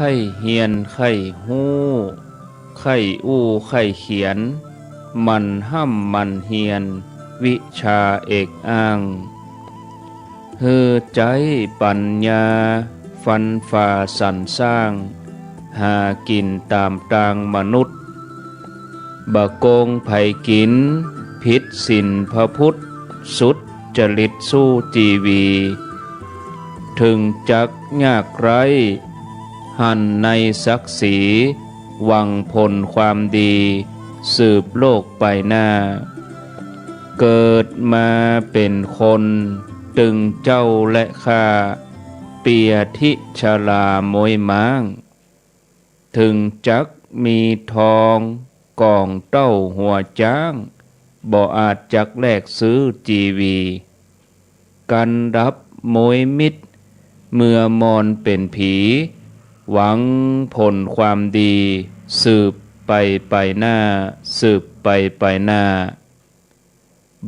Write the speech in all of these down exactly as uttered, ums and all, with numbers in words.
ใค่เฮียนใค่ฮู้ ใค่อู้ใค่เขียน หมั่นฮ่ำหมั่นเฮียน วิชาเอกอ้าง หื้อใจ๊ปั๋ญญา ฟันฝ่าสรรสร้าง หากิ๋นต๋ามตางมนุษย์ บ่โกงใผกิ๋น ผิดศีลพระพุทธ สุจริตสู้จีวี เถิงจักยากไร้ หันในศักดิ์ศรี หวังผลความดี สืบโลกไปหน้า เกิดมาเป๋นคน ตึงเจ้าและข้า เปียทิชราม้วยม้าง เถิงจักมีทอง ก๋องเต้าหัวจ๊าง บ่อาจจักแลกซื้อจีวี กันดับม้วยมิตร เมื่อมอนเป๋นผี หวังผลความดี สืบไปไปหน้า สืบไปไปหน้า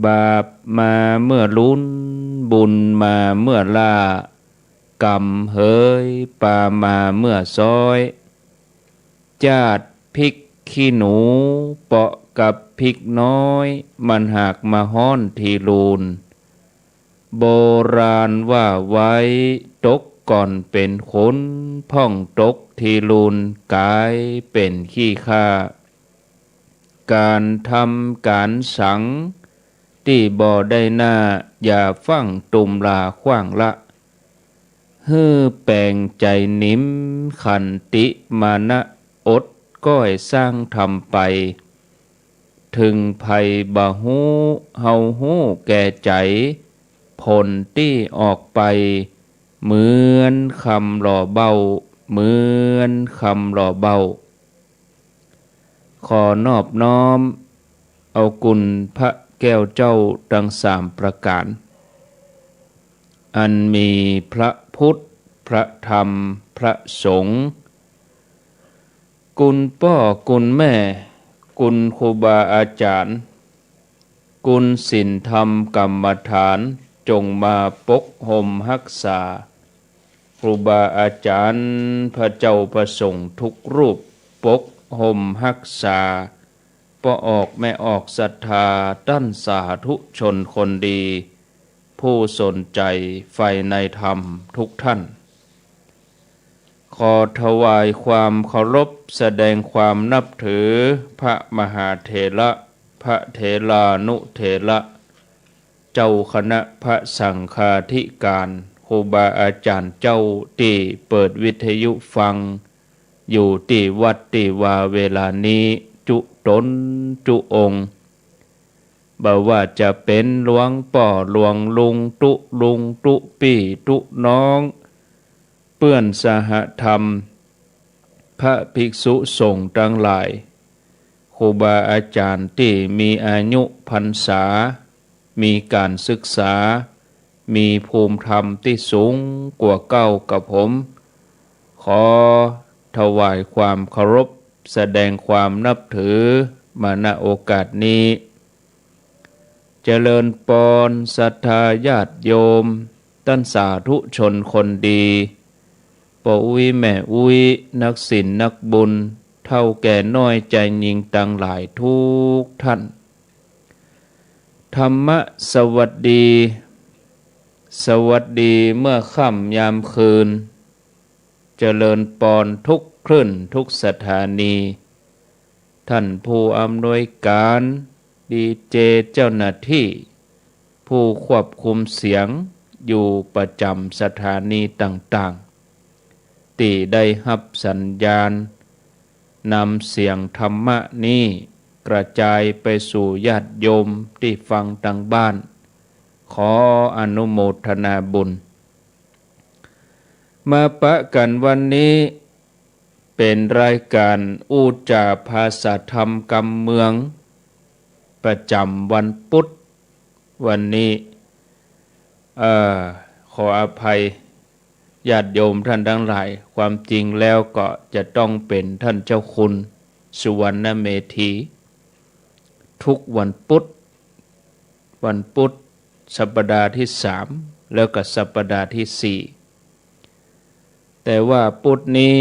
บาปมาเมื่อลุน บุญมาเมื่อล้า ก๋รรมเหยปามาเมื่อซ้อย จ้าดพริกขี้หนู เปาะกับพริกน้อย มันหากมาฮ้อนทีลูน โบราณว่าไว้ ตกก่อนเป๋นคน พ่องตกทีลูน ก๋ายเป๋นขี้ข้า ก๋านทำก๋านสัง ตี้บ่ได้หน้า อย่าฟั่งตุมลาขว้างละ หื้อแป๋งใจ๋นิม ขันติมานะ อดก้อยสร้างธรรมไป เถิงใผบ่ฮู้ เฮาฮู้แก่ใจ๋ ผลตี้ออกไป เหมือนคำหล่อเบ้า เหมือนคำหล่อเบ้า ขอนอบน้อมเอาคุณพระแก้วเจ้าตังสามประก๋าน อันมีพระพุทธ พระธรรม พระสงฆ์ คุณป้อคุณแม่ คุณครูบาอาจ๋ารย์ คุณศีลธรรมกรรมฐาน จงมาปกห่มฮักษา ครูบาอาจ๋ารย์ พระเจ้าพระสงฆ์ทุกรูป ปกห่มฮักษา ป้อออกแม่ออกศรัทธา ต้านสาธุชนคนดี ผู้สนใจ๋ใฝ่ในธรรมทุกท่าน ขอถวายความเคารพ แสดงความนับถือ พระมหาเถระ พระเถรานุเถระ เจ้าคณะพระสังฆาธิการ ครูบาอาจ๋ารย์เจ้าตี้เปิดวิทยุฟัง อยู่ตี้วัดตี้วาเวลานี้ จุ๊ต๋นจุ๊องค์ บ่ว่าจะเป๋นหลวงป้อหลวงลุงตุ๊ลุงตุ๊ปี้ตุ๊น้อง เปื้อนสหธรรม พระภิกษุสงฆ์ตังหลาย ครูบาอาจ๋ารย์ตี้มีอายุพรรษา มีก๋านศึกษา มีภูมิธรรมตี้สูงกว่าเก๊ากับผม ขอถวายความเคารพ แสดงความนับถือ มา ณ โอกาสนี้ เจริญปอน ศรัทธาญาติโยม ต้านสาธุชนคนดี ป้ออุ๊ยแม่อุ๊ย นักศีลนักบุญ เฒ่าแก่น้อยจายญิงตังหลายทุกท่าน ธรรมะสวัสดี สวัสดีเมื่อค่ำยามคืน เจริญปอนทุกคลื่นทุกสถานี ท่านผู้อำนวยการ ดีเจ เจ้าหน้าที่ ผู้ควบคุมเสียงอยู่ประจ๋ำสถานีต่างๆ ตี้ได้ฮับสัญญาณ นำเสียงธรรมะนี้กระจายไปสู่ญาติโยมตี้ฟังตางบ้าน ขออนุโมทนาบุญ มาปะกั๋นวันนี้ เป๋นรายก๋านอู้จ๋าภาษาธรรมกำเมือง ประจ๋ำวันปุ๊ด วันนี้ เอ่อ ขออภัยญาติโยมท่านตังหลาย ความจริงแล้วก็จะต้องเป๋นท่านเจ้าคุณสุวรรณเมธี ทุกวันปุ๊ด วันปุ๊ดสัปดาห์ตี้สาม แล้วก็สัปดาห์ตี้สี่ แต่ว่าปุ๊ดนี้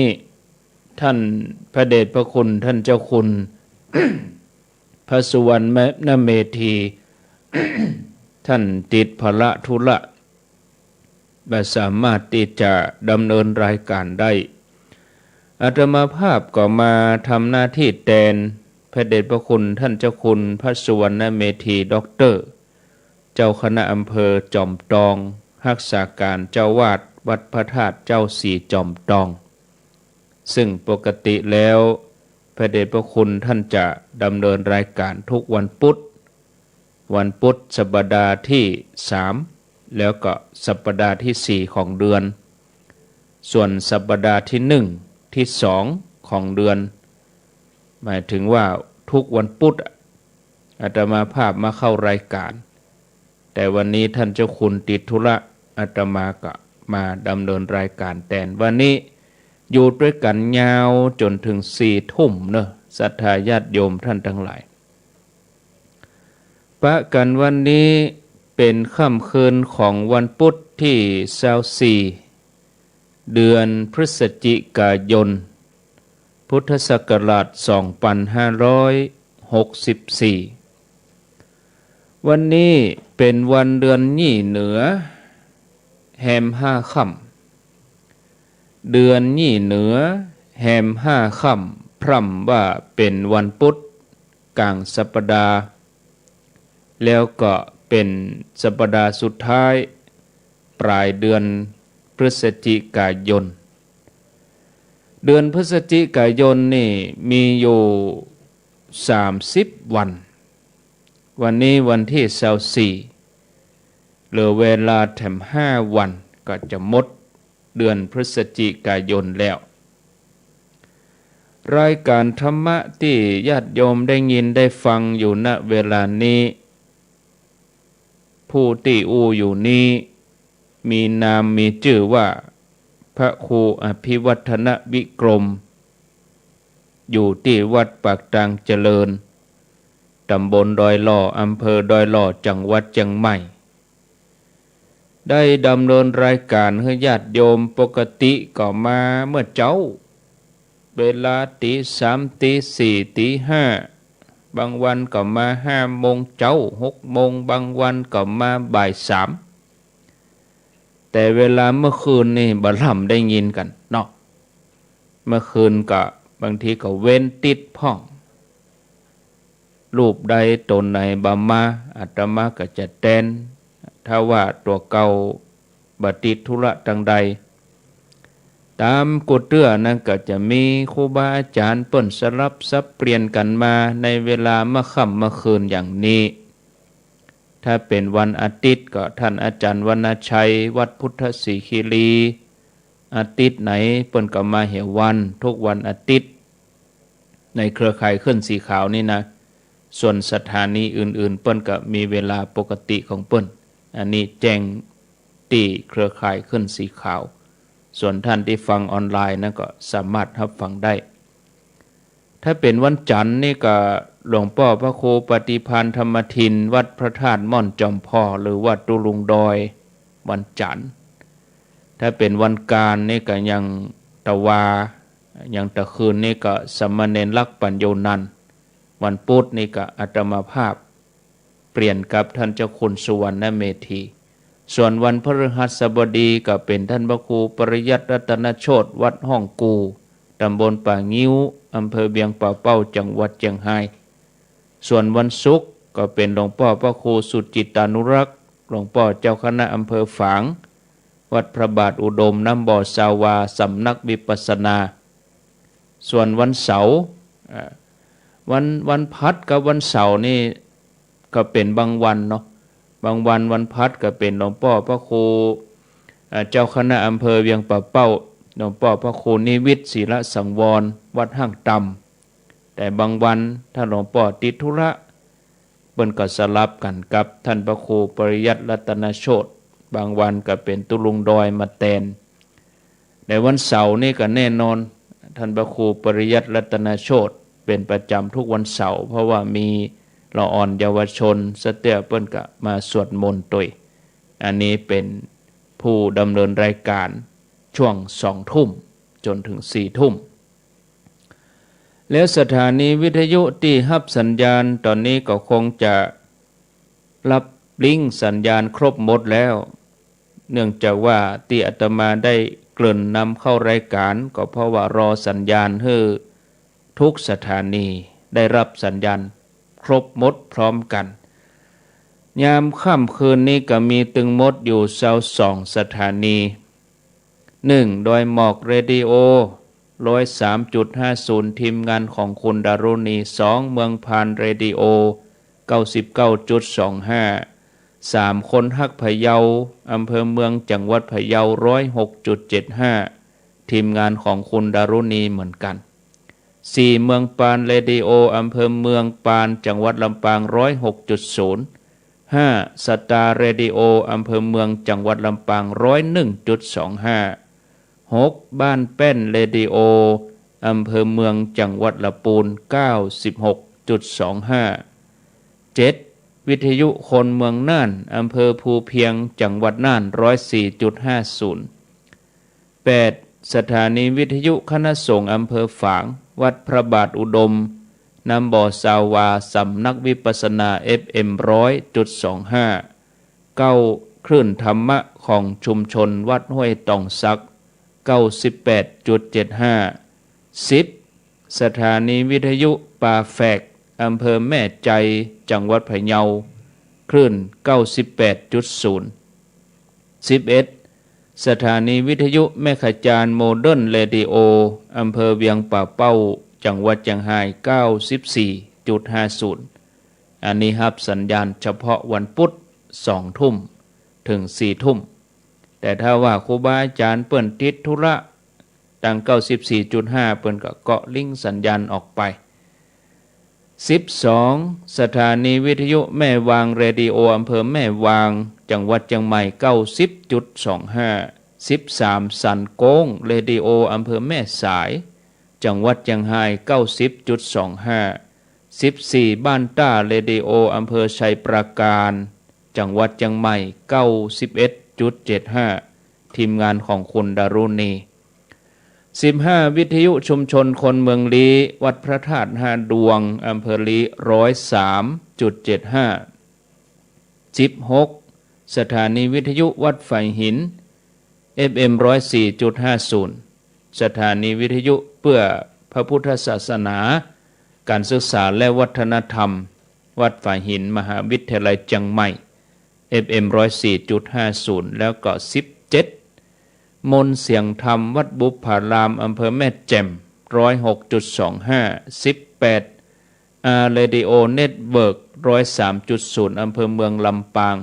ท่านพระเดชพระคุณท่านเจ้าคุณ พระสุวรรณเมธี ท่านติดภาระธุระ บ่สามารถตี้จะดำเนินรายการได้ อาตมาภาพก็มาทำหน้าตี้แตนพระเดชพระคุณท่านเจ้าคุณพระสุวรรณเมธีด็อกเตอร์ เจ้าคณะอำเภอจอมตอง ฮักษาก๋านเจ้าอาวาสวัดพระธาตุเจ้าศรีจอมตอง ซึ่งปกติแล้วพระเดชพระคุณท่านจะดำเนินรายการทุกวันพุธ วันพุธสัปดาห์ที่สาม แล้วก็สัปดาห์ที่สี่ของเดือน ส่วนสัปดาห์ที่หนึ่ง ที่สองของเดือน หมายถึงว่าทุกวันพุธอะ อาตมาภาพมาเข้ารายการ แต่วันนี้ท่านเจ้าคุณติดธุระ อาตมาก็มาดำเนินรายการแตน วันนี้อยู่ตวยกั๋นยาวจ๋นเถิงสี่ทุ่มเนาะ ศรัทธาญาติโยมท่านตังหลาย ปะกั๋นวันนี้เป๋นค่ำคืนของวันพุธตี้ซาวสี่ เดือนพฤศจิกายน พุทธศักราชสองปันห้าร้อยหกสิบสี่ วันนี้เป๋นวันเดือนยี่เหนือ แฮมห้าค่ำ เดือนยี่เหนือ แฮมห้าค่ำ พร่ำว่าเป๋นวันพุธก๋างสัปดาห์ แล้วก็เป๋นสัปดาห์สุดท้าย ป๋ายเดือนพฤศจิกายน เดือนพฤศจิกายนนี่มีอยู่สามสิบวัน วันนี้วันตี้ซาวสี่ เหลือเวลาแถมห้าวันก็จะหมดเดือนพฤศจิกายนแล้ว รายการธรรมะตี้ญาติโยมได้ยินได้ฟังอยู่ ณ เวลานี้ ผู้ตี้อู้อยู่นี้ มีนามมีจื้อว่าพระครูอภิวัฒนวิกรม อยู่ตี้วัดปากตางเจริญ ตำบลดอยหล่อ อำเภอดอยหล่อ จังหวัดเจียงใหม่ ได้ดำเนินรายการหื้อญาติโยม ปกติก็มาเมื่อเจ๊า เวลาตี๋สาม ตี๋สี่ ตี๋ห้า บางวันก็มาห้าโมงเจ๊า หกโมง บางวันก็มาบ่ายสาม แต่เวลาเมื่อคืนนี่บ่ล่ำได้ยินกั๋นเนาะ เมื่อคืนก็บางทีก็เว้นติดพ่อง รูปใดต๋นไหนบ่มา อาตมาก็จะแตน ถ้าว่าตั๋วเก่าบ่ติดธุระตังใด ต๋ามกู้เตื้อนั้นก็จะมีครูบาอาจ๋ารย์เปิ้นสลับสับเปลี่ยนกั๋นมาในเวลาเมื่อค่ำเมื่อคืนอย่างนี้ ถ้าเป๋นวันอาทิตย์ก็ท่านอาจ๋ารย์วรรณชัย วัดพุทธศรีคีรี อาทิตย์ไหนเปิ้นก็มาเหียวัน ทุกวันอาทิตย์ ในเครือข่ายคลื่นสีขาวนี่นะ ส่วนสถานีอื่นๆ เปิ้นก็มีเวลาปกติของเปิ้น อันนี้แจ้งตี้เครือข่ายคลื่นสีขาว ส่วนท่านตี้ฟังออนไลน์นั้นก็สามารถฮับฟังได้ ถ้าเป๋นวันจั๋นทร์นี่ก็หลวงป้อพระครูปฏิภาณธรรมทิน วัดพระธาตุม่อนจอมพอ หรือวัดตุ๊ลุงดอย วันจั๋นทร์ ถ้าเป๋นวันกาญจน์นี่ก็ยังตะวา ยังตะคืนนี่ก็สามเณรลักษณ์ปัญโญนันท์ วันพุธนี่ก็อาตมาภาพ เปลี่ยนกับท่านเจ้าคุณสุวรรณเมธี ส่วนวันพฤหัสบดีก็เป๋นท่านพระครูปริยัติรัตนโชติ วัดฮ่องกู่ ตำบลป่างิ้ว อำเภอเวียงป่าเป้า จังหวัดเจียงฮาย ส่วนวันศุกร์ก็เป๋นหลวงป้อพระครูสุจิตตานุรักษ์ หลวงป้อเจ้าคณะอำเภอฝาง วัดพระบาทอุดม น้ำบ่อซาวา สำนักวิปัสสนา ส่วนวันเสาร์ อ่า วัน วันพฤหัสกับวันเสาร์นี่ก็เป๋นบางวันเนาะ บางวันวันพฤหัสก็เป๋นหลวงป้อพระครู อ่า เจ้าคณะอำเภอเวียงป่าเป้า หลวงป้อพระครูนิวิตร ศิลสังวร วัดฮ่างต่ำ แต่บางวันถ้าหลวงป้อติดธุระ เปิ้นก็สลับกั๋นกับท่านพระครูปริยัติรัตนโชติ บางวันก็เป๋นตุ๊ลุงดอยมาแตน ในวันเสาร์นี่ก็แน่นอน ท่านพระครูปริยัติรัตนโชติเป๋นประจ๋ำทุกวันเสาร์ เพราะว่ามีละอ่อนเยาวชน สะเตื้อเปิ้นก็มาสวดมนต์ตวย อันนี้เป๋นผู้ดำเนินรายการช่วงสองทุ่มจ๋นเถิงสี่ทุ่ม แล้วสถานีวิทยุตี้ฮับสัญญาณต๋อนนี้ก็คงจะฮับลิงก์สัญญาณครบหมดแล้ว เนื่องจากว่าตี้อาตมาได้เกริ่นนำเข้ารายการ ก็เพราะว่ารอสัญญาณหื้อทุกสถานีได้ฮับสัญญาณครบหมดพร้อมกั๋น ยามค่ำคืนนี้ก็มีตึงหมดอยู่ซาวสองสถานี หนึ่ง ดอยหมอกเรดิโอ ร้อยสามจุดห้าศูนย์ ทีมงานของคุณดารุณี สอง เมืองพานเรดิโอ เก้าสิบเก้าจุดสองห้า สาม คนฮักพะเยา อำเภอเมือง จังหวัดพะเยา ร้อยหกจุดเจ็ดห้า ทีมงานของคุณดารุณีเหมือนกัน สี่ เมืองปานเรดิโอ อำเภอเมืองปาน จังหวัดลำปาง ร้อยหกจุดศูนย์ ห้า สตาร์เรดิโอ อำเภอเมือง จังหวัดลำปาง ร้อยหนึ่งจุดสองห้า หก บ้านแป้นเรดิโอ อำเภอเมือง จังหวัดละปูน เก้าสิบหกจุดสองห้า เจ็ด วิทยุคนเมืองน่าน อำเภอภูเพียง จังหวัดน่าน ร้อยสี่จุดห้าศูนย์ แปด สถานีวิทยุคณะสงฆ์อำเภอฝาง วัดพระบาทอุดม น้ำบ่อซาวา สำนักวิปัสสนา เอฟเอ็ม ร้อยจุดสองห้า เก้า คลื่นธรรมะของชุมชนวัดห้วยตองสัก เก้าสิบแปดจุดเจ็ดห้า สิบ สถานีวิทยุป่าแฝก อำเภอแม่ใจ จังหวัดพะเยา คลื่น เก้าสิบแปดจุดศูนย์ สิบเอ็ด สถานีวิทยุแม่ขจานโมเดิร์นเรดิโอ อำเภอเวียงป่าเป้า จังหวัดเจียงฮาย เก้าสิบสี่จุดห้าศูนย์ อันนี้ฮับสัญญาณเฉพาะวันพุธ สองทุ่ม เถิง สี่ทุ่ม แต่ถ้าว่าครูบาอาจ๋ารย์เปิ้นติดธุระ ตัง เก้าสิบสี่จุดห้า เปิ้นก็เกาะลิงก์สัญญาณออกไป สิบสอง สถานีวิทยุแม่วางเรดิโอ อำเภอแม่วาง จังหวัดเจียงใหม่ เก้าสิบจุดสองห้า สิบสาม สันโก้งเรดิโอ อำเภอแม่สาย จังหวัดเจียงฮาย เก้าสิบจุดสองห้า สิบสี่ บ้านต้าเรดิโอ อำเภอชัยปราการ จังหวัดเจียงใหม่ เก้าสิบเอ็ดจุดเจ็ดห้า ทีมงานของคุณดารุณี สิบห้า วิทยุชุมชนคนเมืองลี้ วัดพระธาตุห้าดวง อำเภอลี้ ร้อยสามจุดเจ็ดห้า สิบหก สถานีวิทยุวัดฝายหิน เอฟเอ็ม ร้อยสี่จุดห้าศูนย์ สถานีวิทยุเพื่อพระพุทธศาสนา การศึกษาและวัฒนธรรม วัดฝายหิน มหาวิทยาลัยเจียงใหม่ เอฟเอ็ม ร้อยสี่จุดห้าศูนย์ แล้วก็ สิบเจ็ด มนต์เสียงธรรม วัดบุพพาราม อำเภอแม่แจ่ม ร้อยหกจุดสองห้า สิบแปด อาร์ เรดิโอ เน็ตเวิร์ก ร้อยสามจุดศูนย์ อำเภอเมืองลำปาง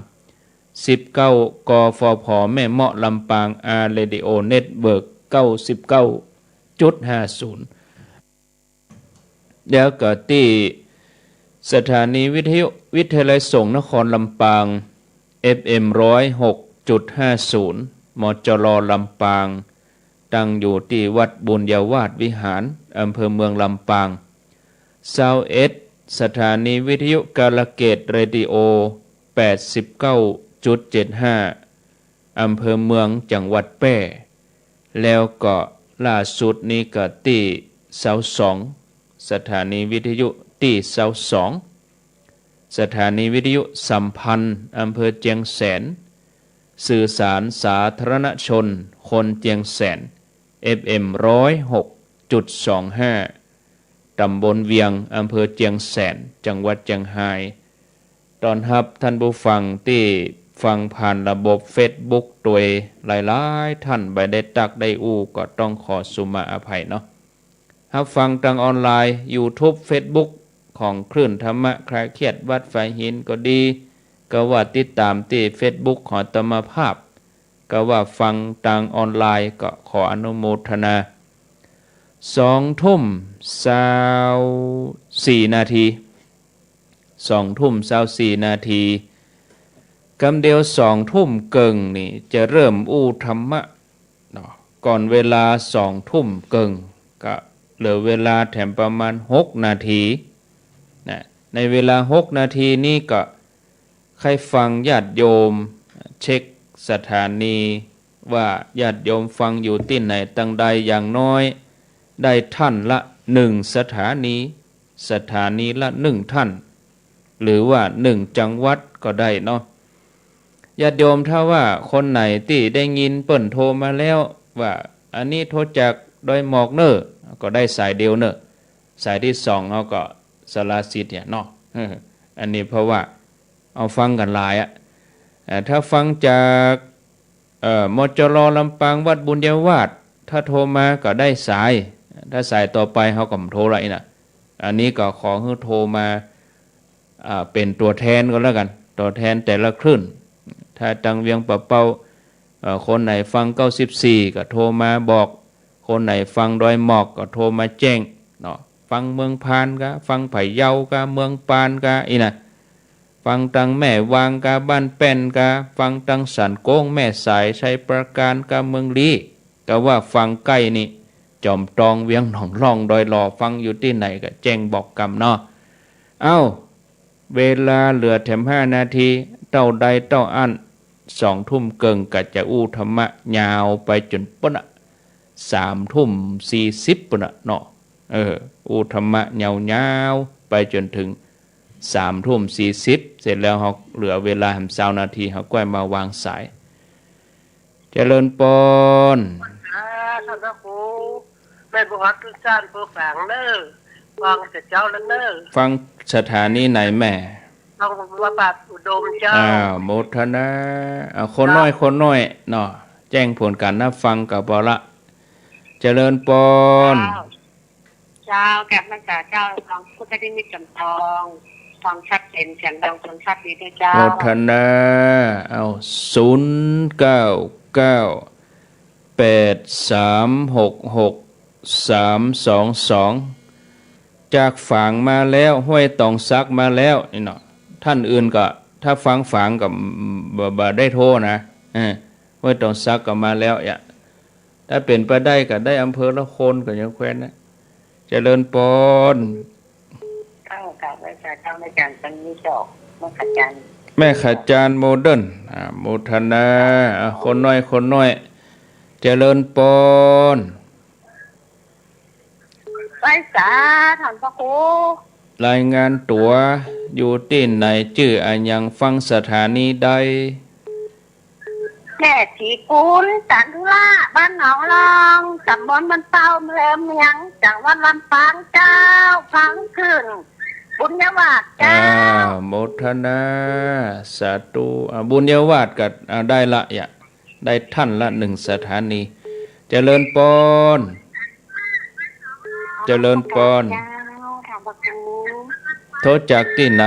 สิบเก้า กฟผ แม่เมาะลำปาง อาร์ เรดิโอ เน็ตเวิร์ก เก้าสิบเก้าจุดห้าศูนย์ แล้วก็ตี้สถานีวิทยุวิทยาลัยสงฆ์นครลำปาง เอฟเอ็ม ร้อยหกจุดห้าศูนย์ มจร ลำปาง ตั้งอยู่ตี้วัดบุญญาวาสวิหาร อำเภอเมืองลำปาง ซาวเอ็ด สถานีวิทยุกาลเกตเรดิโอ แปดสิบเก้าจุดเจ็ดห้า อำเภอเมือง จังหวัดแป้ แล้วก็ล่าสุดนี้ก็ตี้ซาวสอง สถานีวิทยุตี้ซาวสอง สถานีวิทยุสัมพันธ์ อำเภอเจียงแสน สื่อสารสาธารณชนคนเจียงแสน เอฟเอ็ม ร้อยหกจุดสองห้า ตำบลเวียง อำเภอเจียงแสน จังหวัดเจียงฮาย ต้อนฮับท่านผู้ฟังตี้ฟังผ่านระบบเฟซบุ๊กตวยหลายๆ ท่าน บ่ได้ตักได้อู้ ก็ต้องขอสุมาอภัยเนาะ ฮับฟังตางออนไลน์ ยูทูบ เฟซบุ๊ก ของคลื่นธรรมะคลายเครียดวัดฝายหินก็ดี กาว่าติดตามตี้เฟซบุ๊กของอาตมาภาพ กาว่าฟังตางออนไลน์ ก็ขออนุโมทนา สองทุ่มซาวสี่นาที สองทุ่มซาวสี่นาที กำเดียวสองทุ่มเกิ่งนี่จะเริ่มอู้ธรรมะเนาะ ก่อนเวลาสองทุ่มเกิ่ง ก็เหลือเวลาแถมประมาณหกนาทีนะ ในเวลาหกนาทีนี้ก็ใค่ฟังญาติโยม เช็คสถานี ว่าญาติโยมฟังอยู่ตี้ไหนตังใด อย่างน้อยได้ท่านละ หนึ่งสถานี สถานีละหนึ่งท่าน หรือว่าหนึ่งจังหวัดก็ได้เนาะ ญาติโยม ถ้าว่าคนไหนตี้ได้ยินเปิ้นโทรมาแล้วว่า อันนี้โทรจากดอยหมอกเน่อ ก็ได้สายเดียวเน่อ สายตี้สองเฮาก็สละสิทธิ์เนี่ยเนาะ เออ อันนี้เพราะว่าเอาฟังกั๋นหลายอะ เอ่อ ถ้าฟังจาก เอ่อ มจร ลำปาง วัดบุญญาวาส ถ้าโทรมาก็ได้สาย ถ้าสายต่อไปเฮาก็บ่โทรละอี้นะ อันนี้ก็ขอหื้อโทรมา อ่า เป๋นตั๋วแทนก็แล้วกั๋น ตั๋วแทนแต่ละคลื่น ถ้าตังเวียงป่าเป้า เอ่อ คนไหนฟังเก้าสิบสี่ก็โทรมาบอก คนไหนฟังดอยหมอกก็โทรมาแจ้งเนาะ ฟังเมืองพานกา ฟังพะเยากา เมืองปานกา อี้นะ ฟังตังแม่วางกา บ้านแป้นกา ฟังตังสันโก๊ง แม่สาย ชัยปราการกา เมืองลี้ กาว่าฟังใก้นี่ จอมตอง เวียงหนองล่อง ดอยหล่อ ฟังอยู่ตี้ไหนก็แจ้งบอกกำเนาะ เอ้า เวลาเหลือแถมห้านาที เต้าใดเต้าอั้น สองทุ่มเกิ่งก็จะอู้ธรรมะยาวไปจ๋นปู๊นน่ะ สามทุ่มสี่สิบปู๊นน่ะเนาะ เออ อู้ธรรมะยาวๆ ไปจ๋นเถิงสามทุ่มสี่สิบ เสร็จแล้วเฮาเหลือเวลาแหมซาวนาที เฮาก้อยมาวางสาย เจริญปอน อ่า ต้านพระครู แม่นบ่ฮักทุกท่านผู้ฟังเน่อ ฟังแต่เจ๊าแล้วเน่อ ฟังสถานีไหนแม่ ฟังวัดป่าอุดมเจ้า อ้าว โมทนา อ่า คนน้อย คนน้อยเนาะ แจ้งผลการรับฟังก็ปอละ เจริญปอน เจ้า เจ้า กราบนมัสการเจ้า ฟังพุทธนิมิตจำลอง ฟังชัดเจน เสียงดัง ฟังชัดดีด้วยเจ้า โมทนา เอา ศูนย์เก้าเก้า แปดสามหกหก สามสองสอง จากฝางมาแล้ว ห้วยตองสักมาแล้วนี่เนาะ ท่านอื่นก็ ถ้าฟังฝางก็บ่ บ่ได้โทรนะ เออ ห้วยตองสักก็มาแล้ว อย่า ถ้าเป๋นไปได้ก็ได้อำเภอละคนก็ยังแควนนะ เจริญปอน เจ้า กราบไหว้สาเจ้า แม่จันทร์ ตรงนี้เจ้า แม่ขจร แม่ขจรโมเดิร์น อ่า โมทนา อ่า คนน้อย คนน้อย เจริญปอน ไหว้สาต้านพระครู รายงานตั๋ว อยู่ตี้ไหน จื้ออะหยัง ฟังสถานีใด แม่ศรีกุล จันทุรา บ้านหนองลอง ตำบลบ้านเป้า อำเภอเมือง จังหวัดลำปางเจ้า ฟังคลื่นบุญญาวาสเจ้า อ้าว โมทนา สาธุ อ่า บุญญาวาสก็ อ่า ได้ละ อย่า ได้ท่านละหนึ่งสถานี เจริญปอน เจริญปอน เจ้า ถามพระครู โทรจากตี้ไหน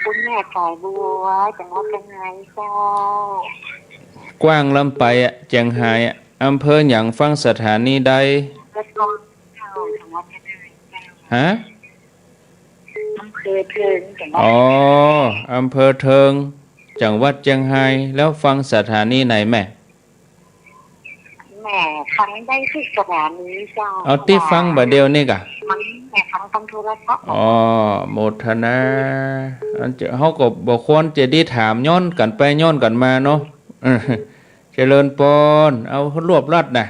คุณแม่สายบัว จังหวัดเจียงฮายเจ้า กว้างล้ำไปอะ เจียงฮายอะ อำเภอหยัง ฟังสถานีใด นครเจ้า จังหวัดเจียงฮายเจ้า ฮะ อำเภอเทิง จังหวัด อ๋อ อำเภอเทิง จังหวัดเจียงฮาย แล้วฟังสถานีไหนแม่ แม่ฟังได้ตี้สถานีเจ้า เอาตี้ฟังบ่าเดี่ยวนี้ก่ะ มันแม่ฟังตางโทรศัพท์ อ๋อ โมทนา อันเจ้า เฮาก็บ่ควรจะได้ถามย้อนกั๋นไปย้อนกั๋นมาเนาะ เออ เจริญปอน เอารวบรัดนะ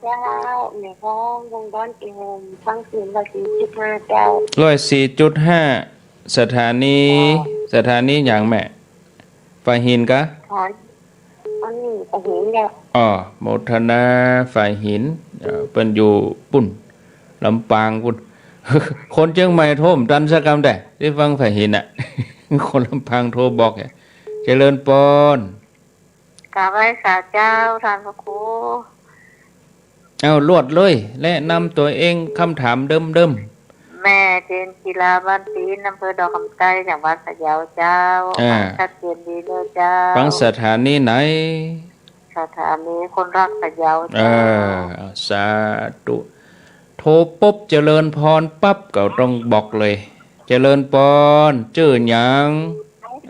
เจ้า แม่ฟังวงดอนเอ็ม ฟังคลื่นร้อยสี่จุดห้าเจ้า ร้อยสี่จุดห้า สถานี เจ้า สถานีหยังแม่ ฝ่ายหินกะ ค่ะ อันนี้ฝ่ายหินเนี่ย อ๋อ โมทนา ฝ่ายหิน เอ่อ เปิ้นอยู่ปุ้น ลำปางปุ้น คนเจียงใหม่โทรบ่ตันสักกำแต๊ ตี้ฟังฝ่ายหินน่ะ คนลำปางโทรบอกเนี่ย เจริญปอน กราบไหว้สาเจ้า ต้านพระครู เอาลวดเลย แนะนำตั๋วเอง กำถามเดิมๆ แม่เจนจิลา บ้านปีน อำเภอดอกคำใต้ จังหวัดพะเยาเจ้า อ่า ฟังชัดเจนดีเน่อเจ้า ฟังสถานีไหน สถานีคนฮักพะเยา เออ เจ้า เอา สาธุ โทรปุ๊บเจริญปอนปั๊บ ก็ต้องบอกเลย เจริญปอน จื้อหยัง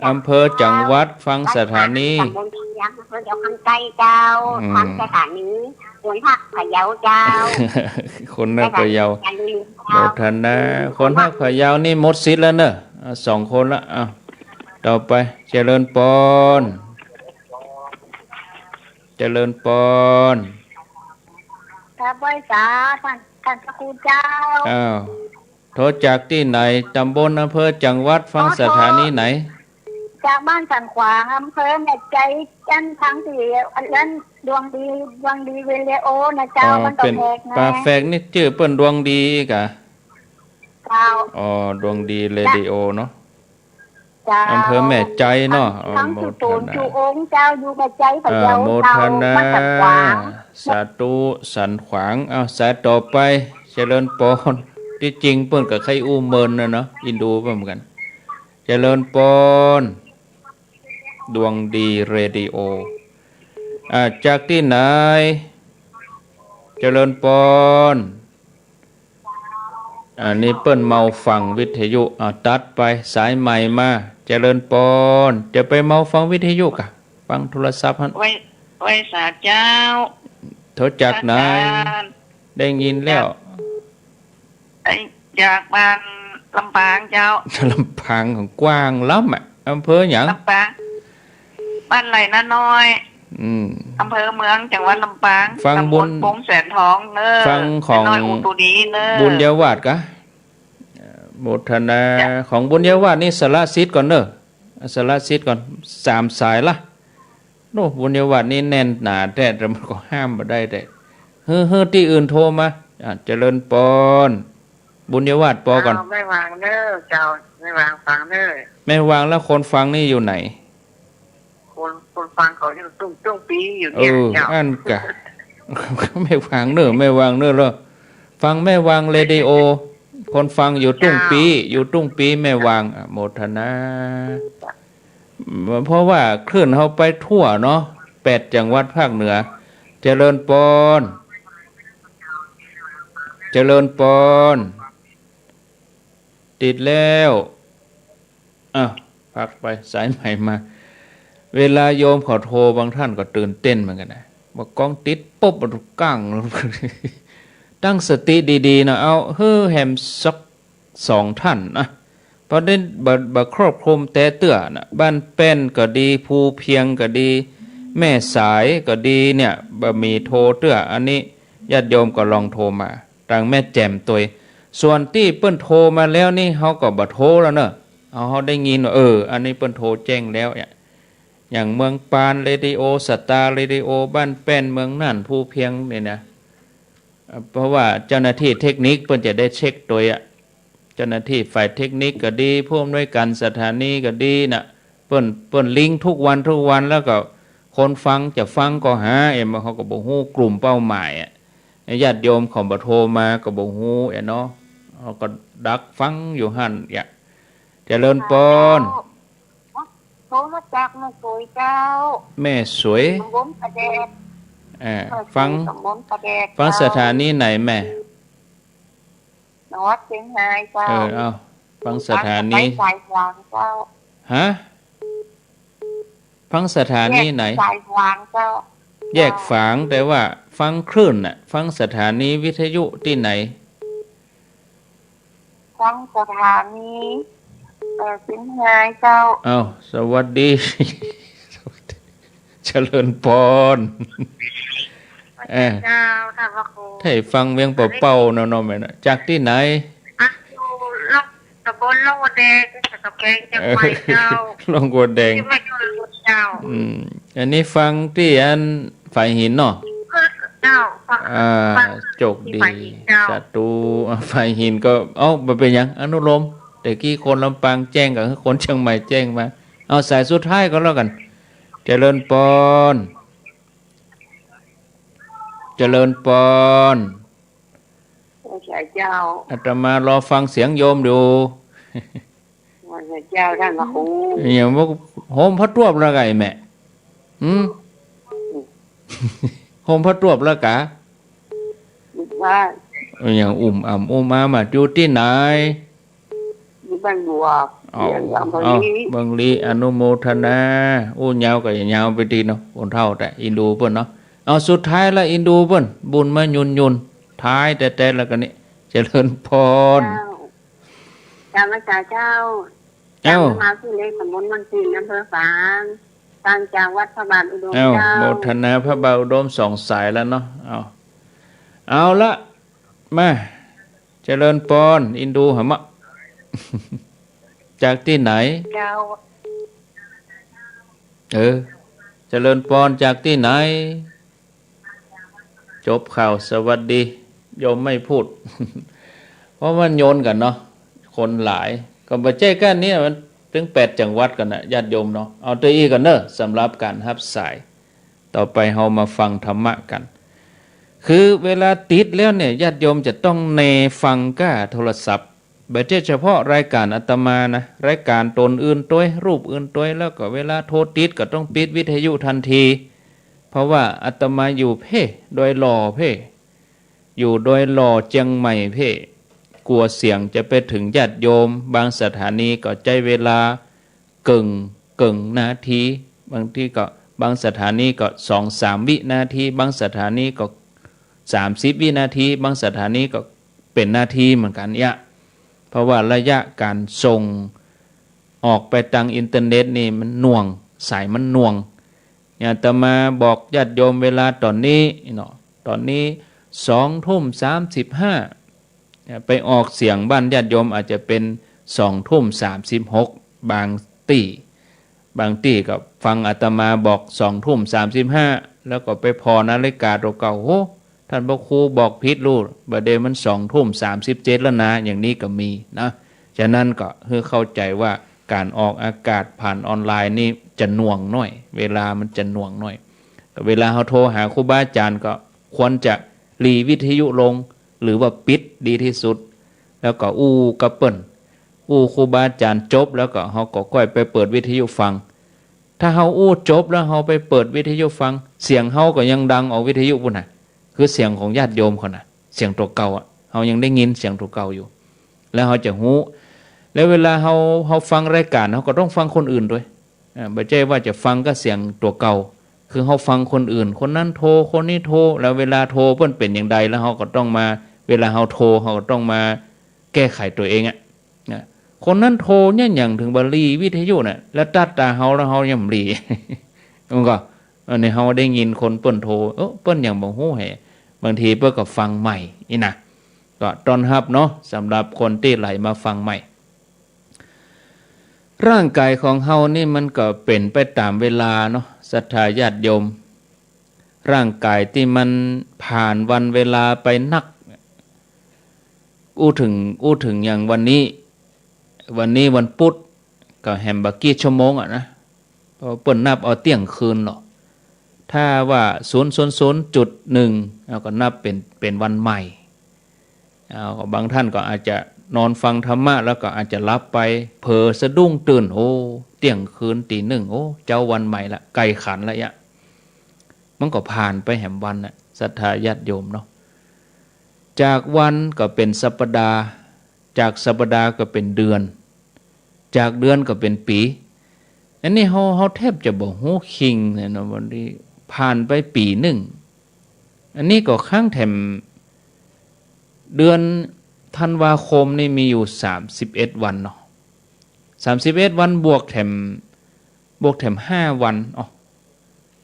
อำเภอ จังหวัด ฟังสถานี ตำบลคำยัง อำเภอดอกคำใต้เจ้า อืม ฟังสถานีคนฮักพะเยาเจ้า คนฮักพะเยา สถานี โมทนา คนฮักพะเยานี่หมดสิทธิ์แล้วเน่อ อ่ะ สองคนละ อ่ะ ต่อไป เจริญปอน เจริญปอน ครับ ไหว้สาท่าน ท่านพระครูเจ้า อ้าว โทรจากตี้ไหน ตำบล อำเภอ จังหวัด ฟัง อ๋อ สถานีไหน จากบ้านสันขวาง อำเภอแม่ใจ อันทางตี้อันนั้นดวงดี ดวงดีเรดิโอนะเจ้า อ๋อ บ้านป่าแฝกนะ เป๋นป่าแฝกนี่จื้อเปิ้นดวงดีกะ เจ้า อ๋อ ดวงดีเรดิโอเนาะ เจ้า อำเภอแม่ใจเนาะ ทั้ง อ๋อ ทั้ง โมทนา จุโตนจุองค์เจ้า อยู่แม่ใจ พะเยา เอ่อ โมทนา เจ้า บ้านสันขวาง สาธุ สันขวาง เอา สายต่อไป เจริญปอน ตี้จริงเปิ้นก็ใค่อู้เมินนะเนาะ อินดูเปิ้นเหมือนกั๋น เจริญปอน ดวงดีเรดิโอ อ่า จากตี้ไหน เจริญปอน อันนี้เปิ้นเมาฟังวิทยุ อ่า ตัดไป สายใหม่มา เจริญปอน จะไปเมาฟังวิทยุกะ ฟังโทรศัพท์หั้น ไหว้ ไหว้สาเจ้า โทรจากไหน อาจารย์ ได้ยินแล้ว จาก เอ้ย จากบ้านลำปางเจ้า ลำปางของกว้างล้ำอะ อำเภอหยัง ลำปาง บ้านไหล่นาน้อย อืม อำเภอเมือง จังหวัดลำปาง ฟังบุญ ตำบลปงแสนทองเนอะ ฟังของ นาน้อยอุตุดีเนอะ บุญญาวาสกะ เอ่อ โมทนา จ้ะ ของบุญญาวาสนี่สละสิทธิ์ก่อนเนอะ สละสิทธิ์ก่อน สามสายละ โอ้ บุญญาวาสนี่แน่นหนาแต๊ แต่มันก็ห้ามบ่ได้แต๊ หื้อ หื้อตี้อื่นโทรมา อ่ะ เจริญปอน บุญญาวาสปอก่อน อ้าว แม่วางเนอะเจ้า แม่วางฟังเนอะ แม่วาง แล้วคนฟังนี่อยู่ไหน คน คนฟังเขาอยู่ตุ้ง ตุ้งปีอยู่เนี่ย เออ เจ้า อั้นกะ แม่วางเนอะ แม่วางเนอะ แล้วฟังแม่วางเรดิโอ คนฟังอยู่ตุ้งปี เจ้า อยู่ตุ้งปี แม่วาง อ่ะ โมทนา เพราะว่าคลื่นเฮาไปทั่วเนาะ แปดจังหวัดภาคเหนือ เจริญปอน เจริญปอน ติดแล้ว อ้าว พักไป สายใหม่มา เวลาโยมเขาโทร บางท่านก็ตื่นเต้นเหมือนกั๋นนะ บอกก้องติดปุ๊บ มันก้าง ตั้งสติดีๆ นะ เอา หื้อแหมสัก สองท่านนะ เพราะได้บ่ บ่ครอบคลุมแต๊เตื้อนะ บ้านแป้นก็ดี ภูเพียงก็ดี แม่สายก็ดีเนี่ย บ่มีโทรเตื้อ อันนี้ญาติโยมก็ลองโทรมา ตางแม่แจ่มตวย ส่วนตี้เปิ้นโทรมาแล้วนี่ เฮาก็บ่โทรแล้วเนอะ เอา เฮาได้ยินว่า เออ อันนี้เปิ้นโทรแจ้งแล้วเนี่ย อย่างเมืองปานเรดิโอ สตาร์เรดิโอ บ้านแป้น เมืองน่าน ภูเพียงเนี่ยนะ เพราะว่าเจ้าหน้าตี้เทคนิคเปิ้นจะได้เช็คตวยอะ เจ้าหน้าตี้ฝ่ายเทคนิคก็ดี ผู้อำนวยการสถานีก็ดีน่ะ เปิ้น เปิ้นลิงก์ทุกวันทุกวัน แล้วก็คนฟังจะฟังก็หา เอ็ม เขาก็บ่ฮู้กลุ่มเป้าหมายอะ ญาติโยมเขาบ่โทรมาก็บ่ฮู้อะเนาะ เขาก็ดักฟังอยู่หั้นอะ เจริญปอน โทรมาจากแม่สวยเจ้า แม่สวย ตำบลป่าแดด อ่า แม่สวย ฟัง ตำบลป่าแดด ฟัง เจ้า สถานีไหนแม่ จังหวัดเชียงรายเจ้า เออ เอา ฟังสถานี สายขวางเจ้า ฮะ ฟังสถานีไหน แยกสายขวางเจ้า แยกฝาง แต่ว่าฟังคลื่นน่ะ ฟังสถานีวิทยุตี้ไหน ฟังสถานี เอ่อ เชียงรายเจ้า เอ้า สวัสดี เจริญปอน เออ เจ้า ท่านพระครู ถ้าฟังเวียงป่าเป้าเนาะ เนาะแม่เนาะ จากตี้ไหน อ่ะ อยู่ลง ตำบลหนองบัวแดง จังหวัดกำแพงเชียงใหม่เจ้า เออ หนองบัวแดง เชียงใหม่เจ้า อืม อันนี้ฟังตี้อันฝายหินเนาะ เจ้า ฟัง อ่า ฟัง โจคดี ที่ฝายหินเจ้า สาธุ อ่ะ ฝายหินก็ เอ้า บ่เป๋นหยัง อนุโลม แต่กี้คนลำปางแจ้งกับคนเชียงใหม่แจ้งมา เอาสายสุดท้ายก็แล้วกั๋น เจริญปอน เจริญปอน โอ้ สายเจ้า อาตมารอฟังเสียงโยมอยู่ ว่าไงเจ้าท่านพระครู อย่างว่าโฮมพระตวบแล้วไงแม่ หืม โฮมพระตวบแล้วกะ ว่า อย่างอุ่มอ่ำอุ่มอามาอยู่ตี้ไหน อยู่บ้านบวก เอา เมืองบาง เอา ลี บางลี อนุโมทนา อู้ยาวก็อย่ายาวไปตี้เนาะ คนเฒ่าแต่อินดูเปิ้นเนาะ เอาสุดท้ายละอินดูเปิ้น บุญมายุนยุน ท้ายแต๊ๆ แล้วกั๋นนี่ เจริญปอน เจ้า กราบนมัสการเจ้า เอ้า เจ้า มาที่เลขตำบลวังจีน อำเภอฝาง ต่างจากวัดพระบาทอุดม เอ้า เจ้า โมทนาพระบาทอุดมสองสายแล้วเนาะ เอ้า เอาละ มา เจริญปอน อินดูหะมะ จากตี้ไหน เจ้า เออ เจริญปอน จากตี้ไหน จบข่าว สวัสดี โยมไม่พูด เพราะมันโยนกั๋นเนาะ คนหลาย ก็บ่ใจ้ก้านนี้ มันตึงแปดจังหวัดกั๋นนะ ญาติโยมเนาะ เอาเตื้ออี้ก่อนเน่อ สำหรับก๋านฮับสาย ต่อไปเฮามาฟังธรรมะกั๋น คือเวลาติดแล้วเนี่ย ญาติโยมจะต้องแนฟังก้าโทรศัพท์ บ่ใจ้เฉพาะรายก๋านอาตมานะ รายก๋านต๋นอื่นตวย รูปอื่นตวย แล้วก็เวลาโทรติดก็ต้องปิดวิทยุทันที เพราะว่าอาตมาอยู่เพ่ ดอยหล่อเพ่ อยู่ดอยหล่อเจียงใหม่เพ่ กั๋วเสียงจะไปเถิงญาติโยม บางสถานีก็ใจ๊เวลาเกิ่ง เกิ่งนาที บางทีก็ บางสถานีก็สองสามวินาที บางสถานีก็สามสิบวินาที บางสถานีก็เป๋นนาทีเหมือนกั๋นเอี้ย เพราะว่าระยะก๋านส่งออกไปตางอินเทอร์เน็ตนี่มันหน่วง สายมันหน่วง อย่างอาตมาบอกญาติโยมเวลาต๋อนนี้เนาะ ต๋อนนี้สองทุ่มสามสิบห้า เนี่ย ไปออกเสียงบ้านญาติโยมอาจจะเป๋นสองทุ่มสามสิบหก บางตี้ บางตี้ก็ฟังอาตมาบอกสองทุ่มสามสิบห้า แล้วก็ไปผ่อนาฬิกาตั๋วเก่า โห ต้านพระครูบอกผิดลู้ บ่าเดี่ยวมันสองทุ่มสามสิบเจ็ดแล้วนะ อย่างนี้ก็มีนะ ฉะนั้นก็หื้อเข้าใจ๋ว่าก๋านออกอากาศผ่านออนไลน์นี่จะหน่วงหน้อย เวลามันจะหน่วงหน้อย ก็เวลาเฮาโทรหาครูบาอาจ๋ารย์ก็ควรจะหลีวิทยุลง หรือว่าปิดดีที่สุด แล้วก็อู้กับเปิ้น อู้ครูบาอาจ๋ารย์จบแล้วก็เฮาก็ก้อยไปเปิดวิทยุฟัง ถ้าเฮาอู้จบแล้วเฮาไปเปิดวิทยุฟัง เสียงเฮาก็ยังดังออกวิทยุปู้นน่ะ คือเสียงของญาติโยมเขาน่ะ เสียงตั๋วเก่าอะ เฮายังได้ยินเสียงตั๋วเก่าอยู่ แล้วเฮาจะฮู้ แล้วเวลาเฮา เฮาฟังรายก๋าน เฮาก็ต้องฟังคนอื่นตวย อ่า บ่ใจ้ว่าจะฟังก้าเสียงตั๋วเก่า คือเฮาฟังคนอื่น คนนั้นโทร คนนี้โทร แล้วเวลาโทรเปิ้นเป๋นอย่างใด แล้วเฮาก็ต้องมา เวลาเฮาโทร เฮาก็ต้องมาแก้ไขตั๋วเองอะ นะ คนนั้นโทรเนี่ยหยังเถิงบ่หลีวิทยุน่ะ แล้วตั๊ดตาเฮา แล้วเฮายังบ่หลี มันก็ อันนี้เฮาได้ยินคนเปิ้นโทร เออ เปิ้นหยังบ่ฮู้แห บางทีเปิ้นก็ฟังใหม่อี้นะ ก็ต้อนฮับเนาะ สำหรับคนตี้ไหลมาฟังใหม่ ร่างก๋ายของเฮานี่มันก็เป๋นไปต๋ามเวลาเนาะ ศรัทธาญาติโยม ร่างก๋ายตี้มันผ่านวันเวลาไปนัก อู้เถิง อู้เถิงอย่างวันนี้ วันนี้วันปุธ ก็แหมบ่ากี้ชั่วโมงอะนะ เพราะเปิ้นนับเอาเตี้ยงคืนเนาะ ถ้าว่าศูนย์ศูนย์ศูนย์จุดหนึ่ง เฮาก็นับเป๋น เป๋นวันใหม่ เอา ก็บางท่านก็อาจจะนอนฟังธรรมะแล้วก็อาจจะหลับไป เผลอสะดุ้งตื่น โอ้ เตี้ยงคืน ตีหนึ่ง โอ้ เจ๊าวันใหม่ละ ใก้ขันละเอี้ย มันก็ผ่านไปแหมวันน่ะ ศรัทธาญาติโยมเนาะ จากวันก็เป๋นสัปดาห์ จากสัปดาห์ก็เป๋นเดือน จากเดือนก็เป๋นปี๋ อันนี้เฮา เฮาแทบจะบ่ฮู้คิงเลยเนาะ วันนี้ผ่านไปปี๋นึ่ง อันนี้ก็ครั้นแถม เดือนธันวาคมนี่มีอยู่สามสิบเอ็ดวันเนาะ สามสิบเอ็ดวันบวกแถม บวกแถมห้าวัน อ้อ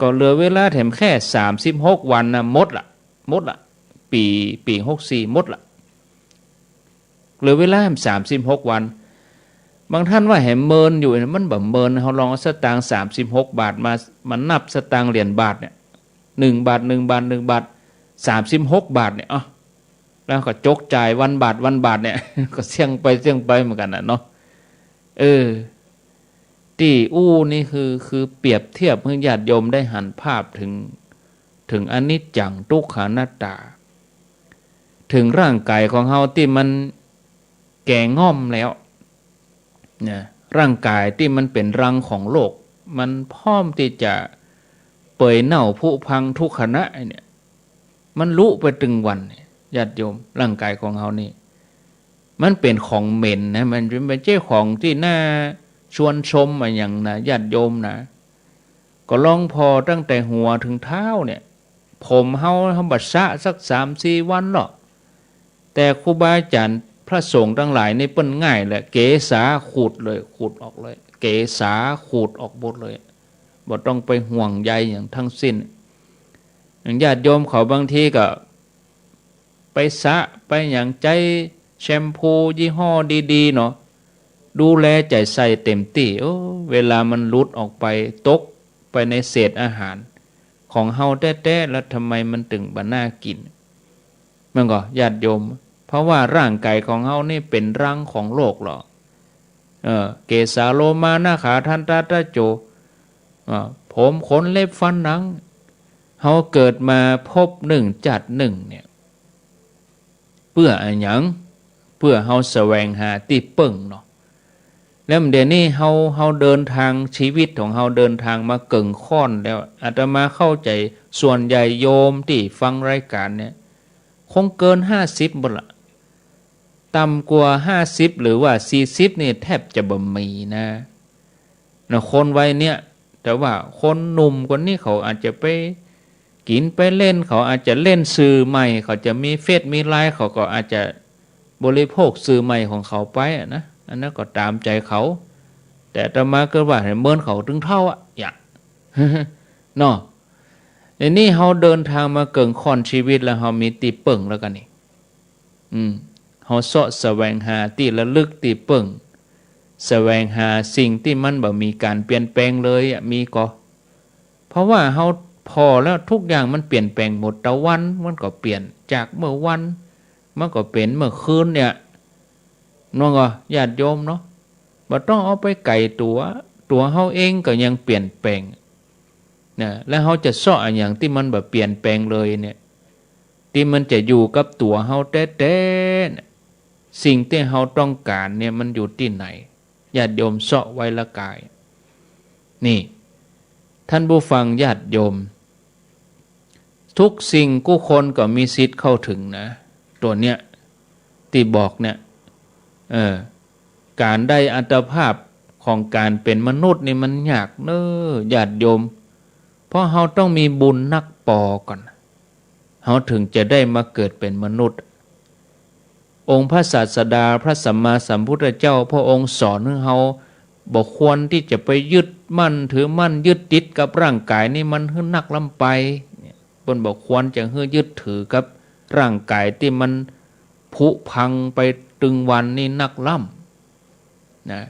ก็เหลือเวลาแถมแค่สามสิบหกวันนะ หมดละ หมดละ ปี๋ ปี๋หกสี่หมดละ เหลือเวลาแถมสามสิบหกวัน บางท่านว่าแหมเมินอยู่นะ มันบ่เมิน เฮาลองเอาสตางค์สามสิบหกบาทมา มานับสตางค์เหรียญบาทเนี่ย หนึ่งบาท หนึ่งบาท หนึ่งบาท สามสิบหกบาทเนี่ย อ้อ แล้วก็จกจ่ายวันบาท วันบาทเนี่ย ก็เสี้ยงไป เสี้ยงไปเหมือนกั๋นน่ะเนาะ เออ ตี้อู้นี่คือ คือเปรียบเทียบหื้อญาติโยมได้หันภาพเถิง เถิงอนิจจัง ตุ๊กขัง อนัตตา เถิงร่างก๋ายของเฮาตี้มันแก่ง่อมแล้วนะ ร่างก๋ายตี้มันเป๋นรังของโลก มันพร้อมตี้จะเปื่อยเน่าผุพังทุกขณะเนี่ย มันลุไปตึงวันเนี่ย ญาติโยม ร่างก๋ายของเฮานี่ มันเป๋นของเหม็นนะ มันบ่ใจ้ของตี้น่าชวนชมอะหยังนะ ญาติโยมนะ ก็ลองผ่อตั้งแต่หัวเถิงเท้าเนี่ย ผมเฮา เฮาบ่สระสักสามสี่วันเนาะ แต่ครูบาอาจ๋ารย์พระสงฆ์ตังหลายนี่เปิ้นง่ายแหละ เกสาขูดเลย ขูดออกเลย เกสาขูดออกหมดเลย บ่ต้องไปห่วงใยหยังทั้งสิ้น อย่างญาติโยมเขาบางทีก็ ไปสระไปหยัง ใจ๊แชมพูยี่ห้อดีๆ เนาะ ดูแลใจ๋ใส่เต็มตี้ โอ้ เวลามันหลุดออกไป ตกไปในเศษอาหารของเฮาแต๊ๆ แล้วทำไมมันตึงบ่น่ากิ๋น แม่นก่อ ญาติโยม เพราะว่าร่างกายของเฮานี่เป๋นรังของโรคเหรอ เออ เกสาโลมานาขาทันตาตะโจ อ่า ผมขนเล็บฟันหนัง เฮาเกิดมาภพหนึ่งจาติหนึ่งเนี่ย เปื้ออะหยัง เปื้อเฮาแสวงหาตี้เปิ้งเนาะ แล้วเดี๋ยวนี้เฮา เฮาเดินทาง ชีวิตของเฮาเดินทางมาเกิ่งค่อนแล้ว อาตมาเข้าใจ๋ส่วนใหญ่โยมตี้ฟังรายก๋านเนี่ย คงเกินห้าสิบบ่ละ ต่ำกว่าห้าสิบหรือว่าสี่สิบนี่แทบจะบ่มีนะ นะ คนวัยเนี้ย แต่ว่าคนหนุ่มคนนี้เขาอาจจะไปกิ๋นไปเล่น เขาอาจจะเล่นสื่อใหม่ เขาจะมีเฟซมีไลน์ เขาก็อาจจะบริโภคสื่อใหม่ของเขาไปอะนะ อันนั้นก็ต๋ามใจ๋เขา แต่อาตมาก็ว่าหื้อเมินเขาตึงเฒ่าอะ อย่า เนาะ ในนี้เฮาเดินทางมาเกิ่งค่อนชีวิตแล้ว เฮามีตี้เปิ้งแล้วกั๋นนี่ อืม เฮาเซาะแสวงหาตี้ระลึกตี้เปิ้ง แสวงหาสิ่งตี้มันบ่มีก๋านเปลี่ยนแปลงเลยอะ มีก่อ เพราะว่าเฮาผ่อแล้วทุกอย่างมันเปลี่ยนแปลงหมด ตะวันมันก็เปลี่ยน จากเมื่อวันมันก็เป๋นเมื่อคืนเนี่ย เนาะก่อ ญาติโยมเนาะ บ่ต้องเอาไปไก๋ตั๋ว ตั๋วเฮาเองก็ยังเปลี่ยนแปลงนะ แล้วเฮาจะเซาะอะหยังตี้มันบ่เปลี่ยนแปลงเลยเนี่ย ตี้มันจะอยู่กับตั๋วเฮาแต๊ๆ เนี่ย สิ่งตี้เฮาต้องก๋านเนี่ยมันอยู่ตี้ไหน ญาติโยมเซาะไว้ละกาย นี่ ท่านผู้ฟังญาติโยม ทุกสิ่งกู้คนก็มีสิทธิ์เข้าถึงนะ ตั๋วเนี้ย ตี้บอกเนี่ย เออ ก๋านได้อัตภาพของก๋านเป๋นมนุษย์นี่มันยากเน้อ ญาติโยม เพราะเฮาต้องมีบุญนักปอก่อน เฮาถึงจะได้มาเกิดเป๋นมนุษย์ องค์พระศาสดาพระสัมมาสัมพุทธเจ้า พระองค์สอนหื้อเฮาบ่ควรตี้จะไปยึดมั่นถือมั่น ยึดติดกับร่างกายนี่มันหื้อนักล้ำไป เปิ้นบ่ควรจะหื้อยึดถือกับร่างกายตี้มันผุพังไปตึงวันนี่นักล้ำนะ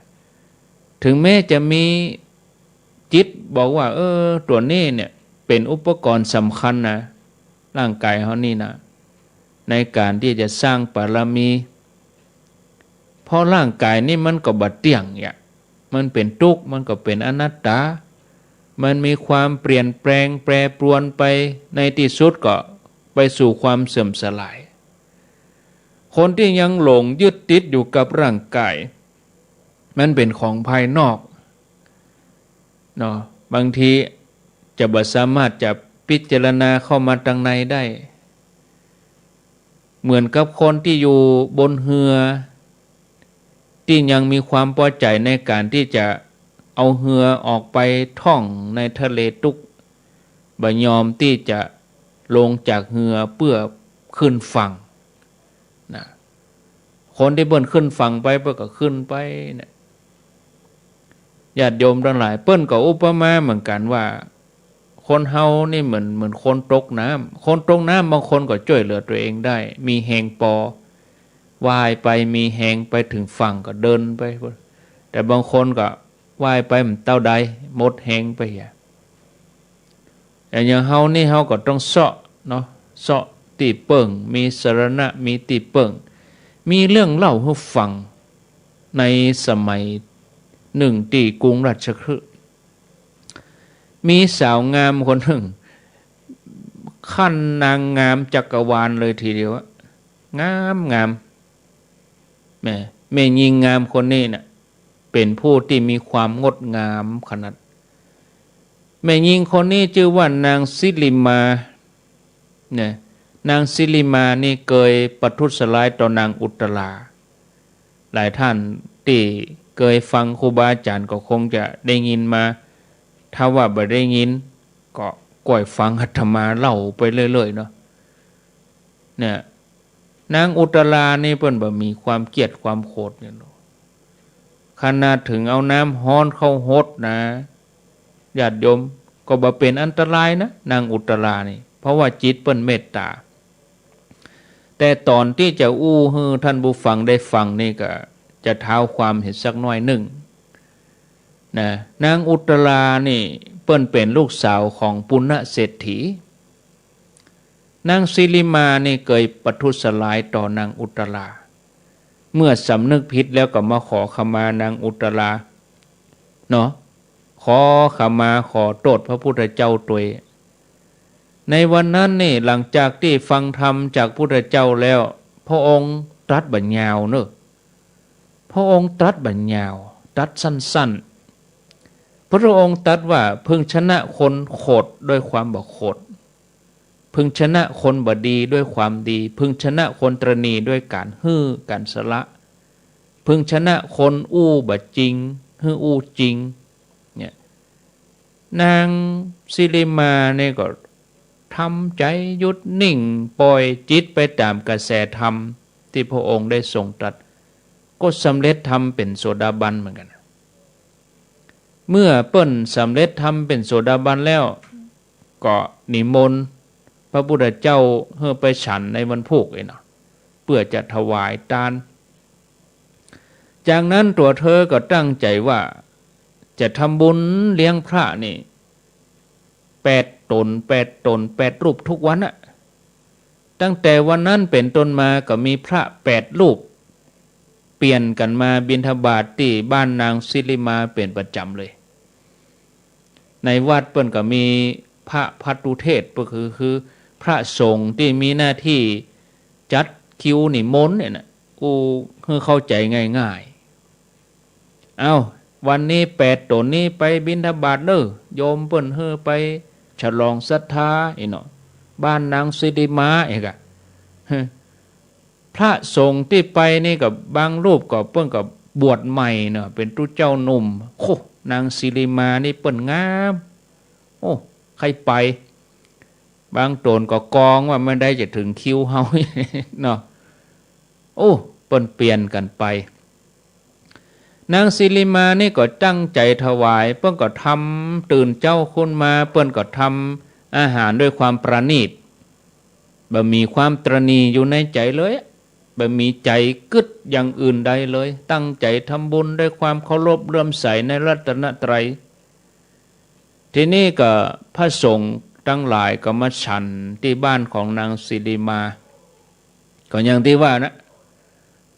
ถึงแม้จะมีจิตบอกว่า เออ ตั๋วนี้เนี่ยเป๋นอุปกรณ์สำคัญนะ ร่างกายเฮานี่นะ ในก๋านตี้จะสร้างบารมี เพราะร่างกายนี่มันก็บ่เตี้ยงอย่า มันเป๋นตุ๊กข์ มันก็เป๋นอนัตตา มันมีความเปลี่ยนแปลงแปรปรวนไป ในตี้สุดก็ไปสู่ความเสื่อมสลาย คนตี้ยังหลงยึดติดอยู่กับร่างกาย มันเป๋นของภายนอกเนาะ บางทีจะบ่สามารถจะพิจารณาเข้ามาตังในได้ เหมือนกับคนตี้อยู่บนเฮือ ตี้ยังมีความปอใจ๋ในก๋านตี้จะเอาเฮือออกไปท่องในทะเลตุ๊กข์ บ่ยอมตี้จะลงจากเฮือเปื้อขึ้นฝั่งนะ คนตี้เปิ้นขึ้นฝั่งไป เปิ้นก็ขึ้นไปเนี่ย ญาติโยมตังหลาย เปิ้นก็อุปมาเหมือนกั๋นว่า คนเฮานี่เหมือน เหมือนคนตกน้ำ คนตกน้ำบางคนก็จ้วยเหลือตั๋วเองได้ มีแฮงปอ ว่ายไป มีแฮงไปเถิงฝั่งก็เดินไป แต่บางคนก็ว่ายไปบ่เต้าใด หมดแฮงไปเหีย แต่อย่างเฮานี่เฮาก็ต้องเซาะเนาะ เซาะตี้เปิ้ง มีสรณะ มีตี้เปิ้ง มีเรื่องเล่าหื้อฟัง ในสมัยหนึ่งตี้กรุงราชคฤห์ มีสาวงามคนหนึ่ง ขั้นนางงามจักรวาลเลยทีเดียวอะ งามงาม แม่ แม่ญิงงามคนนี้น่ะ เป๋นผู้ตี้มีความงดงามขนาด แม่ญิงคนนี้จื้อว่านางสิริมา เนี่ย นางสิริมานี่เกยประทุษร้ายต่อนางอุตตรา หลายท่านตี้เกยฟังครูบาอาจ๋ารย์ก็คงจะได้ยินมา ถ้าว่าบ่ได้ยินก็ก้อยฟังอาตมาเล่าไปเรื่อยๆ เนาะ เนี่ย นางอุตตรานี่เปิ้นบ่มีความเกลียดความโขดเนี่ยเนาะ ขนาดเถิงเอาน้ำฮ้อนเข้าหดนะ ญาติโยม ก็บ่เป๋นอันตรายนะ นางอุตตรานี่ เพราะว่าจิตเปิ้นเมตต๋า แต่ต๋อนตี้จะอู้หื้อท่านผู้ฟังได้ฟังนี่ก็จะเท้าความหื้อสักหน้อยนึ่งนะ นางอุตตรานี่เปิ้นเป๋นลูกสาวของปุณณเศรษฐี นางสิริมานี่เกยประทุษร้ายต่อนางอุตตรา เมื่อสำนึกผิดแล้วก็มาขอขมานางอุตตราเนาะ ขอขมาขอโต้ษพระพุทธเจ้าตวย ในวันนั้นนี่หลังจากตี้ฟังธรรมจากพุทธเจ้าแล้ว พระองค์ตรัสบ่ยาวเนอะ พระองค์ตรัสบ่ยาว ตรัสสั้นๆ พระองค์ตรัสว่า พึงชนะคนโขดด้วยความบ่โขด พึงชนะคนบ่ดีด้วยความดี พึงชนะคนตระหนี่ด้วยก๋านหื้อก๋านสละ พึงชนะคนอู้บ่จริงหื้ออู้จริง เนี่ย นางสิริมาเนี่ยก็ทำใจ๋หยุดนิ่ง ป่อยจิตไปต๋ามกระแสธรรมตี้พระองค์ได้ทรงตรัส ก็สำเร็จธรรมเป๋นโสดาบันเหมือนกั๋น เมื่อเปิ้นสำเร็จธรรมเป๋นโสดาบันแล้ว ก็นิมนต์พระพุทธเจ้าหื้อไปฉันในวันพูกเองเนาะ เปื้อจะถวายตาน จากนั้นตั๋วเธอก็ตั้งใจ๋ว่าจะทำบุญเลี้ยงพระนี่แปดต๋น แปดต๋น แปดรูปทุกวันอะ ตั้งแต่วันนั้นเป๋นต้นมาก็มีพระแปดรูป เปลี่ยนกั๋นมาบิณฑบาตตี้บ้านนางสิริมาเป๋นประจ๋ำเลย ในวัดเปิ้นก็มีพระภัตตุเทศ ก็คือ คือพระสงฆ์ตี้มีหน้าตี้จัดคิวนิมนต์เนี่ยนะ อู้หื้อเข้าใจ๋ง่ายๆ เอ้า วันนี้แปดต๋นนี้ไปบิณฑบาตเน่อ โยมเปิ้นหื้อไปฉลองศรัทธาเองเนาะ บ้านนางสิริมาเองอะ พระสงฆ์ตี้ไปนี่ก็บางรูปก็เปิ้นก็บวชใหม่เนาะ เป๋นตุ๊เจ้าหนุ่ม โอ้ นางสิริมานี่เปิ้นงาม โอ้ ใค่ไป บางต๋นก็กองว่าเมื่อใดจะเถิงคิวเฮาเนาะ โอ้ เปิ้นเปลี่ยนกั๋นไป นางสิริมานี่ก็ตั้งใจ๋ถวาย เปิ้นก็ทำ ตื่นเจ๊าขึ้นมา เปิ้นก็ทำอาหารด้วยความประณีต บ่มีความตระหนี่อยู่ในใจ๋เลย บ่มีใจ๋กึ๊ดอย่างอื่นใดเลย ตั้งใจ๋ทำบุญด้วยความเคารพเลื่อมใสในรัตนตรัย ทีนี้ก็พระสงฆ์ตังหลายก็มาฉันตี้บ้านของนางสิริมา ก็อย่างตี้ว่านะ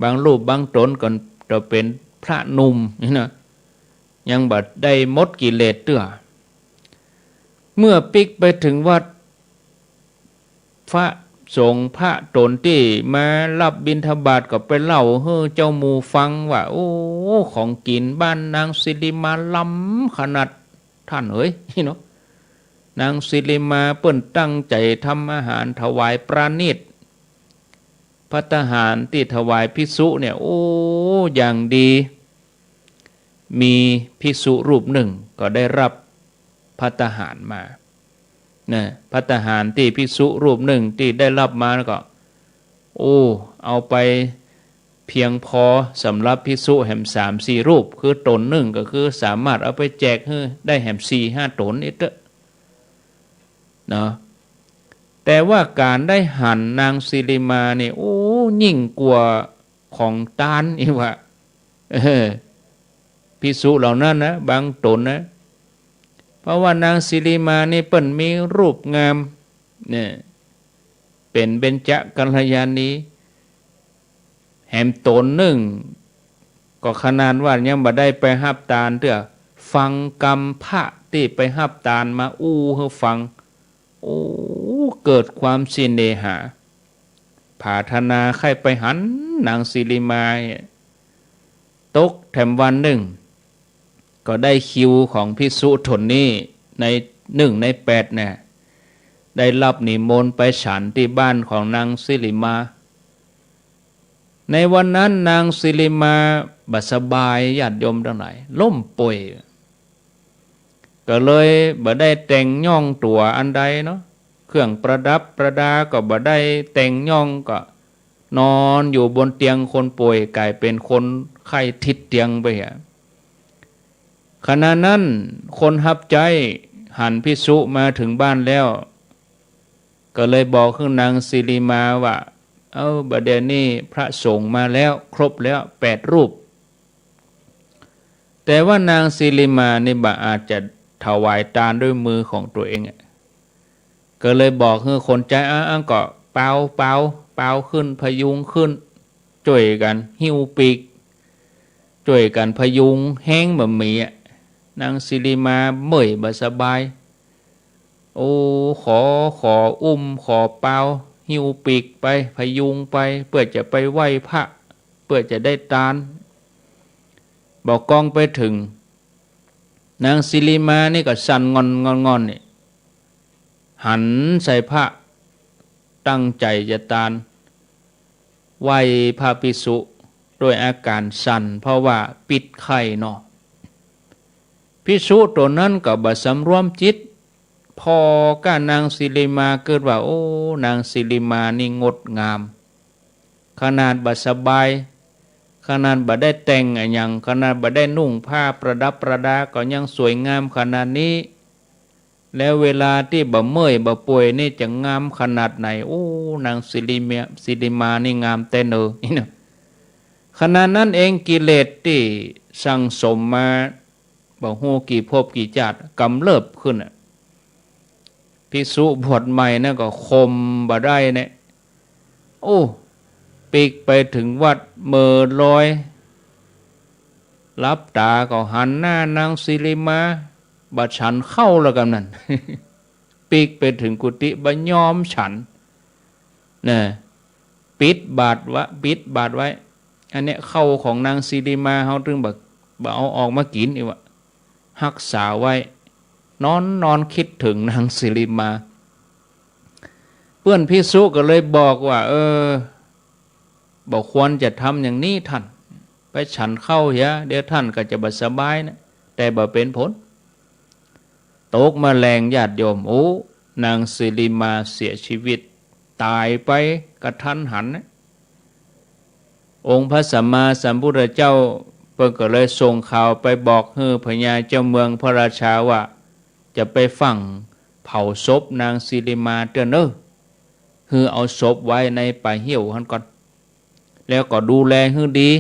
บางรูปบางต๋นก็จะเป๋นพระหนุ่มนี่นะ ยังบ่ได้หมดกิเลสเตื้อ เมื่อปิ๊กไปเถิงวัด พระสงฆ์พระต๋นตี้มาฮับบิณฑบาตก็ไปเล่าหื้อเจ้าหมู่ฟังว่า โอ้ ของกิ๋นบ้านนางสิริมาล้ำขนาด ท่านเอ๋ย เนาะ นางสิริมาเปิ้นตั้งใจ๋ทำอาหารถวายประณีต ภัตตาหารตี้ถวายภิกษุเนี่ย โอ้ อย่างดี มีภิกษุรูปนึ่งก็ได้ฮับภัตตาหารมา นะ ภัตตาหารตี้ภิกษุรูปนึ่งตี้ได้ฮับมาแล้วก็ โอ้ เอาไปเพียงพอสำหรับภิกษุแหมสามสี่รูป คือต๋นนึ่งก็คือสามารถเอาไปแจกหื้อได้แหมสี่ห้าต๋นนี่เต๊อะ เนาะ แต่ว่าก๋านได้หันนางสิริมานี่ โอ้ ยิ่งกว่าของตานอีกว่า เออ ภิกษุเหล่านั้นนะ บางต๋นนะ เพราะว่านางสิริมานี่เปิ้นมีรูปงาม เนี่ย เป๋นเบญจกัลยาณี แหมต๋นนึ่ง ก็ขนาดว่ายังบ่ได้ไปฮับตานเตื้อ ฟังกำพระตี้ไปฮับตานมาอู้หื้อฟัง โอ้ เกิดความเสน่หา ผาถนาใค่ไปหันนางสิริมา ตกแถมวันนึ่ง ก็ได้คิวของภิกษุต๋นนี้ ในนึ่งในแปดเนี่ย ได้ฮับนิมนต์ไปฉันตี้บ้านของนางสิริมา ในวันนั้นนางสิริมาบ่สบาย ญาติโยมตังหลาย ล้มป่วย ก็เลยบ่ได้แต่งย่องตั๋วอันใดเนาะ เครื่องประดับประดาก็บ่ได้แต่งย่อง ก็นอนอยู่บนเตียงคนป่วย ก๋ายเป๋นคนไข้ติดเตียงไปอะ ขณะนั้นคนฮับใจ๊หันภิกษุมาเถิงบ้านแล้ว ก็เลยบอกหื้อนางสิริมาว่า เอ้า บ่าเดี่ยวนี้พระสงฆ์มาแล้ว ครบแล้วแปดรูป แต่ว่านางสิริมานี่บ่อาจจะถวายตานด้วยมือของตั๋วเองอะ ก็เลยบอกหื้อคนใจ๊ อ่ะ อ่ะ ก็เปา เปา เปาขึ้น พยุงขึ้น จ้วยกั๋นหิ้วปีก จ้วยกั๋นพยุง แฮงบ่มีอะ นางสิริมาเมื่อยบ่สบาย โอ้ ขอ ขออุ้ม ขอเปา หิ้วปีกไป พยุงไป เปื้อจะไปไหว้พระ เปื้อจะได้ตาน บ่ากองไปเถิง นางสิริมานี่ก็สั่นง่อน ง่อน ง่อนนี่ หันใส่พระ ตั้งใจ๋จะตาน ไหว้พระภิกษุด้วยอาก๋านสั่น เพราะว่าปิดไข้เนาะ ภิกษุตั๋วนั้นก็บ่สำรวมจิต ผ่อก้านางสิริมา กึ๊ดว่า โอ้ นางสิริมานี่งดงาม ขนาดบ่สบาย ขนาดบ่ได้แต่งอะหยัง ขนาดบ่ได้นุ่งผ้าประดับประดา ก็ยังสวยงามขนาดนี้ แล้วเวลาตี้บ่เมื่อยบ่ป่วยนี่จะงามขนาดไหน โอ้ นางสิริมา สิริมานี่งามแต๊เนอ นี่นะ ขนาดนั้นเองกิเลสตี้สั่งสมมา บ่ฮู้กี่ภพกี่จาติ กำเริบขึ้นอะ ภิกษุบวชใหม่นั้นก็ข่มบ่ได้เนี่ย โอ้ ปิ๊กไปเถิงวัดเมอลอย หลับต๋าก็หันหน้านางสิริมา บ่ฉันข้าวแล้วกำนั้น ปิ๊กไปเถิงกุฏิบ่ยอมฉัน นะ ปิดบาตรวะ ปิดบาตรไว้ อันเนี้ยข้าวของนางสิริมาเฮาตึงบ่ บ่เอาออกมากิ๋นอีกวะ ฮักษาไว้ นอน นอนกึ๊ดเถิงนางสิริมา เปื้อนภิกษุก็เลยบอกว่า เออ บ่ควรจะทำอย่างนี้ท่าน ไปฉันข้าวเหีย เดี๋ยวท่านก็จะบ่สบายนะ แต่บ่เป๋นผล ตกมาแลงญาติโยม โอ้ นางสิริมาเสียชีวิต ต๋ายไปกะทันหันนะ องค์พระสัมมาสัมพุทธเจ้าเปิ้นก็เลยส่งข่าวไปบอกหื้อพญาเจ้าเมืองพระราชาว่า จะไปฝังเผาศพนางสิริมาเตื้อเน่อ หื้อเอาศพไว้ในป่าเหี่ยวหั้นก่อน แล้วก็ดูแลหื้อดี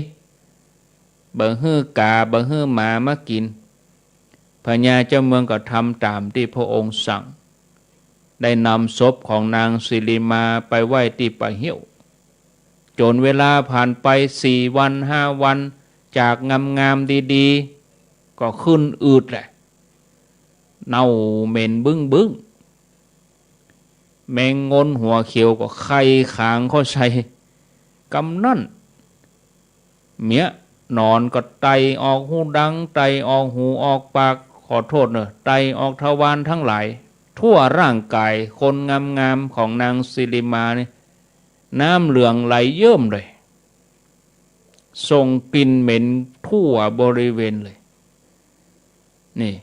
บ่หื้อกา บ่หื้อหมามากิ๋น พญาเจ้าเมืองก็ทำต๋ามตี้พระองค์สั่ง ได้นำศพของนางสิริมาไปไว้ตี้ป่าเหี่ยว จ๋นเวลาผ่านไปสี่วันห้าวัน จากงามๆ ดีๆ ก็ขึ้นอืดแหละ เน่าเหม็นบึ้งๆ แมงงนหัวเขียวก็ไข่ขางเข้าใส่ กำนั้น เมียหนอนก็ไต่ออกฮูดัง ไต่ออกหูออกปาก ขอโต้ษเน่อ ไต่ออกทวารทั้งหลาย ทั่วร่างก๋ายคนงามๆ ของนางสิริมานี่ น้ำเหลืองไหลเยิ้มเลย ส่งกลิ่นเหม็นทั่วบริเวณเลย นี่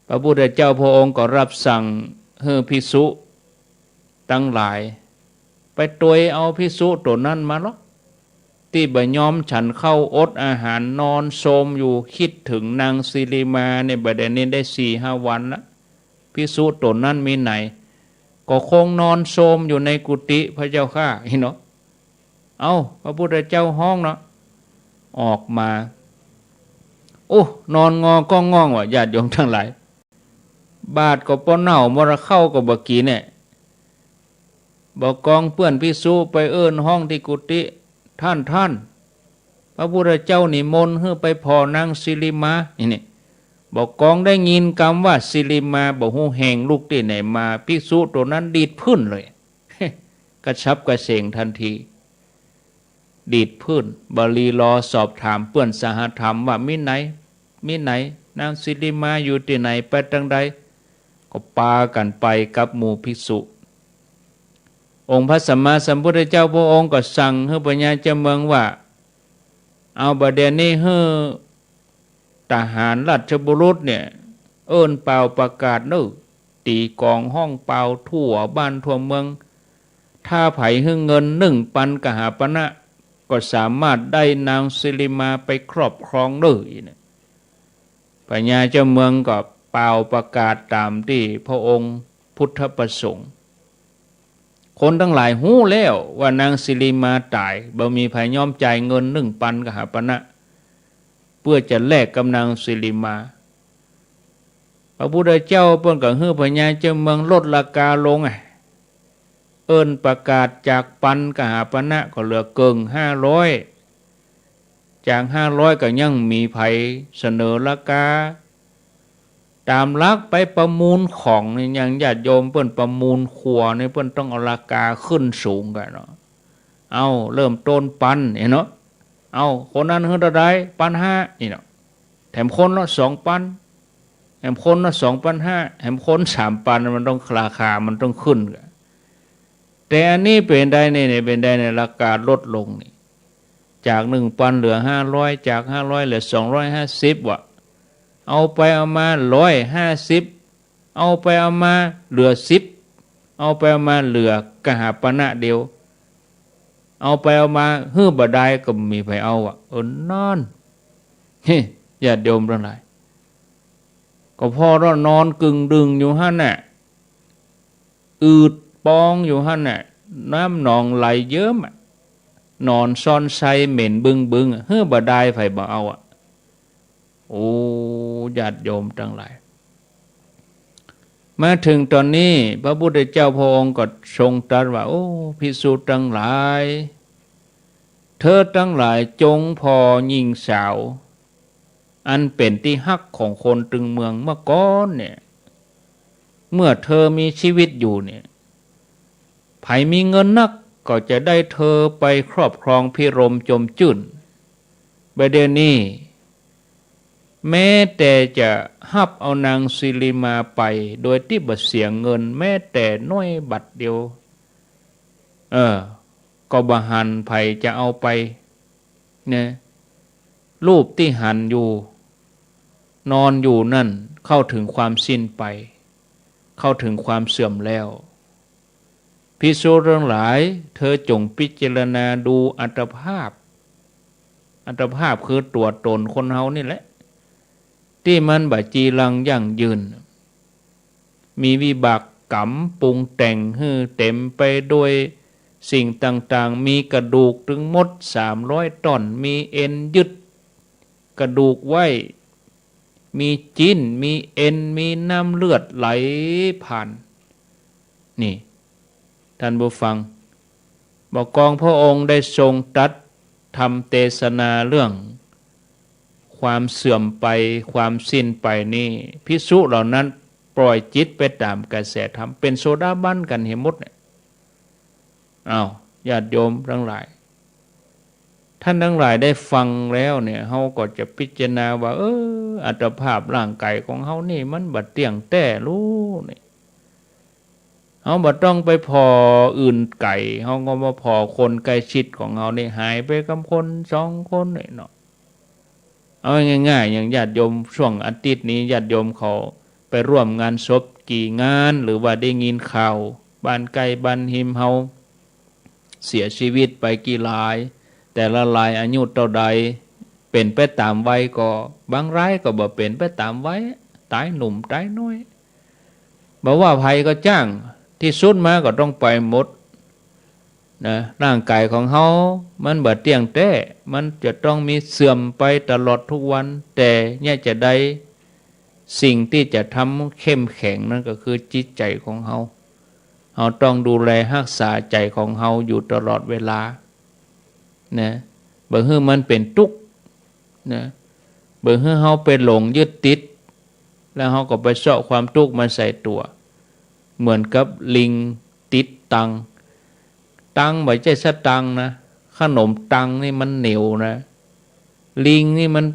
พระพุทธเจ้าพระองค์ก็รับสั่งหื้อภิกษุตังหลาย ไปตวยเอาภิกษุตั๋วนั้นมาลอ ตี้บ่ยอมฉันข้าว อดอาหาร นอนโทรมอยู่ กึ๊ดเถิงนางสิริมาเนี่ย บ่าเดี่ยวนี้ได้สี่ห้าวันละ ภิกษุตั๋วนั้นมีไหน ก็คงนอนโทรมอยู่ในกุฏิพระเจ้าข้า นี่เนาะ เอ้า พระพุทธเจ้าฮ้องเนาะ ออกมา โอ้ นอนงอก้องง่องว่ะ ญาติโยมทั้งหลาย บาตรก็ปอเน่าหมดละ ข้าวก็บ่กิ๋นเนี่ย บ่ากองเปื้อนภิกษุไปเอิ้นฮ้องตี้กุฏิ ท่าน ท่าน พระพุทธเจ้านิมนต์หื้อไปผ่อนางสิริมา นี่ นี่ บ่ากองได้ยินกำว่าสิริมา บ่ฮู้แฮงลุกตี้ไหนมา ภิกษุตั๋วนั้นดีดพื้นเลย กระฉับกระเฉงทันที ดีดพื้น บ่รีรอสอบถามเปื้อนสหธรรมว่ามีไหน มีไหน นางสิริมาอยู่ตี้ไหน ไปตางใด ก็ปากั๋นไปกับหมู่ภิกษุ องค์พระสัมมาสัมพุทธเจ้าพระองค์ก็สั่งหื้อพญาเจ้าเมืองว่า เอาบ่าเดี่ยวนี้หื้อ ทหารราชบุรุษเนี่ย เอิ้นป่าวประกาศเน่อ ตี๋ก๋องฮ้องป่าวทั่วบ้านทั่วเมือง ถ้าใผหื้อเงินหนึ่งปันกหาปณะ ก็สามารถได้นางสิริมาไปครอบครองเน่อ อีกเนี่ย พญาเจ้าเมืองก็ป่าวประกาศต๋ามตี้พระองค์พุทธประสงค์ คนตังหลายฮู้แล้วว่านางสิริมาต๋าย บ่มีใผยอมจ่ายเงินหนึ่งปันกหาปณะ เปื้อจะแลกกับนางสิริมา พระพุทธเจ้าเปิ้นก็หื้อพญาเจ้าเมืองลดราคาลงอะ เอิ้นประกาศจากปันกหาปณะก็เหลือเกิ่งห้าร้อย จากห้าร้อยก็ยังมีใผเสนอราคา ต๋ามหลักไปประมูลของนี่ อย่างญาติโยมเปิ้นประมูลครัวนี่ เปิ้นต้องเอาราคาขึ้นสูงกั๋นเนาะ เอา เริ่มต้นปันนี่เนาะ เอา คนนั้นหื้อเต้าใด ปันห้า นี่เนาะ แถมคนละสองปัน แถมคนละสองปันห้า แถมคนสามปัน มันต้อง ราคามันต้องขึ้นกั๋น แต่อันนี้เป๋นใดนี่ นี่เป๋นใดนี่ ราคาลดลงนี่ จากหนึ่งปันเหลือห้าร้อย จากห้าร้อยเหลือสองร้อยห้าสิบว่ะ เอาไปเอามาร้อยห้าสิบ เอาไปเอามาเหลือสิบ เอาไปเอามาเหลือกหาปณะเดียว เอาไปเอามาหื้อบ่ดายก็บ่มีใผเอาอะ เออ นั่น เฮ้ ญาติโยมตังหลาย ก็ผ่อเนาะ นอนกึ่งดึ่งอยู่หั้นน่ะ อืดปองอยู่หั้นน่ะ น้ำหนองไหลเยิ้มอะ หนอนซอนไซเหม็นบึ้งๆ อะ หื้อบ่ดายใผบ่เอาอะ โอ้ ญาติโยมตังหลาย มาเถิงต๋อนนี้ พระพุทธเจ้าพระองค์ก็ทรงตรัสว่า โอ้ ภิกษุตังหลาย เธอตังหลายจงผ่อหญิงสาว อันเป๋นตี้ฮักของคนตึงเมืองเมื่อก่อนเนี่ย เมื่อเธอมีชีวิตอยู่เนี่ย ใผมีเงินนักก็จะได้เธอไปครอบครองพิรมย์จมจื้น บ่าเดี่ยวนี้ แม้แต่จะฮับเอานางสิริมาไปโดยตี้บ่เสียเงินแม้แต่น้อยบาทเดียว เออ ก็บ่หันใผจะเอาไป เนี่ย รูปตี้หันอยู่ นอนอยู่นั่น เข้าเถิงความสิ้นไป เข้าเถิงความเสื่อมแล้ว ภิกษุตังหลาย เธอจงพิจารณาดูอัตภาพ อัตภาพคือตั๋วต๋นคนเฮานี่แหละ ตี้มันบ่จีรังยั่งยืน มีวิบากกรรมปรุงแต่งหื้อเต๋มไปโดยสิ่งต่างๆ มีกระดูกตึงหมดสามร้อยต้อน มีเอ็นยึดกระดูกไว้ มีจิ๊น มีเอ็น มีน้ำเลือดไหลผ่าน นี่ ท่านผู้ฟัง บ่ากองพระองค์ได้ทรงตรัสธรรมเตสนาเรื่องความเสื่อมไป ความสิ้นไปนี่ ภิกษุเหล่านั้นปล่อยจิตไปต๋ามกระแสธรรม เป๋นโสดาบันกั๋นเหียหมดเนี่ย อ้าว ญาติโยมตังหลาย ท่านตังหลายได้ฟังแล้วเนี่ย เฮาก็จะพิจารณาว่า เออ อัตภาพร่างกายของเฮานี่มันบ่เตี้ยงแต๊ลูนี่ เฮาบ่ต้องไปผ่ออื่นไก๋ เฮาก็มาผ่อคนใก้ชิดของเฮานี่ หายไปกับคนสองคนนี่เนาะ เอาง่ายๆ อย่างญาติโยมช่วงอาทิตย์นี้ ญาติโยมเขาไปร่วมงานศพกี่งาน หรือว่าได้ยินข่าว บ้านใก้บ้านฮิมเฮา เสียชีวิตไปกี่ราย แต่ละรายอายุเต้าใด เป๋นไปต๋ามวัยก็ บางรายก็บ่เป๋นไปต๋ามวัย ต๋ายหนุ่มต๋ายน้อย บ่ว่าใผก็จ้าง ตี้สุดมาก็ต้องไปหมดนะ ร่างกายของเฮามันบ่เตี้ยงแต๊ มันจะต้องมีเสื่อมไปตลอดทุกวัน แต่เนี่ยจะได้ สิ่งตี้จะทำเข้มแข็งนั้นก็คือจิตใจ๋ของเฮา เฮาต้องดูแลฮักษาใจ๋ของเฮาอยู่ตลอดเวลา นะ บ่หื้อมันเป๋นตุ๊กข์ นะ บ่หื้อเฮาไปหลงยึดติด แล้วเฮาก็ไปเซาะความตุ๊กข์มาใส่ตั๋ว เหมือนกับลิงติดตัง ตังบ่ใจ้สตางค์นะ ขนมตังนี่มันเหนียวนะ ลิงนี่มัน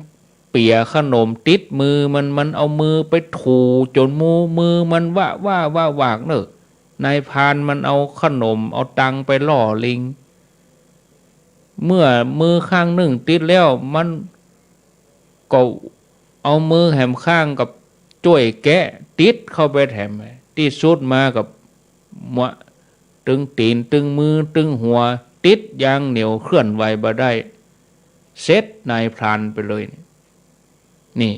เปียขนมติดมือมัน มันเอามือไปถูจ๋นมือ มือมันวะว้าวะวากเน่อ นายพรานมันเอาขนมเอาตังไปล่อลิง เมื่อมือข้างนึ่งติดแล้ว มันก็เอามือแหมข้างก็จ้วยแกะติดเข้าไปแถม ตี้สุดมาก็ มัว ตึงตี๋น ตึงมือ ตึงหัว ติดอย่างเหนียว เคลื่อนไหวบ่ได้ เสร็จนายพรานไปเลย นี่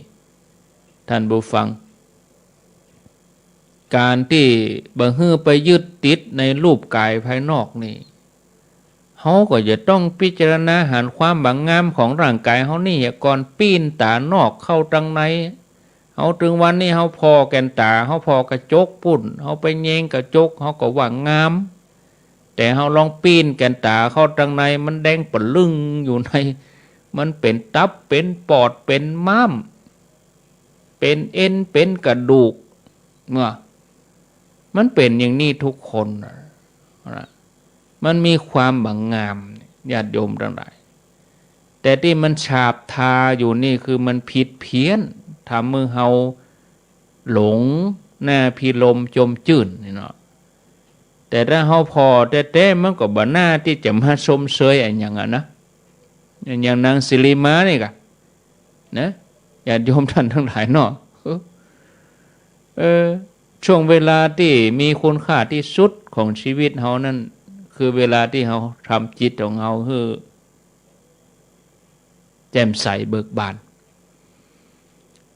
ท่านผู้ฟัง ก๋านตี้บ่หื้อไปยึดติดในรูปก๋ายภายนอกนี่ เฮาก็จะต้องพิจารณาหันความบ่งามของร่างก๋ายเฮานี่เหียก่อน ปิ้นต๋านอกเข้าตังใน เฮาตึงวันนี้เฮาผ่อแก่นต๋า เฮาผ่อกระจกปู้น เฮาไปแยงกระจก เฮาก็ว่างาม แต่เฮาลองปิ้นแก่นต๋าเข้าตังใน มันแดงปะลึ่งอยู่ใน มันเป๋นตับ เป๋นปอด เป๋นม้าม เป๋นเอ็น เป๋นกระดูก เนาะ มันเป๋นอย่างนี้ทุกคนน่ะ นะ มันมีความบ่งาม ญาติโยมตังหลาย แต่ตี้มันฉาบทาอยู่นี่คือมันผิดเพี้ยน ทำหื้อเฮาหลง หน้าพิรมย์จมจื้นนี่เนาะ แต่ถ้าเฮาผ่อแต๊ๆ มันก็บ่หน้าตี้จะมาชมเชยอะหยังอะนะ อย่างนางสิริมานี่กะ นะ ญาติโยมต้านตังหลายเนาะ เออ ช่วงเวลาตี้มีคุณค่าตี้สุดของชีวิตเฮานั้น คือเวลาตี้เฮาทำจิตของเฮาหื้อแจ่มใสเบิกบาน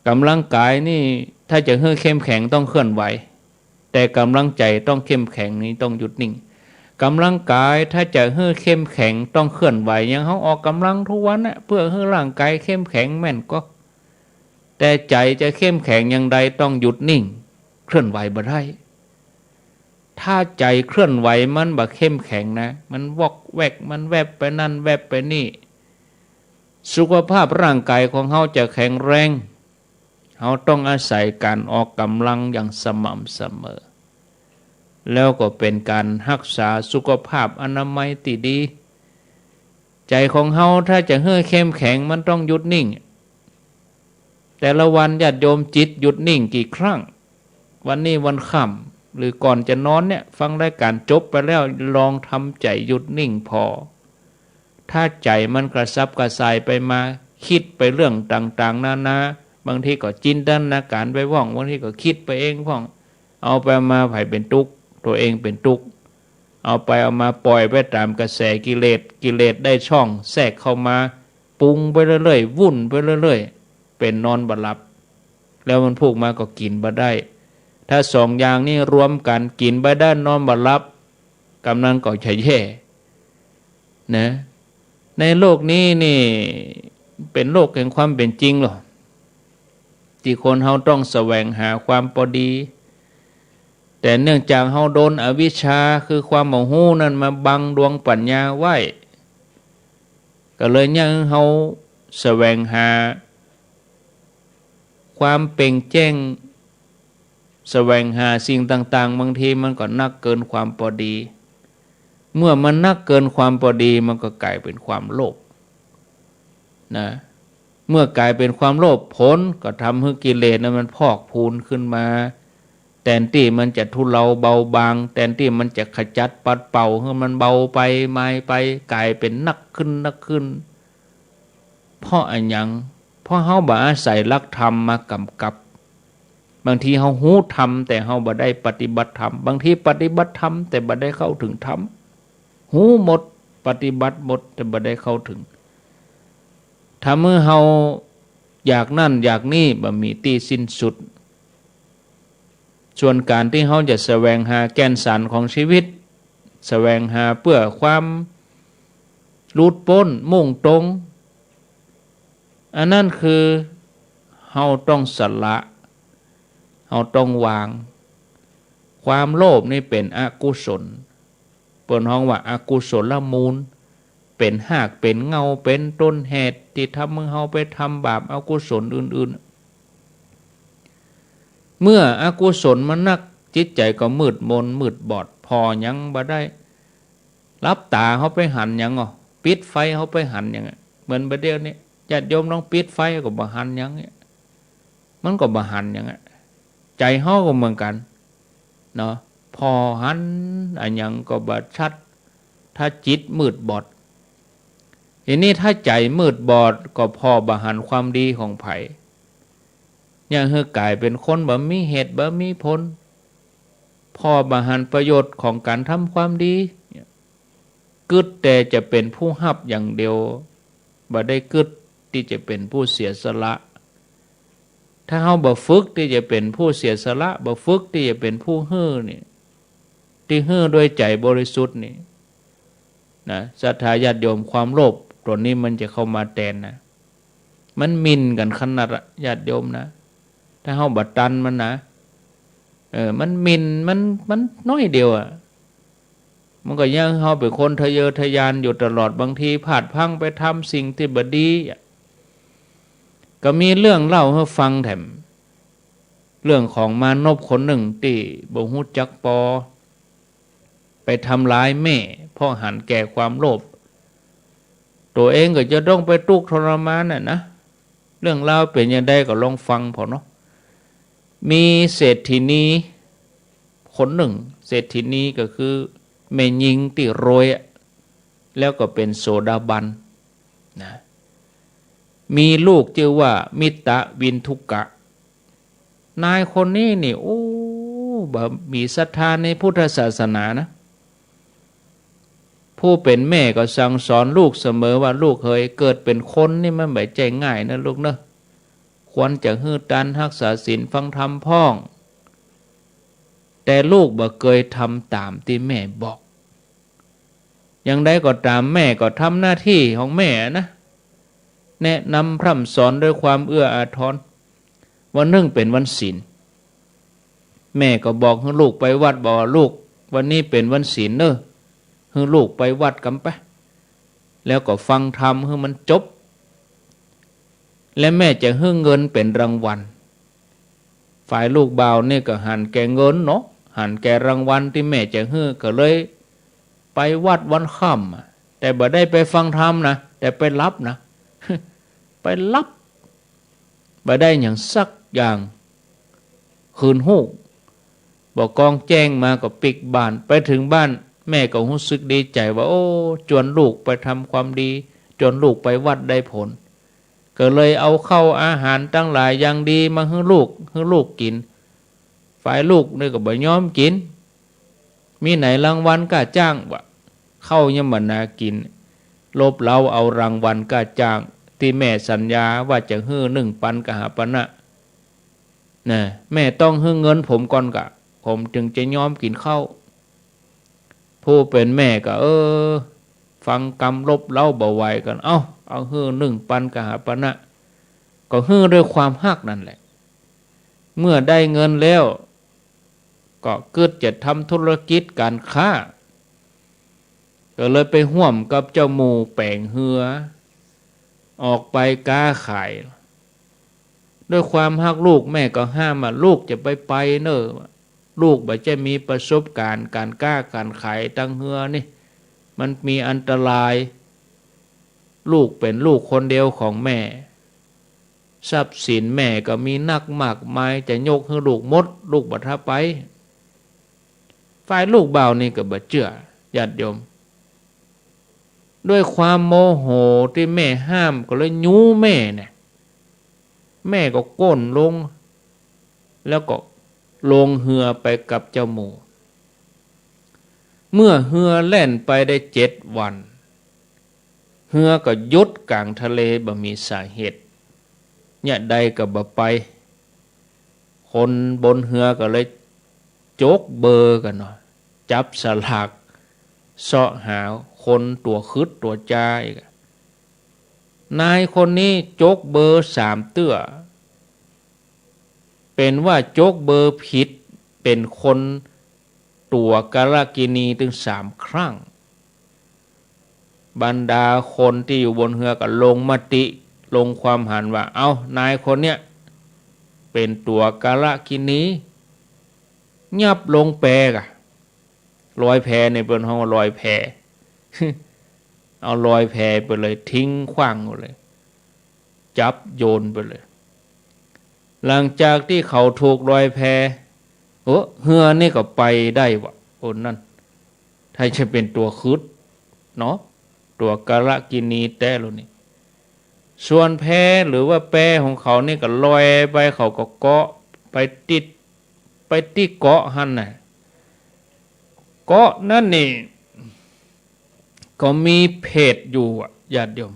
ก๋ำลังก๋ายนี่ถ้าจะหื้อเข้มแข็งต้องเคลื่อนไหว แต่ก๋ำลังใจ๋ต้องเข้มแข็งนี่ต้องหยุดนิ่ง ก๋ำลังก๋ายถ้าจะหื้อเข้มแข็งต้องเคลื่อนไหว อย่างเฮาออกก๋ำลังทุกวันน่ะ เปื้อหื้อร่างก๋ายเข้มแข็งแม่นก็ แต่ใจ๋จะเข้มแข็งอย่างใดต้องหยุดนิ่ง เคลื่อนไหวบ่ได้ ถ้าใจ๋เคลื่อนไหวมันบ่เข้มแข็งนะ มันวอกแวก มันแวบไปนั่นแวบไปนี่ สุขภาพร่างก๋ายของเฮาจะแข็งแรง เฮาต้องอาศัยก๋านออกก๋ำลังอย่างสม่ำเสมอ แล้วก็เป๋นก๋านฮักษาสุขภาพอนามัยตี้ดี ใจ๋ของเฮาถ้าจะหื้อเข้มแข็งมันต้องหยุดนิ่ง แต่ละวันญาติโยมจิตหยุดนิ่งกี่ครั้ง วันนี้วันค่ำ หรือก่อนจะนอนเนี่ย ฟังรายก๋านจบไปแล้ว ลองทำใจ๋หยุดนิ่งผ่อ ถ้าใจ๋มันกระสับกระส่ายไปมา กึ๊ดไปเรื่องต่างๆ นานา บางทีก็จินตนาก๋านไปพ่อง บางทีก็กึ๊ดไปเองพ่อง เอาไปเอามาใผเป๋นตุ๊กข์ ตั๋วเองเป๋นตุ๊กข์ เอาไปเอามาป่อยไปต๋ามกระแสกิเลส กิเลสได้ช่องแทรกเข้ามา ปรุงไปเรื่อยๆ วุ่นไปเรื่อยๆ เป๋นนอนบ่หลับ แล้ววันพูกมาก็กิ๋นบ่ได้ ถ้าสองอย่างนี้รวมกั๋น กิ๋นบ่ได้นอนบ่หลับ กำนั้นก็จะแย่ นะ ในโลกนี้นี่เป๋นโลกแห่งความเป๋นจริงลอ ตี้คนเฮาต้องแสวงหาความปอดี แต่เนื่องจากเฮาโดนอวิชชาคือความบ่ฮู้นั้นมาบังดวงปั๋ญญาไว้ ก็เลยเยียะหื้อเฮาแสวงหาความเป่งแจ้ง แสวงหาสิ่งต่างๆ บางทีมันก็นักเกินความปอดี เมื่อมันนักเกินความปอดีมันก็ก๋ายเป๋นความโลภ นะ เมื่อก๋ายเป๋นความโลภ ผลก็ทำหื้อกิเลสนั้นมันพอกพูนขึ้นมา แตนตี้มันจะทุเลาเบาบาง แตนตี้มันจะขจัดปัดเป่าหื้อมันเบาไป มายไป ก๋ายเป๋นนักขึ้น นักขึ้น เพราะอะหยัง เพราะเฮาบ่อาศัยหลักธรรมมากำกับ บางทีเฮาฮู้ธรรมแต่เฮาบ่ได้ปฏิบัติธรรม บางทีปฏิบัติธรรมแต่บ่ได้เข้าถึงธรรม ฮู้หมด ปฏิบัติหมดแต่บ่ได้เข้าถึง ทำหื้อเฮาอยากนั่นอยากนี่บ่มีตี้สิ้นสุด ส่วนก๋านตี้เฮาจะแสวงหาแก่นสารของชีวิต แสวงหาเปื้อความหลุดป๊นมุ่งตรง อันนั้นคือเฮาต้องสละ เฮาต้องวาง ความโลภนี่เป๋นอกุศล เปิ้นฮ้องว่าอกุศลมูล เป๋นฮาก เป๋นเหง้า เป๋นต้นเหตุตี้ทำหื้อเฮาไปทำบาปอกุศลอื่นๆ เมื่ออกุศลมันนัก จิตใจ๋ก็มืดมน มืดบอด ผ่อหยังบ่ได้ หลับต๋าเฮาไปหันหยังอ่อ ปิดไฟเฮาไปหันหยังอะ เหมือนบ่าเดี่ยวนี้ ญาติโยมลองปิดไฟก็บ่หันหยังเนี่ย มันก็บ่หันหยังอะ ใจ๋เฮาก็เหมือนกั๋น เนาะ ผ่อหันอะหยังก็บ่ชัด ถ้าจิตมืดบอด ทีนี้ถ้าใจ๋มืดบอดก็ผ่อบ่หันความดีของใผ เยียะหื้อก๋ายเป๋นคนบ่มีเหตุบ่มีผล ผ่อบ่หันประโยชน์ของก๋านทำความดี กึ๊ดแต่จะเป๋นผู้ฮับอย่างเดียว บ่ได้กึ๊ดตี้จะเป๋นผู้เสียสละ ถ้าเฮาบ่ฝึกตี้จะเป๋นผู้เสียสละ บ่ฝึกตี้จะเป๋นผู้หื้อนี่ ตี้หื้อด้วยใจ๋บริสุทธิ์นี่นะ ศรัทธาญาติโยม ความโลภตั๋วนี้มันจะเข้ามาแตนนะ มันหมิ่นกั๋นขนาดอะ ญาติโยมนะ ถ้าเฮาบ่ตันมันนะ เออ มันหมิ่น มัน มันน้อยเดียวอะ มันก็ยังหื้อเฮาเป๋นคนทะเยอทะยานอยู่ตลอด บางทีพลาดพลั้งไปทำสิ่งตี้บ่ดีอะ ก็มีเรื่องเล่าหื้อฟังแถม เรื่องของมานพคนนึ่งตี้บ่ฮู้จักปอ ไปทำลายแม่ เพราะหันแก่ความโลภ ตั๋วเองก็จะต้องไปตุ๊กข์ทรมานน่ะนะ เรื่องราวเป๋นจาใดก็ลองฟังผ่อเนาะ มีเศรษฐินีคนนึ่ง เศรษฐินีก็คือแม่ญิงตี้รวยอะ แล้วก็เป๋นโสดาบันนะ มีลูกจื้อว่ามิตวินทุกะ นายคนนี้นี่ โอ้ บ่มีศรัทธาในพุทธศาสนานะ ผู้เป๋นแม่ก็สั่งสอนลูกเสมอว่า ลูกเหย เกิดเป๋นคนนี่มันบ่ใจ้ง่ายนะลูกเนาะ ควรจะหื้อตัน ฮักษาศีล ฟังธรรมพ่อง แต่ลูกบ่เกยทำต๋ามตี้แม่บอก อย่างใดก็ต๋าม แม่ก็ทำหน้าตี้ของแม่นะ แนะนำพร่ำสอนด้วยความเอื้ออาทร วันนึ่งเป๋นวันศีล แม่ก็บอกหื้อลูกไปวัด บอกว่า ลูก วันนี้เป๋นวันศีลเน่อ หื้อลูกไปวัดกำไป แล้วก็ฟังธรรมหื้อมันจบ และแม่จะหื้อเงินเป๋นรางวัล ฝ่ายลูกบ่าวนี่ก็หันแก่เงินเนาะ หันแก่รางวัลตี้แม่จะหื้อ ก็เลยไปวัดวันค่ำอะ แต่บ่ได้ไปฟังธรรมนะ แต่ไปหลับนะ ไปหลับ บ่ได้หยังสักอย่าง คืนฮู้ บ่ากองแจ้งมาก็ปิ๊กบ้าน ไปเถิงบ้าน แม่ก็ฮู้สึกดีใจ๋ว่า โอ้ จวนลูกไปทำความดี จวนลูกไปวัดได้ผล ก็เลยเอาข้าวอาหารตังหลายอย่างดีมาหื้อลูก หื้อลูกกิ๋น ฝ่ายลูกนี่ก็บ่ยอมกิ๋น มีไหนรางวัลก้าจ้างวะ ข้าวยังบ่นากิ๋น ลบเล้าเอารางวัลก้าจ้างตี้แม่สัญญาว่าจะหื้อนึ่งปันกหาปณะนะ แม่ต้องหื้อเงินผมก่อนกะ ผมจึงจะยอมกิ๋นข้าว ผู้เป๋นแม่ก็ เออ ฟังกำลบเล้าบ่ไหวกั๋น เอ้า เอาหื้อนึ่งปันกหาปณะ ก็หื้อด้วยความฮักนั่นแหละ เมื่อได้เงินแล้ว ก็กึ๊ดจะทำธุรกิจก๋านค้า ก็เลยไปฮ่วมกับเจ้าหมู่แป๋งเฮือ ออกไปก๊าขาย ด้วยความฮักลูก แม่ก็ห้ามว่า ลูกจะไปไปเน่อ ลูกบ่ใจ้มีประสบก๋ารณ์ก๋านก๊าก๋านขายตางเฮือนี่ มันมีอันตราย ลูกเป๋นลูกคนเดียวของแม่ ทรัพย์สินแม่ก็มีนักมากมาย จะยกหื้อลูกหมด ลูกบ่ถ้าไป ฝ่ายลูกบ่าวนี่ก็บ่เจื้อ ญาติโยม ด้วยความโมโหตี้แม่ห้ามก็เลยยู้แม่เนี่ย แม่ก็ก้นลง แล้วก็ลงเฮือไปกับเจ้าหมู่ เมื่อเฮือแล่นไปได้เจ็ดวัน เฮือก็หยุดก๋างทะเลบ่มีสาเหตุ เยียะใดก็บ่ไป คนบนเฮือก็เลยจกเบอร์กั๋นเนาะ จับสลากเซาะหาคนตั๋วขึดตั๋วจาอีก นายคนนี้จกเบอร์สามเตื้อ เป๋นว่าจกเบอร์ผิด เป๋นคนตั๋วกาลกิณีตึงสามครั้ง บรรดาคนตี้อยู่บนเฮือก็ลงมติ ลงความหันว่า เอ้า นายคนเนี้ยเป๋นตั๋วกาลกิณี ยับลงแปกะ ลอยแพนี่เปิ้นฮ้องว่าลอยแพ เอาลอยแพไปเลย ทิ้งขว้างไปเลย จับโยนไปเลย หลังจากตี้เขาถูกลอยแพ โอ้ เฮือนี่ก็ไปได้วะ คนนั้น ถ้าจะเป๋นตั๋วขึดเนาะ ตั๋วกาลกิณีแต๊แล้วนี่ ส่วนแพหรือว่าแปของเขานี่ก็ลอยไป เขาก็เกาะไปติด ไปตี้เกาะหั้นน่ะ เกาะนั้นนี่ ก็มีเปรตอยู่อะ ญาติโยม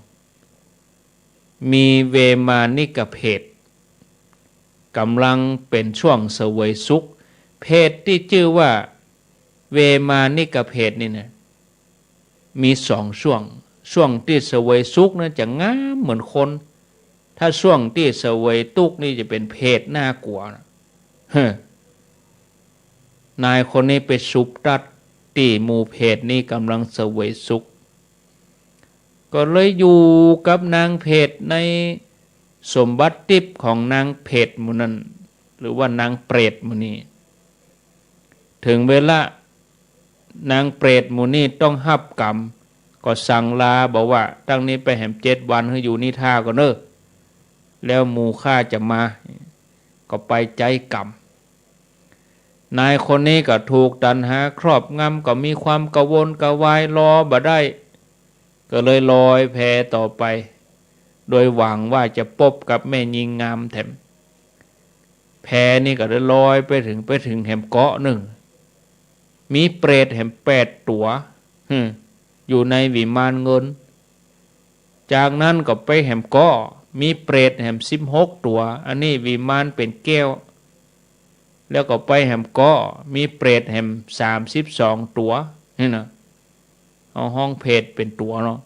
มีเวมานิกเปรต ก๋ำลังเป๋นช่วงเสวยสุข เภทตี้จื้อว่าเวมานิกเภทนี่นะ มีสองช่วง ช่วงตี้เสวยสุขนะจะงามเหมือนคน ถ้าช่วงตี้เสวยตุ๊กข์นี่จะเป๋นเภทน่ากั๋วนะ เฮ้อ นายคนนี้ไปสุบตั๊ดตี้หมู่เภทนี้ก๋ำลังเสวยสุข ก็เลยอยู่กับนางเภทในสมบัติทิพย์ของนางเภทหมู่นั้น หรือว่านางเปรตหมู่นี้ เถิงเวลานางเปรตหมู่นี้ต้องฮับกรรม ก็สั่งลาบอกว่า ตั้งนี้ไปแหมเจ็ดวัน หื้ออยู่นี่ท่าก่อนเน่อ แล้วหมู่ข้าจะมา ก็ไปใจ๊กรรม นายคนนี้ก็ถูกตัณหาครอบงำ ก็มีความกระวนกระวาย รอบ่ได้ ก็เลยลอยแพต่อไป โดยหวังว่าจะปบกับแม่ญิงงามแถม แพนี่ก็เลยลอยไปเถิง ไปเถิงแหมเกาะนึ่ง มีเปรตแหมแปดตั๋ว หึ อยู่ในวิมานเงิน จากนั้นก็ไปแหมเกาะ มีเปรตแหมสิบหกตั๋ว อันนี้วิมานเป๋นแก้ว แล้วก็ไปแหมเกาะ มีเปรตแหมสามสิบสองตั๋ว นี่นะ เอาฮ้องเภทเป๋นตั๋วเนาะ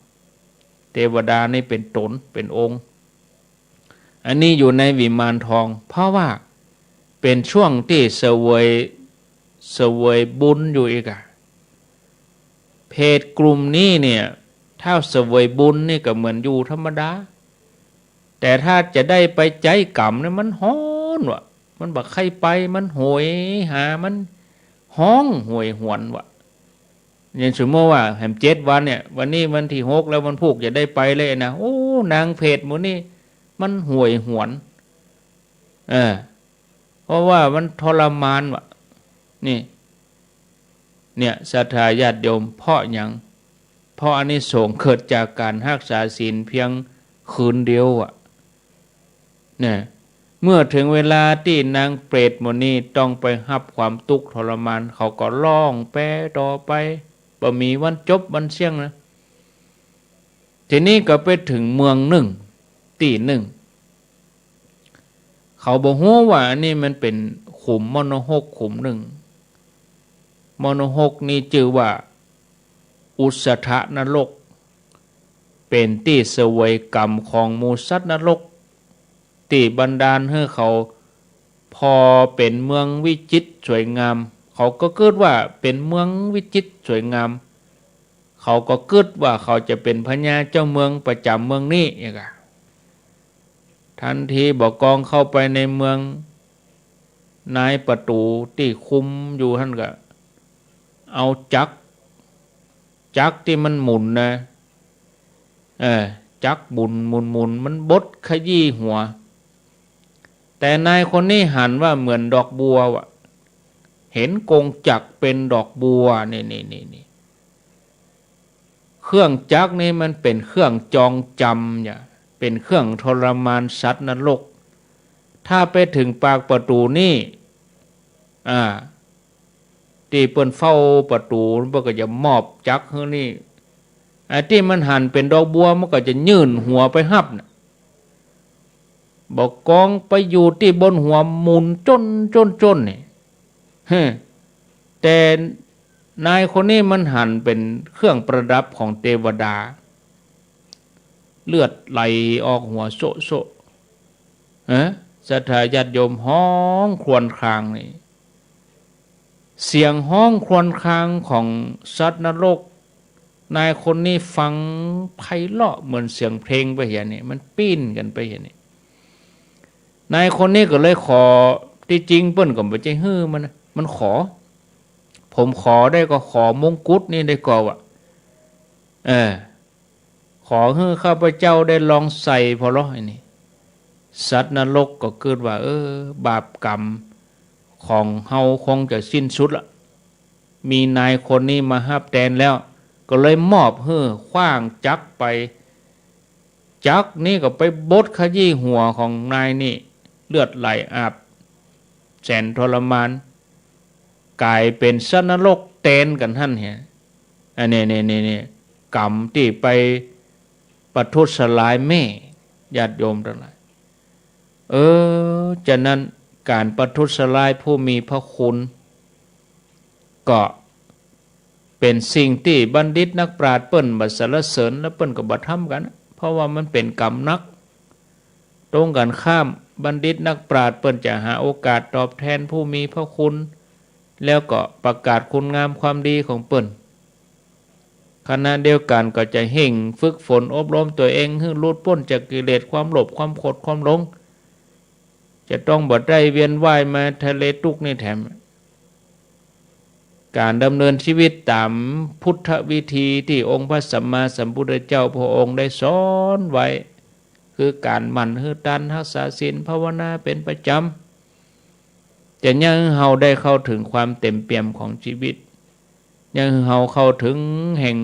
เตวดานี่เป๋นต๋น เป๋นองค์ อันนี้อยู่ในวิมานทอง เพราะว่าเป๋นช่วงตี้เสวย เสวยบุญอยู่อีกอะ เภทกลุ่มนี้เนี่ย ถ้าเสวยบุญนี่ก็เหมือนอยู่ธรรมดา แต่ถ้าจะได้ไปใจ๊กรรมเนี่ยมันฮ้อนวะ มันบ่ใค่ไป มันโหยหา มันฮ้องโหยหวนวะ อย่างสมมติว่าแหมเจ็ดวันเนี่ย วันนี้วันตี้หกแล้ว วันพูกจะได้ไปเลยนะ โอ้ นางเภทหมู่นี้มันโหยหวน เออ เพราะว่ามันทรมานวะ นี่ เนี่ย ศรัทธาญาติโยม เพราะหยัง เพราะอานิสงส์เกิดจากก๋านฮักษาศีลเพียงคืนเดียวอะ เนี่ย เมื่อเถิงเวลาตี้นางเปรตหมู่นี้ต้องไปฮับความตุ๊กข์ทรมาน เขาก็ฮ้องแปต่อไป บ่มีวันจบวันเสี้ยงนะ ทีนี้ก็ไปเถิงเมืองนึ่ง ตี้นึ่ง เขาบ่ฮู้ว่าอันนี้มันเป๋นขุมมนหกขุมนึ่ง มนหกนี่จื้อว่าอุสสธนรก เป๋นตี้เสวยกรรมของหมู่สัตว์นรก ตี้บันดาลหื้อเขา พอเป๋นเมืองวิจิตรสวยงาม เขาก็กึ๊ดว่าเป๋นเมืองวิจิตรสวยงาม เขาก็กึ๊ดว่าเขาจะเป๋นพญาเจ้าเมืองประจ๋ำเมืองนี้ อย่างเงี้ย ทันทีบ่ากองเข้าไปในเมือง นายประตู๋ตี้คุมอยู่หั้นก็เอาจักร จักรตี้มันหมุนนะ เออ จักรหมุน หมุน หมุน มันบดขยี้หัว แต่นายคนนี้หันว่าเหมือนดอกบัววะ เห็นกงจักรเป๋นดอกบัว นี่ นี่ นี่ นี่ เครื่องจักรนี่มันเป๋นเครื่องจองจ๋ำ อย่า เป๋นเครื่องทรมานสัตว์นรก ถ้าไปเถิงปากประตู๋นี่ อ่า ตี้เปิ้นเฝ้าประตู๋ เปิ้นก็จะมอบจักรหื้อนี่ ไอ้ตี้มันหันเป๋นดอกบัว มันก็จะยื่นหัวไปฮับน่ะ บ่ากองไปอยู่ตี้บนหัวหมุนจ้น จ้น จ้นนี่ เฮ้อ แต่นายคนนี้มันหันเป๋นเครื่องประดับของเตวดา เลือดไหลออกหัวโซะโซะ เอ้อ ศรัทธาญาติโยม ฮ้องครวญครางนี่ เสียงฮ้องครวญครางของสัตว์นรก นายคนนี้ฟังไพเราะเหมือนเสียงเพลงไปเหียนี่ มันปิ้นกั๋นไปเหียนี่ นายคนนี้ก็เลยขอ ตี้จริงเปิ้นก็บ่ใจ้หื้อมันนะ มันขอ ผมขอได้ก็ขอมงกุฎนี่ได้ก่อวะ เออ ขอหื้อข้าพเจ้าได้ลองใส่ผ่อลอ อันนี้ สัตว์นรกก็กึ๊ดว่า เออ บาปกรรมของเฮาคงจะสิ้นสุดละ มีนายคนนี้มาฮับแตนแล้ว ก็เลยมอบหื้อ ขว้างจักรไป จักรนี้ก็ไปบดขยี้หัวของนายนี่ เลือดไหลอาบ แสนทรมาน ก๋ายเป๋นสัตว์นรกแตนกั๋นหั้นเหีย อันนี้ นี่ นี่ นี่ กรรมตี้ไปประทุษร้ายแม่ ญาติโยมตังหลาย เออ ฉะนั้น ก๋านประทุษร้ายผู้มีพระคุณ ก็เป๋นสิ่งตี้บัณฑิตนักปราชญ์เปิ้นบ่สรรเสริญ แล้วเปิ้นก็บ่ทำกั๋น เพราะว่ามันเป๋นกรรมหนัก ตรงกั๋นข้าม บัณฑิตนักปราชญ์เปิ้นจะหาโอกาสตอบแทนผู้มีพระคุณ แล้วก็ประกาศคุณงามความดีของเปิ้น ขณะเดียวกั๋นก็จะเฮ่งฝึกฝนอบรมตั๋วเองหื้อหลุดป๊นจากกิเลสความโลภ ความโกรธ ความหลง จะต้องบ่ได้เวียนว่ายมาทะเลตุ๊กข์นี้แถม ก๋านดำเนินชีวิตต๋ามพุทธวิธีตี้องค์พระสัมมาสัมพุทธเจ้าพระองค์ได้สอนไว้ คือก๋านหมั่นหื้อตาน ฮักษาศีล ภาวนาเป๋นประจ๋ำ จะเยียะหื้อเฮาได้เข้าเถิงความเต๋มเปี่ยมของชีวิต เยียะหื้อเฮาเข้าเถิงแห่ง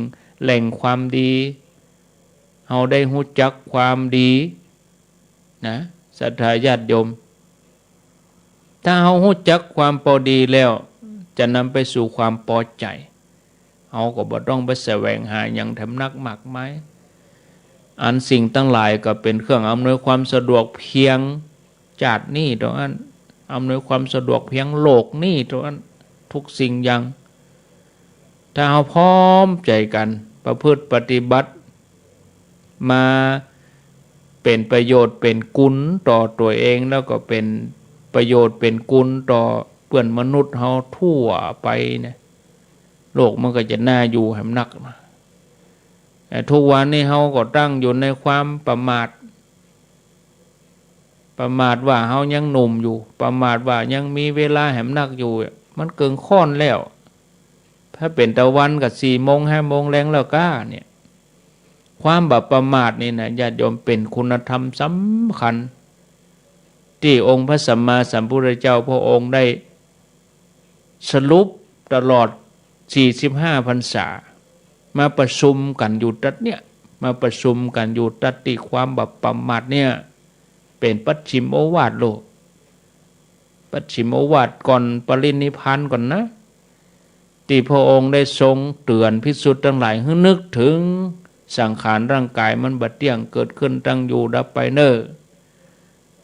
แหล่งความดี เฮาได้ฮู้จักความดี นะ ศรัทธาญาติโยม ถ้าเฮาฮู้จักความปอดีแล้ว จะนำไปสู่ความปอใจ๋ เฮาก็บ่ต้องไปแสวงหาหยังแถมนักมากมาย อันสิ่งตังหลายก็เป๋นเครื่องอำนวยความสะดวกเพียง จาตินี้เต้าอั้น อำนวยความสะดวกเพียงโลกนี้เต้าอั้น ทุกสิ่งอย่าง ถ้าเฮาพร้อมใจ๋กั๋นประพฤติปฏิบัติมา เป๋นประโยชน์เป๋นกุณต่อตั๋วเอง แล้วก็เป๋นประโยชน์เป๋นกุณต่อเปื้อนมนุษย์เฮาทั่วไปเนี่ย โลกมันก็จะน่าอยู่แหมนักนะ แต่ทุกวันนี้เฮาก็ตั้งอยู่ในความประมาท ประมาทว่าเฮายังหนุ่มอยู่ ประมาทว่ายังมีเวลาแหมนักอยู่ มันเกิ่งค่อนแล้ว ถ้าเป๋นตะวันก็สี่โมงห้าโมงแลงแล้วก้าเนี่ย ความบ่ประมาทนี่นะ ญาติโยม เป๋นคุณธรรมสำคัญ ตี้องค์พระสัมมาสัมพุทธเจ้าพระองค์ได้สรุปตลอดสี่สิบห้าพรรษา มาประชุมกั๋นอยู่ตั๊ดเนี่ย มาประชุมกั๋นอยู่ตั๊ดตี้ความบ่ประมาทเนี่ย เป๋นปัจฉิมโอวาทโลก ปัจฉิมโอวาทก่อนปรินิพพานก่อนนะ ตี้พระองค์ได้ทรงเตื๋อนภิกษุตังหลายหื้อนึกเถิงสังขารร่างก๋ายมันบ่เตี้ยง เกิดขึ้นตั้งอยู่ดับไปเน่อ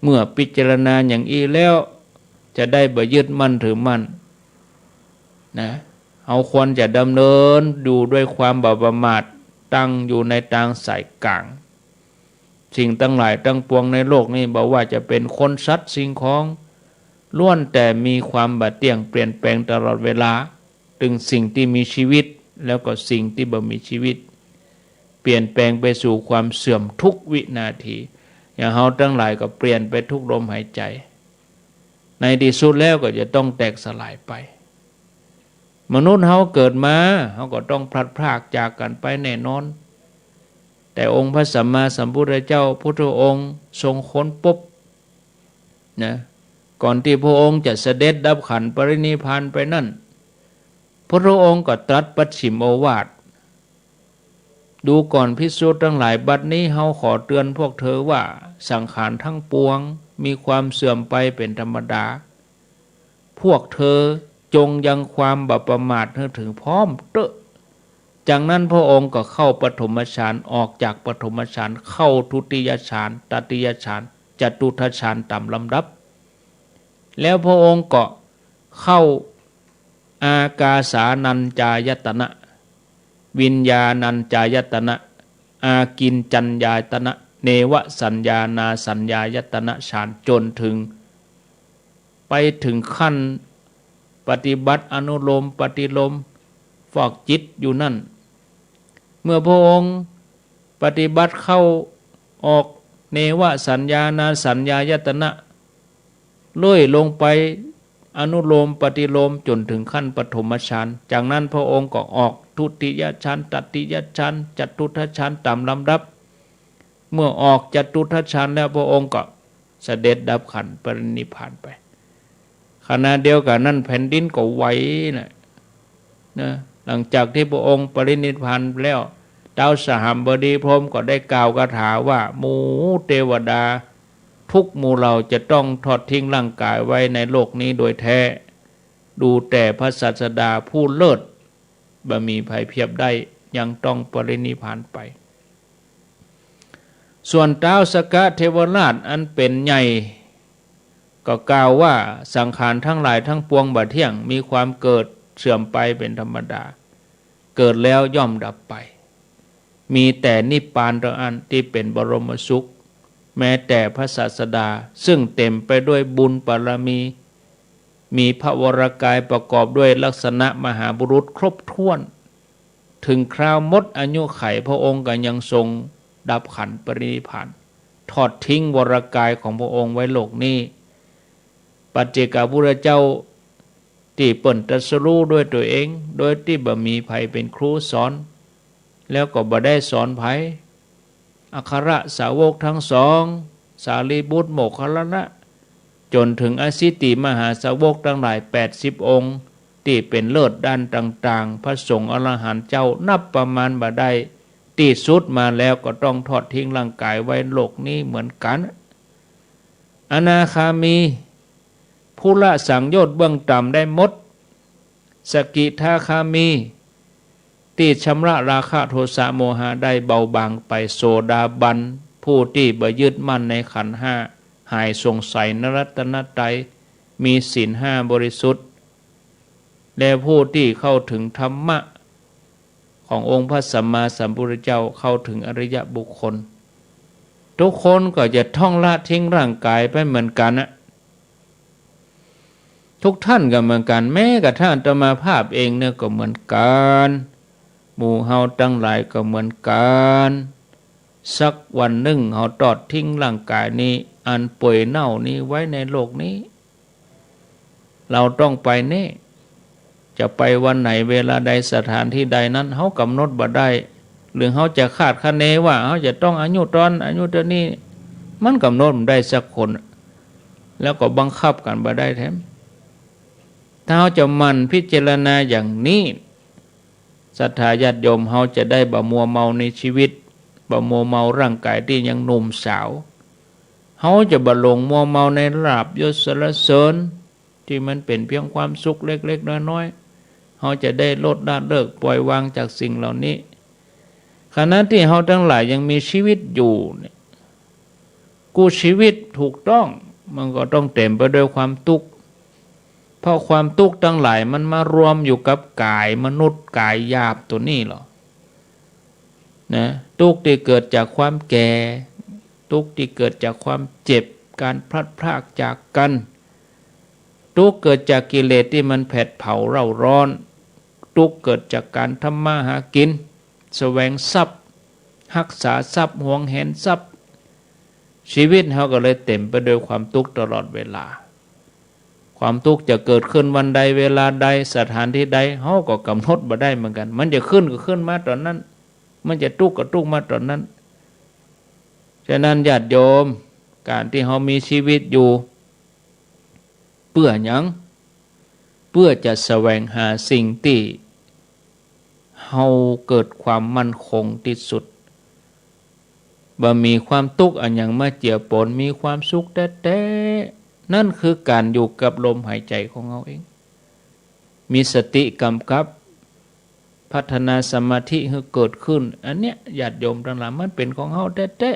เมื่อพิจารณาอย่างอี้แล้ว จะได้บ่ยึดมั่นถือมั่น นะ เฮาควรจะดำเนินอยู่ด้วยความบ่ประมาท ตั้งอยู่ในตางสายก๋าง สิ่งตังหลายตังปวงในโลกนี้ บ่ว่าจะเป๋นคนสัตว์สิ่งของ ล้วนแต่มีความบ่เตี้ยงเปลี่ยนแปลงตลอดเวลา ตึงสิ่งตี้มีชีวิต แล้วก็สิ่งตี้บ่มีชีวิต เปลี่ยนแปลงไปสู่ความเสื่อมทุกวินาที อย่างเฮาตังหลายก็เปลี่ยนไปทุกลมหายใจ๋ ในตี้สุดแล้วก็จะต้องแตกสลายไป มนุษย์เฮาเกิดมา เฮาก็ต้องพลัดพรากจากกั๋นไปแน่นอน แต่องค์พระสัมมาสัมพุทธเจ้าพุทธองค์ทรงค้นพบนะ ก่อนตี้พระองค์จะเสด็จดับขันธ์ปรินิพพานไปนั้น พระองค์ก็ตรัสปัจฉิมโอวาท ดูก่อนภิกษุตังหลาย บัดนี้เฮาขอเตื๋อนพวกเธอว่า สังขารตังปวงมีความเสื่อมไปเป๋นธรรมดา พวกเธอจงยังความบ่ประมาทหื้อเถิงพร้อมเต๊อะ จากนั้นพระองค์ก็เข้าปฐมฌาน ออกจากปฐมฌาน เข้าทุติยฌาน ตติยฌาน จตุตถฌานต๋ามลำดับ แล้วพระองค์ก็เข้าอากาสานัญจายตนะ วิญญาณัญจายตนะ อากิญจัญญายตนะ เนวสัญญานาสัญญายตนะฌาน จ๋นเถิง ไปเถิงขั้นปฏิบัติอนุโลมปฏิโลม ฟอกจิตอยู่นั้น เมื่อพระองค์ปฏิบัติเข้าออก เนวสัญญานาสัญญายตนะ เลื่อยลงไปอนุโลมปฏิโลมจ๋นเถิงขั้นปฐมฌาน จากนั้นพระองค์ก็ออกทุติยฌาน ตติยฌาน จตุตถฌานต๋ามลำดับ เมื่อออกจตุตถฌานแล้วพระองค์ก็เสด็จดับขันธ์ปรินิพพานไป ขณะเดียวกั๋นนั้นแผ่นดินก็ไหวนะ นะ หลังจากตี้พระองค์ปรินิพพานแล้ว ท้าวสหัมบดีพรหมก็ได้กล่าวคาถาว่า หมู่เตวดาทุกหมู่เหล่าจะต้องทอดทิ้งร่างก๋ายไว้ในโลกนี้โดยแท้ ดูแต่พระศาสดาผู้เลิศ บ่มีใผเปียบได้ ยังต้องปรินิพพานไป ส่วนท้าวสักกะเทวราชอันเป๋นใหญ่ ก็กล่าวว่าสังขารทั้งหลายทั้งปวงบ่เที่ยง มีความเกิดเสื่อมไปเป็นธรรมดา เกิดแล้วย่อมดับไป มีแต่นิพพานเท่านั้นตี้เป๋นบรมสุข แม้แต่พระศาสดาซึ่งเต็มไปด้วยบุญบารมี มีพระวรกายประกอบด้วยลักษณะมหาบุรุษครบถ้วน ถึงคราวหมดอายุขัยพระองค์ก็ยังทรงดับขันธ์ปรินิพพาน ทอดทิ้งวรกายของพระองค์ไว้โลกนี้ ปัจเจกพุทธเจ้าตี้เปิ้นตรัสรู้ด้วยตั๋วเอง โดยตี้บ่มีใผเป๋นครูสอน แล้วก็บ่ได้สอนใผ อัครสาวกทั้งสอง สารีบุตร โมคคัลลานะ จ๋นถึงอสิติมหาสาวกตังหลายแปดสิบองค์ ตี้เป๋นเลิศด้านต่างๆ พระสงฆ์อรหันต์เจ้านับประมาณบ่ได้ ตี้สุดมาแล้วก็ต้องทอดทิ้งร่างกายไว้โลกนี้เหมือนกั๋น อนาคามี ผู้ละสังโยชน์เบื้องต่ำได้หมด สกิทาคามี ตี้ชำระราคะโทสะโมหะได้เบาบางไป โสดาบัน ผู้ตี้บ่ยึดมั่นในขันธ์ห้า หายสงสัยในรัตนตรัย มีศีลห้าบริสุทธิ์ และผู้ตี้เข้าถึงธรรมะขององค์พระสัมมาสัมพุทธเจ้า เข้าถึงอริยบุคคล ทุกคนก็จะต้องละทิ้งร่างกายไปเหมือนกั๋นนะ ทุกท่านก็เหมือนกั๋น แม้กระทั่งอาตมาภาพเองเนี่ยก็เหมือนกั๋น หมู่เฮาตังหลายก็เหมือนกั๋น สักวันนึ่งเฮาทอดทิ้งร่างกายนี้ อันเปื่อยเน่านี้ไว้ในโลกนี้ เฮาต้องไปแน่ จะไปวันไหน เวลาใด สถานที่ใดนั้น เฮากำหนดบ่ได้ หรือเฮาจะคาดคะเนว่าเฮาจะต้องอายุตอน อายุเต้านี้ มันกำหนดบ่ได้สักคน แล้วก็บังคับกั๋นบ่ได้แถม ถ้าเฮาจะหมั่นพิจารณาอย่างนี้ ศรัทธาญาติโยมเฮาจะได้บ่มัวเมาในชีวิต บ่มัวเมาร่างกายตี้ยังหนุ่มสาว เฮาจะบ่หลงมัวเมาในลาภยศสรรเสริญ ตี้มันเป๋นเพียงความสุขเล็กๆ น้อยๆ เฮาจะได้ลดละเลิกปล่อยวางจากสิ่งเหล่านี้ ขณะตี้เฮาตังหลายยังมีชีวิตอยู่เนี่ย กู้ชีวิตถูกต้อง มันก็ต้องเต็มไปด้วยความตุ๊กข์ เพราะความตุ๊กข์ตังหลายมันมารวมอยู่กับก๋ายมนุษย์ก๋ายหยาบตั๋วนี้เหรอ นะ ตุ๊กข์ตี้เกิดจากความแก่ ตุ๊กข์ตี้เกิดจากความเจ็บ ก๋านพลัดพรากจากกั๋น ตุ๊กข์เกิดจากกิเลสตี้มันแผดเผาเร่าร้อน ตุ๊กข์เกิดจากก๋านทำมาหากิ๋น แสวงทรัพย์ ฮักษาทรัพย์ หวงแหนทรัพย์ ชีวิตเฮาก็เลยเต็มไปด้วยความตุ๊กข์ตลอดเวลา ความตุ๊กข์จะเกิดขึ้นวันใด เวลาใด สถานที่ใด เฮาก็กำหนดบ่ได้เหมือนกั๋น มันจะขึ้นก็ขึ้นมาต๋อนนั้น มันจะตุ๊กข์ก็ตุ๊กข์มาต๋อนนั้น ฉะนั้นญาติโยม ก๋านตี้เฮามีชีวิตอยู่ เปื้อหยัง เปื้อจะแสวงหาสิ่งตี้เฮาเกิดความมั่นคงตี้สุด บ่มีความตุ๊กข์อะหยังมาเจือปน มีความสุขแต๊ๆ นั่นคือก๋านอยู่กับลมหายใจ๋ของเฮาเอง มีสติกำกับ พัฒนาสมาธิหื้อเกิดขึ้น อันเนี้ยญาติโยมตังหลาย มันเป๋นของเฮาแต๊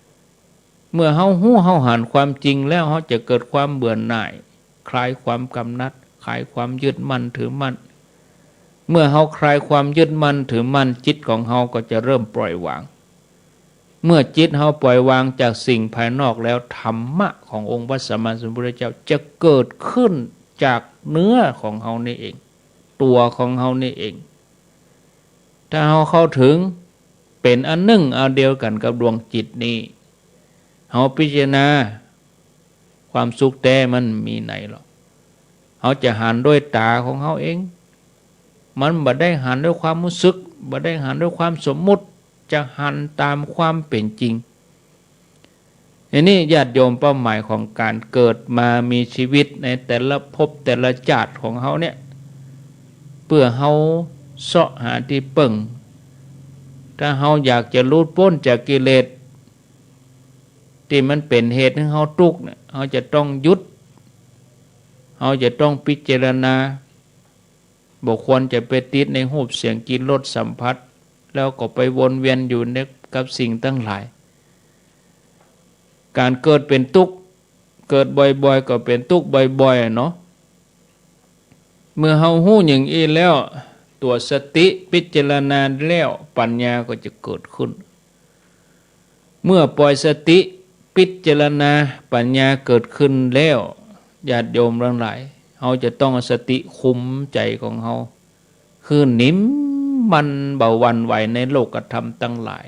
ๆ เมื่อเฮาฮู้เฮาหันความจริงแล้ว เฮาจะเกิดความเบื่อหน่าย คลายความกำหนัด คลายความยึดมั่นถือมั่น เมื่อเฮาคลายความยึดมั่นถือมั่น จิตของเฮาก็จะเริ่มปล่อยวาง เมื่อจิตเฮาปล่อยวางจากสิ่งภายนอกแล้ว ธรรมะขององค์พระสัมมาสัมพุทธเจ้าจะเกิดขึ้นจากเนื้อของเฮานี่เอง ตั๋วของเฮานี่เอง ถ้าเฮาเข้าถึง เป๋นอันนึ่งอันเดียวกั๋นกับดวงจิตนี้ เฮาพิจารณา ความสุขแต๊มันมีไหนหรอ เฮาจะหันด้วยต๋าของเฮาเอง มันบ่ได้หันด้วยความฮู้สึก บ่ได้หันด้วยความสมมุติ จะหันต๋ามความเป๋นจริง อันนี้ญาติโยม เป้าหมายของก๋านเกิดมามีชีวิตในแต่ละภพแต่ละจาติของเฮาเนี่ย เปื้อเฮาเซาะหาตี้เปิ้ง ถ้าเฮาอยากจะหลุดป๊นจากกิเลสตี้มันเป๋นเหตุหื้อเฮาตุ๊กข์เนี่ย เฮาจะต้องหยุด เฮาจะต้องพิจารณา บ่ควรจะไปติดในรูปเสียงกลิ่นรสสัมผัส แล้วก็ไปวนเวียนอยู่ใน กับสิ่งตังหลาย ก๋านเกิดเป๋นตุ๊กข์ เกิดบ่อยๆ ก็เป๋นตุ๊กข์บ่อยๆ เนาะ เมื่อเฮาฮู้อย่างอี้แล้ว ตั๋วสติพิจารณาแล้ว ปัญญาก็จะเกิดขึ้น เมื่อปล่อยสติพิจารณา ปัญญาเกิดขึ้นแล้ว ญาติโยมตังหลาย เฮาจะต้องเอาสติคุมใจ๋ของเฮา หื้อนิ่มมั่นบ่หวั่นไหวในโลกธรรมตังหลาย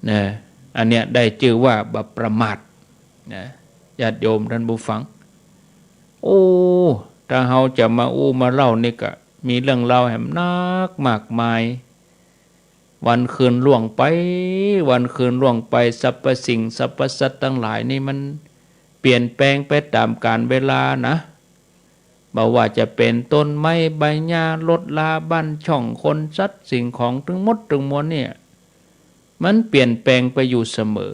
นะ อันเนี้ยได้จื้อว่าบ่ประมาท นะ ญาติโยมท่านผู้ฟัง โอ้ ถ้าเฮาจะมาอู้มาเล่านี่ก็มีเรื่องเล่าแหมนักมากมาย วันคืนล่วงไป วันคืนล่วงไป สรรพสิ่งสรรพสัตว์ตังหลายนี่มันเปลี่ยนแปลงไปต๋ามกาลเวลานะ บ่ว่าจะเป๋นต้นไม้ใบหญ้า รถรา บ้านช่อง คนสัตว์สิ่งของ ตึงหมดตึงมวลเนี่ย มันเปลี่ยนแปลงไปอยู่เสมอ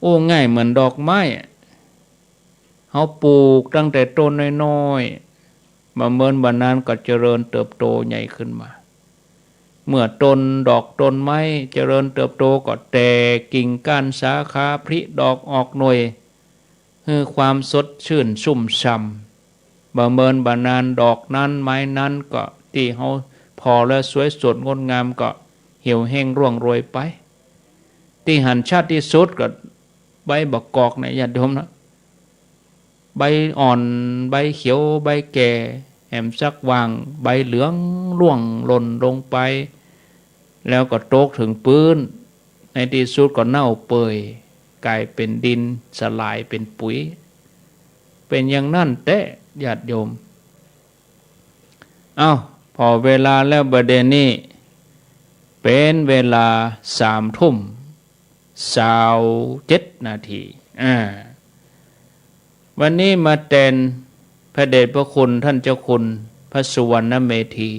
อู้ง่ายเหมือนดอกไม้อะ เฮาปลูกตั้งแต่ต้นน้อยๆ บ่เมินบ่นานก็เจริญเติบโตใหญ่ขึ้นมา เมื่อต้นดอกต้นไม้เจริญเติบโตก็แตกกิ่งก้านสาขา ผลิดอกออกหน่วย หื้อความสดชื่นชุ่มฉ่ำ บ่เมินบ่นานดอกนั้นไม้นั้นก็ตี้เฮาผ่อแล้วสวยสดงดงามก็เหี่ยวแห้งร่วงโรยไป ตี้หันชัดตี้สุดก็ใบบ่ากอกเนี่ยญาติโยมนะ ใบอ่อน ใบเขียว ใบแก่ แหมสักว่าง ใบเหลืองร่วงหล่นลงไป แล้วก็ตกเถิงปื๊น ในตี้สุดก็เน่าเปื่อย ก๋ายเป๋นดิน สลายเป๋นปุ๋ย เป๋นอย่างนั้นแต๊ญาติโยม เอ้า ผ่อเวลาแล้วบ่าเดี่ยวนี้ เป๋นเวลาสามทุ่มซาวเจ็ดนาที อ่า วันนี้มาแตนพระเดชพระคุณท่านเจ้าคุณพระสุวรรณเมธี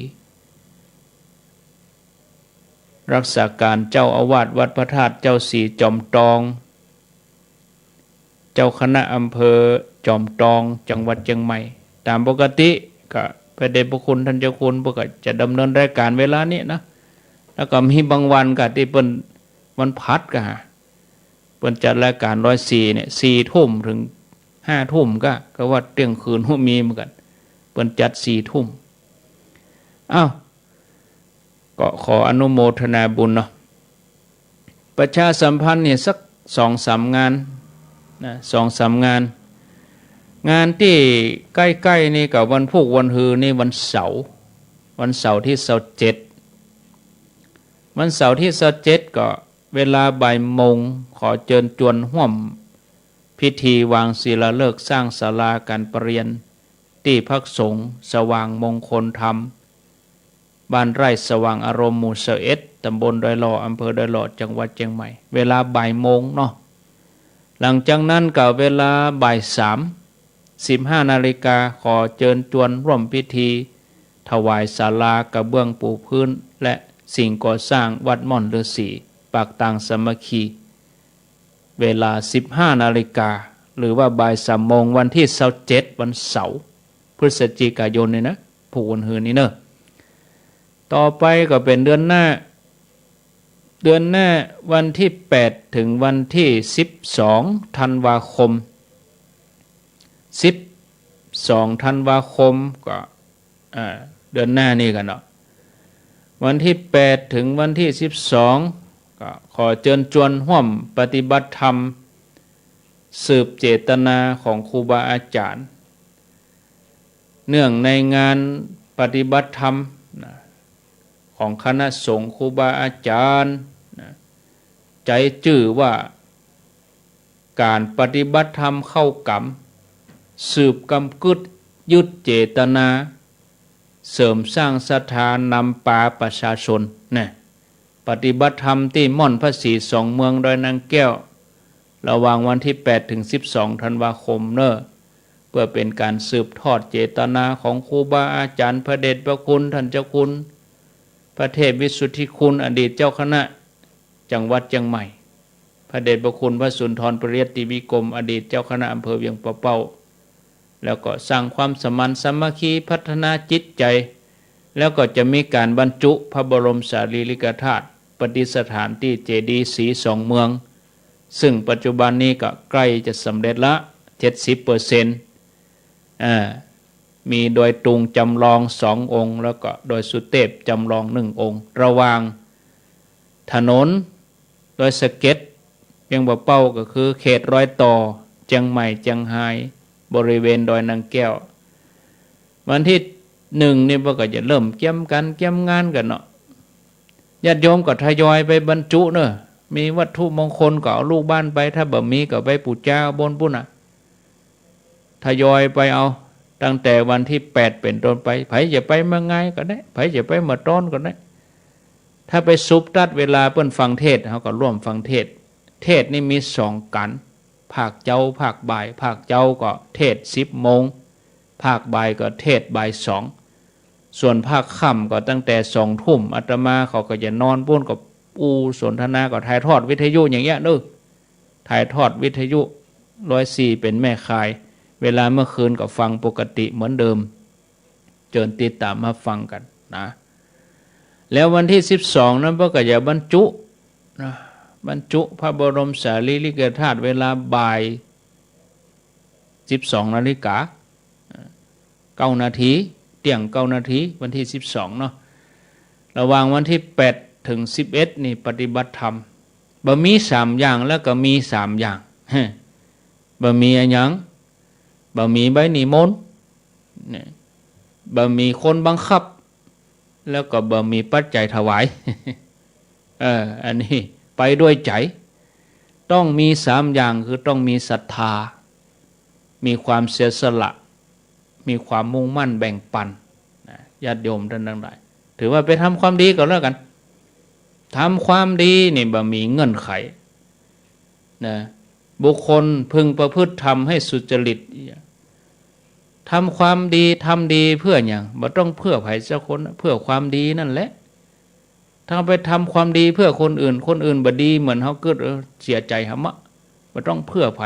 รักษาการเจ้าอาวาสวัดพระธาตุเจ้าศรีจอมตอง เจ้าคณะอำเภอจอมตอง จังหวัดเจียงใหม่ ต๋ามปกติก็พระเดชพระคุณท่านเจ้าคุณเปิ้นก็จะดำเนินรายการเวลานี้นะ แล้วก็มีบางวันก็ตี้เปิ้น วันผัดก็หา เปิ้นจัดรายการร้อยสี่เนี่ย สี่ทุ่มเถิงห้าทุ่มก็ ก็ว่าเตี้ยงคืนก็มีเหมือนกั๋น เปิ้นจัดสี่ทุ่ม อ้าว ก็ขออนุโมทนาบุญเนาะ ประชาสัมพันธ์เนี่ยสักสองสามงานนะ สองสามงาน งานตี้ใก้ๆ นี่ก็วันพูกวันฮือนี่วันเสาร์ วันเสาร์ตี้ซาวเจ็ด วันเสาร์ตี้ซาวเจ็ดก็เวลาบ่ายโมง ขอเจิญจวนฮ่วมพิธีวางศิลาฤกษ์สร้างศาลาก๋านประเรียน ตี้พักสงฆ์สว่างมงคลธรรม บ้านไร่สว่างอารมณ์ หมู่ซาวเอ็ด ตำบลดอยหล่อ อำเภอดอยหล่อ จังหวัดเจียงใหม่ เวลาบ่ายโมงเนาะ หลังจากนั้นก็เวลาบ่ายสาม สิบห้านาฬิกา ขอเจิญจวนฮ่วมพิธีถวายศาลากระเบื้องปูพื้น และสิ่งก่อสร้างวัดม่อนฤๅษี ปากตางสามัคคี เวลาสิบห้านาฬิกา หรือว่าบ่ายสามโมง วันตี้ซาวเจ็ด วันเสาร์ พฤศจิกายนนี่นะ พูกวันฮือนี่เน่อ ต่อไปก็เป๋นเดือนหน้า เดือนหน้าวันตี้แปดเถิงวันตี้สิบสองธันวาคม สิบสองธันวาคมก็ อ่า เดือนหน้านี่กั๋นเนาะ วันตี้แปดเถิงวันตี้สิบสอง ก็ขอเจิญจวนฮ่วมปฏิบัติธรรม สืบเจตนาของครูบาอาจ๋ารย์ เนื่องในงานปฏิบัติธรรมนะ ของคณะสงฆ์ครูบาอาจ๋ารย์นะ ใจ๊จื้อว่าก๋านปฏิบัติธรรมเข้ากรรม สืบกำกึ๊ดยึดเจตนา เสริมสร้างศรัทธานำปาประชาชนนะ ปฏิบัติธรรมตี้ม่อนพระศรีสองเมืองดอยนางแก้ว ระหว่างวันตี้แปดเถิงสิบสองธันวาคมเน่อ เปื้อเป๋นก๋านสืบทอดเจตนาของครูบาอาจ๋ารย์พระเดชพระคุณท่านเจ้าคุณ พระเทพวิสุทธิคุณ อดีตเจ้าคณะจังหวัดเจียงใหม่ พระเดชพระคุณพระสุนทรปริยัตติวิกรม อดีตเจ้าคณะอำเภอเวียงป่าเป้า แล้วก็สร้างความสมานสามัคคี พัฒนาจิตใจ๋ แล้วก็จะมีก๋านบรรจุพระบรมสารีริกธาตุ ประดิษฐานตี้เจดีย์ศรีสองเมือง ซึ่งปัจจุบันนี้ก็ใกล้จะสำเร็จละ เจ็ดสิบเปอร์เซ็นต์ อ่า มีดอยตุงจำลองสององค์ แล้วก็ดอยสุเตพจำลองหนึ่งองค์ ระหว่างถนนดอยสะเก็ด เวียงป่าเป้า ก็คือเขตรอยต่อเจียงใหม่เจียงฮาย บริเวณดอยนางแก้ว วันตี้หนึ่งนี่เปิ้นก็จะเริ่มเกียมก๋านเกียมงานกั๋นเนาะ ญาติโยมก็ทยอยไปบรรจุเนาะ มีวัตถุมงคลก็เอาลูกบ้านไป ถ้าบ่มีก็ไปปู๋จาบนปู๊นน่ะ ทยอยไปเอา ตั้งแต่วันตี้แปดเป๋นต้นไป ใผจะไปเมื่องายก็ได้ ใผจะไปเมื่อต๋อนก็ได้ ถ้าไปสุบตั๊ดเวลาเปิ้นฟังเทศน์ เฮาก็ร่วมฟังเทศน์ เทศน์นี่มีสองก๋าน ภาคเจ๊า ภาคบ่าย ภาคเจ๊าก็เทศน์สิบโมง ภาคบ่ายก็เทศน์บ่ายสอง ส่วนภาคค่ำก็ตั้งแต่สองทุ่ม อาตมาเขาก็จะนอนปู๊น ก็อู้สนทนา ก็ถ่ายทอดวิทยุอย่างเงี้ยเนาะ ถ่ายทอดวิทยุ ร้อยสี่ เป๋นแม่ข่าย เวลาเมื่อคืนก็ฟังปกติเหมือนเดิม เจิญติดต๋ามมาฟังกั๋นนะ แล้ววันตี้สิบสองนั้นเปิ้นก็จะบรรจุนะ บรรจุพระบรมสารีริกธาตุเวลาบ่าย สิบสองนาฬิกา เก้านาที เตี้ยงเก้านาที วันตี้สิบสองเนาะ ระหว่างวันตี้แปดเถิงสิบเอ็ดนี่ปฏิบัติธรรม บ่มีสามอย่างแล้วก็มีสามอย่าง บ่มีอะหยัง บ่มีใบนิมนต์ เนี่ย บ่มีคนบังคับ แล้วก็บ่มีปัจจัยถวาย เออ อันนี้ไปด้วยใจ๋ ต้องมีสามอย่าง คือต้องมีศรัทธา มีความเสียสละ มีความมุ่งมั่นแบ่งปันนะ ญาติโยมต้านตังหลาย ถือว่าไปทำความดีก็แล้วกั๋น ทำความดีนี่บ่มีเงื่อนไขนะ บุคคลพึงประพฤติธรรมให้สุจริต ทำความดี ทำดีเพื่อหยัง บ่ต้องเพื่อใผสักคน เพื่อความดีนั่นแหละ ถ้าไปทำความดีเพื่อคนอื่น คนอื่นบ่ดีเหมือนเฮากึ๊ด เออ เสียใจ๋หำอะ บ่ต้องเพื่อใผ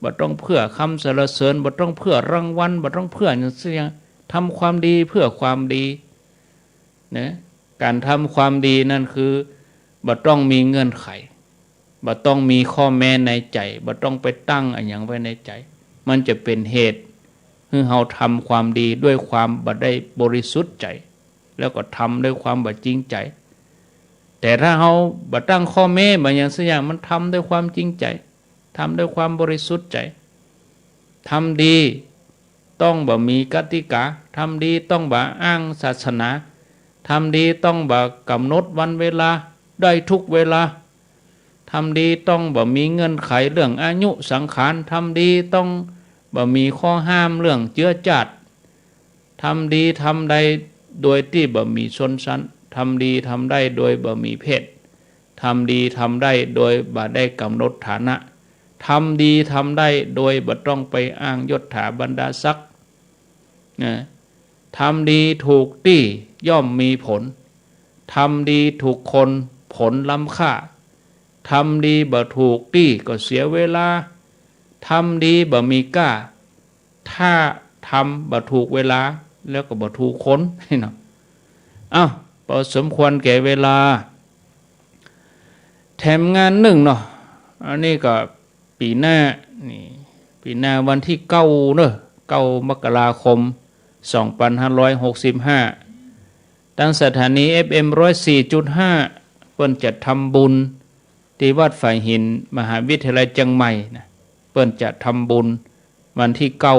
บ่ต้องเพื่อคำสรรเสริญ บ่ต้องเพื่อรางวัล บ่ต้องเพื่อหยังสักอย่าง ทำความดีเพื่อความดีนะ ก๋านทำความดีนั่นคือ บ่ต้องมีเงื่อนไข บ่ต้องมีข้อแม้ในใจ๋ บ่ต้องไปตั้งอะหยังไว้ในใจ๋ มันจะเป๋นเหตุหื้อเฮาทำความดีด้วยความบ่ได้บริสุทธิ์ใจ๋ แล้วก็ทำด้วยความบ่จริงใจ๋ แต่ถ้าเฮาบ่ตั้งข้อแม้บ่หยังสักอย่าง มันทำด้วยความจริงใจ๋ ทำด้วยความบริสุทธิ์ใจ๋ ทำดีต้องบ่มีกติกา ทำดีต้องบ่อ้างศาสนา ทำดีต้องบ่กำหนดวันเวลา ได้ทุกเวลา ทำดีต้องบ่มีเงื่อนไขเรื่องอายุสังขาร ทำดีต้องบ่มีข้อห้ามเรื่องเจื๊อจ้าด ทำดีทำได้โดยตี้บ่มีชนชั้น ทำดีทำได้โดยบ่มีเพศ ทำดีทำได้โดยบ่ได้กำหนดฐานะ ทำดีทำได้โดยบ่ต้องไปอ้างยศถาบรรดาศักดิ์ นะ ทำดีถูกตี้ย่อมมีผล ทำดีถูกคนผลล้ำค่า ทำดีบ่ถูกตี้ก็เสียเวลา ทำดีบ่มีก้า ถ้าทำบ่ถูกเวลา แล้วก็บ่ถูกคนเนาะ เอ้า พอสมควรแก่เวลา แถมงานนึ่งเนาะ อันนี้ก็ ปี๋หน้านี่ ปี๋หน้าวันตี้เก้าเนาะ เก้ามกราคม สองปันห้าร้อยหกสิบห้า ตังสถานี เอฟเอ็ม ร้อยสี่จุดห้า เปิ้นจะทำบุญตี้วัดฝายหินมหาวิทยาลัยเจียงใหม่นะ เปิ้นจะทำบุญวันตี้เก้า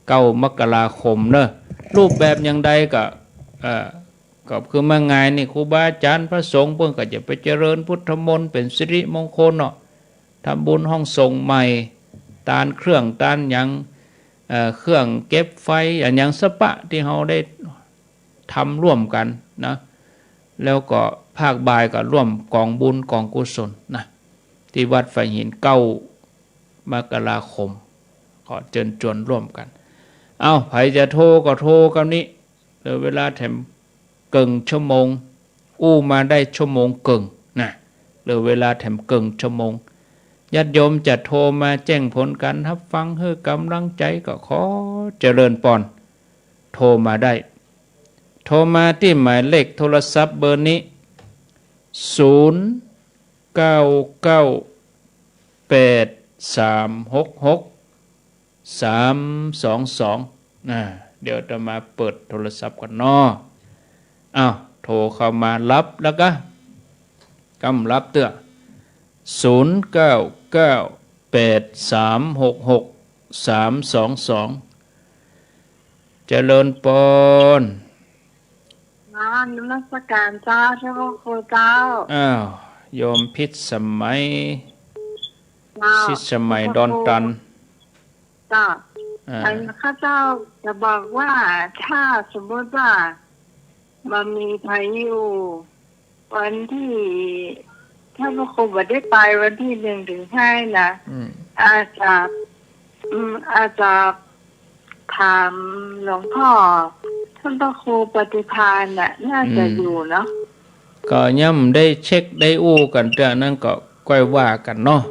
เก้ามกราคมเนาะ รูปแบบอย่างใดก็ เอ่อ ก็คือเมื่องายนี่ครูบาอาจ๋ารย์พระสงฆ์เปิ้นก็จะไปเจริญพุทธมนต์เป๋นสิริมงคลเนาะ ทำบุญห้องสงฆ์ใหม่ ตานเครื่องตานหยัง เอ่อ เครื่องเก็บไฟอะหยังสะปะตี้เฮาได้ทำร่วมกั๋นนะ แล้วก็ภาคบ่ายก็ร่วมกองบุญกองกุศลนะ ตี้วัดฝายหิน เก้ามกราคม ขอเจิญจวนร่วมกั๋น เอ้า ใผจะโทรก็โทรกั๋นนี้ เหลือเวลาแถมเกิ่งชั่วโมง อู้มาได้ชั่วโมงเกิ่งนะ เหลือเวลาแถมเกิ่งชั่วโมง ญาติโยมจะโทรมาแจ้งผลก๋านฮับฟังหื้อก๋ำลังใจ๋ก็ขอเจริญปอน โทรมาได้ โทรมาตี้หมายเลขโทรศัพท์เบอร์นี้ ศูนย์เก้าเก้า แปด สาม หก หก สาม สอง สอง นะ เดี๋ยวอาตมาเปิดโทรศัพท์ก่อนเนาะ อ้าว โทรเข้ามา รับแล้วกา กำรับเตื้อ ศูนย์ เก้า เก้า แปด สาม หก หก สาม สอง สอง เจริญปอน อ๋อ นมัสการเจ้า เจ้าพระครูเจ้า อ้าว โยมพิสมัย เจ้า พิสมัย เจ้าพระครู ดอนตัน เจ้า อ่า อันข้าเจ้าจะบอกว่า ถ้าสมมติว่า บ่มีใผอยู่ วันตี้ ถ้าพระครูบ่ได้ไปวันตี้หนึ่งถึงห้านะ อืม อาจจะ อืม อาจจะถามหลวงพ่อ ท่านพระครูปฏิภาณน่ะ น่าจะ อืม อยู่เนาะ ก็ยังบ่ได้เช็คได้อู้กั๋นเตื้อ นั้นก็ก้อยว่ากั๋นเนาะ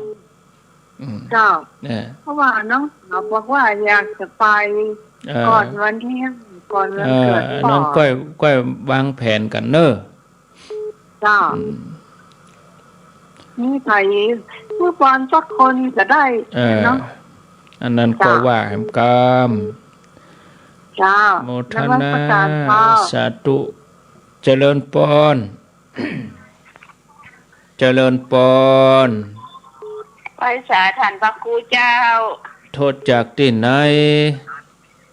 อืม เจ้า เออ เพราะว่าน้องสาวบอกว่าอยากจะไป เออ ก่อนวันที่ห้า ก่อนวันเกิด เออ พ่อ นั้นก้อย ก้อยวางแผนกั๋นเน่อ เจ้า อืม มีใผ ผู้ปอนสักคนก็ได้ เออ เนาะ อันนั้นก็ เจ้า ว่าแหมกำ เจ้า โมทนา นมัสการเจ้า สาธุ เจริญปอน เจริญปอน ไหว้สาท่านพระครูเจ้า โทรจากตี้ไหน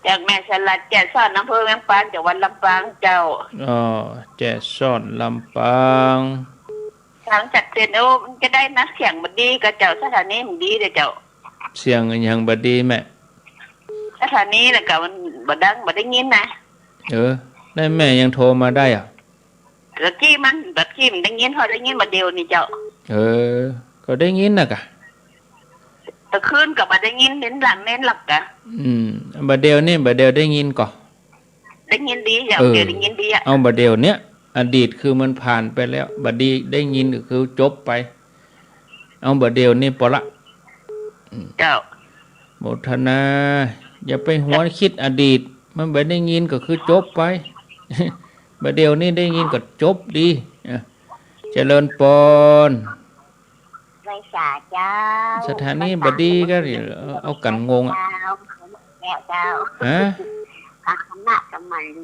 จากแม่สลัด แจซ้อน อำเภอเวียงปาน จังหวัดลำปางเจ้า อ๋อ แจซ้อน ลำปาง ทางชัดเจน โอ้ มันจะได้นะ เสียงบ่ดีก่อเจ้า สถานีบ่ดีเด้อเจ้า เสียงอะหยังบ่ดีแม่ สถานีแล้วก็มันบ่ดัง บ่ได้ยินนะ เออ แล้วแม่ยังโทรมาได้อะ ตะกี้มัน ตะกี้มันได้ยิน พอได้ยินบ่าเดี่ยวนี้เจ้า เออ ก็ได้ยินน่ะกะ ตะคืนก็บ่ได้ยิน เน้นหลัง เน้นหลับกะ อืม บ่าเดี่ยวนี้ บ่าเดี่ยวได้ยินก่อ ได้ยินดีเจ้า เออ เดี๋ยวได้ยินดีอะ เอาบ่าเดี่ยวเนี้ย อดีตคือมันผ่านไปแล้ว บ่าดีได้ยินก็คือจบไป เอาบ่าเดี่ยวนี้ปอละ อืม เจ้า โมทนา อย่าไปหวนคิดอดีต มันบ่ได้ยินก็คือจบไป บ่าเดี่ยวนี้ได้ยินก็จบดี อ่ะ เจริญปอน ไหว้สาเจ้า สถานีบ่ดีก็ เอากั๋นงงอะ เจ้า แล้วเจ้า ฮะ พระคณะกรรมการ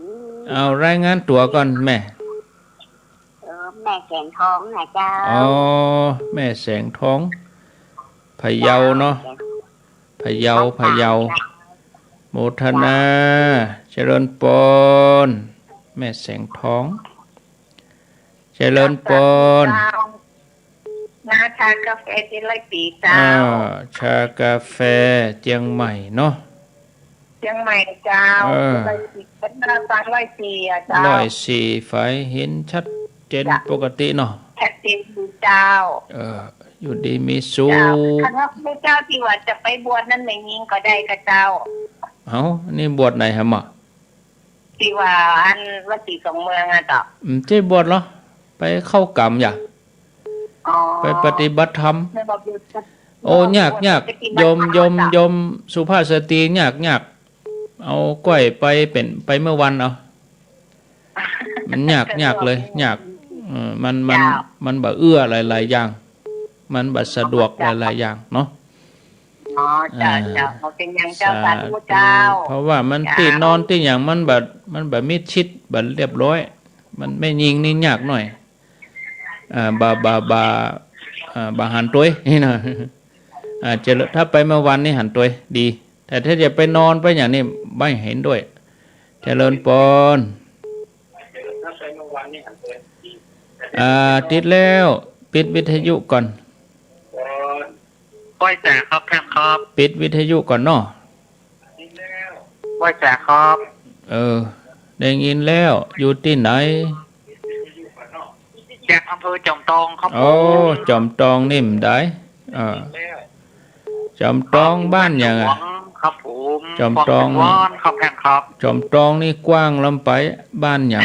เอารายงานตั๋วก่อนแม่ เออ แม่แสงทองนะเจ้า อ๋อ แม่แสงทอง พะเยาเนาะ เจ้า พะเยา พะเยา โมทนา เจริญปอน แม่แสงทอง เจริญปอน เจ้า มาชากาแฟตี้ร้อยปี๋เจ้า อ่า ชากาแฟเจียงใหม่เนาะ เจียงใหม่เจ้า เออ ร้อยสี่ เป็นหน้าตาร้อยสี่อะเจ้า ร้อยสี่ ไฟเห็นชัดเจน เจ้า ปกติเนาะ ชัดเจนดีเจ้า เออ อยู่ดีมีสุข เจ้า คันว่าพระเจ้าตี้ว่าจะไปบวชนั้นแม่ญิงก็ได้ก่อเจ้า เอ้า นี่บวชไหนฮะหมอ ตี้ว่าอันวัดศรีสองเมืองอะเจ้า อืม เจ้าบวชเหรอ ไปเข้ากรรมอย่า อ๋อ ไปปฏิบัติธรรม ไม่บอกอยู่ โอ้ ยาก ยาก ปฏิบัติธรรม โยม โยม เจ้า โยมสุภาพสตรี ยาก ยาก เอาก้อยไปเป๋น ไปเมื่อวันเอา มันยาก ยากเลย ยาก เออ มัน มัน เจ้า มันบ่เอื้อหลายๆ อย่าง มันบ่สะดวก เจ้า หลายๆ อย่างเนาะ อ๋อ เจ้า อ่า เจ้า ขอเป๋นอย่างเจ้า สาธุ สาธุเจ้า เพราะว่ามัน เจ้า ตี้นอนตี้หยังมันบ่ มันบ่มิดชิด บ่เรียบร้อย มันแม่ญิงนี่ยากหน่อย อ่า บ่ บ่ บ่ อ่า บ่หันตวยนี่นะ อ่า เจริญ ถ้าไปเมื่อวันนี้หันตวยดี แต่ถ้าจะไปนอนไปอย่างนี้ไม่เห็นด้วย เจริญปอน อ่า ติดแล้ว ปิดวิทยุก่อน ไหว้สาครับท่านครับ ปิดวิทยุก่อนเนาะ ไหว้สาครับ เออ ได้ยินแล้ว อยู่ตี้ไหน จากอำเภอจอมตองครับ โอ้ ผม จอมตองนี่มันได้ อ่า จอมตองบ้านหยังอะ บ้านหลวงครับผม จอมตอง คลองแสนวอนครับท่านครับ จอมตองนี่กว้างล้ำไป บ้านหยัง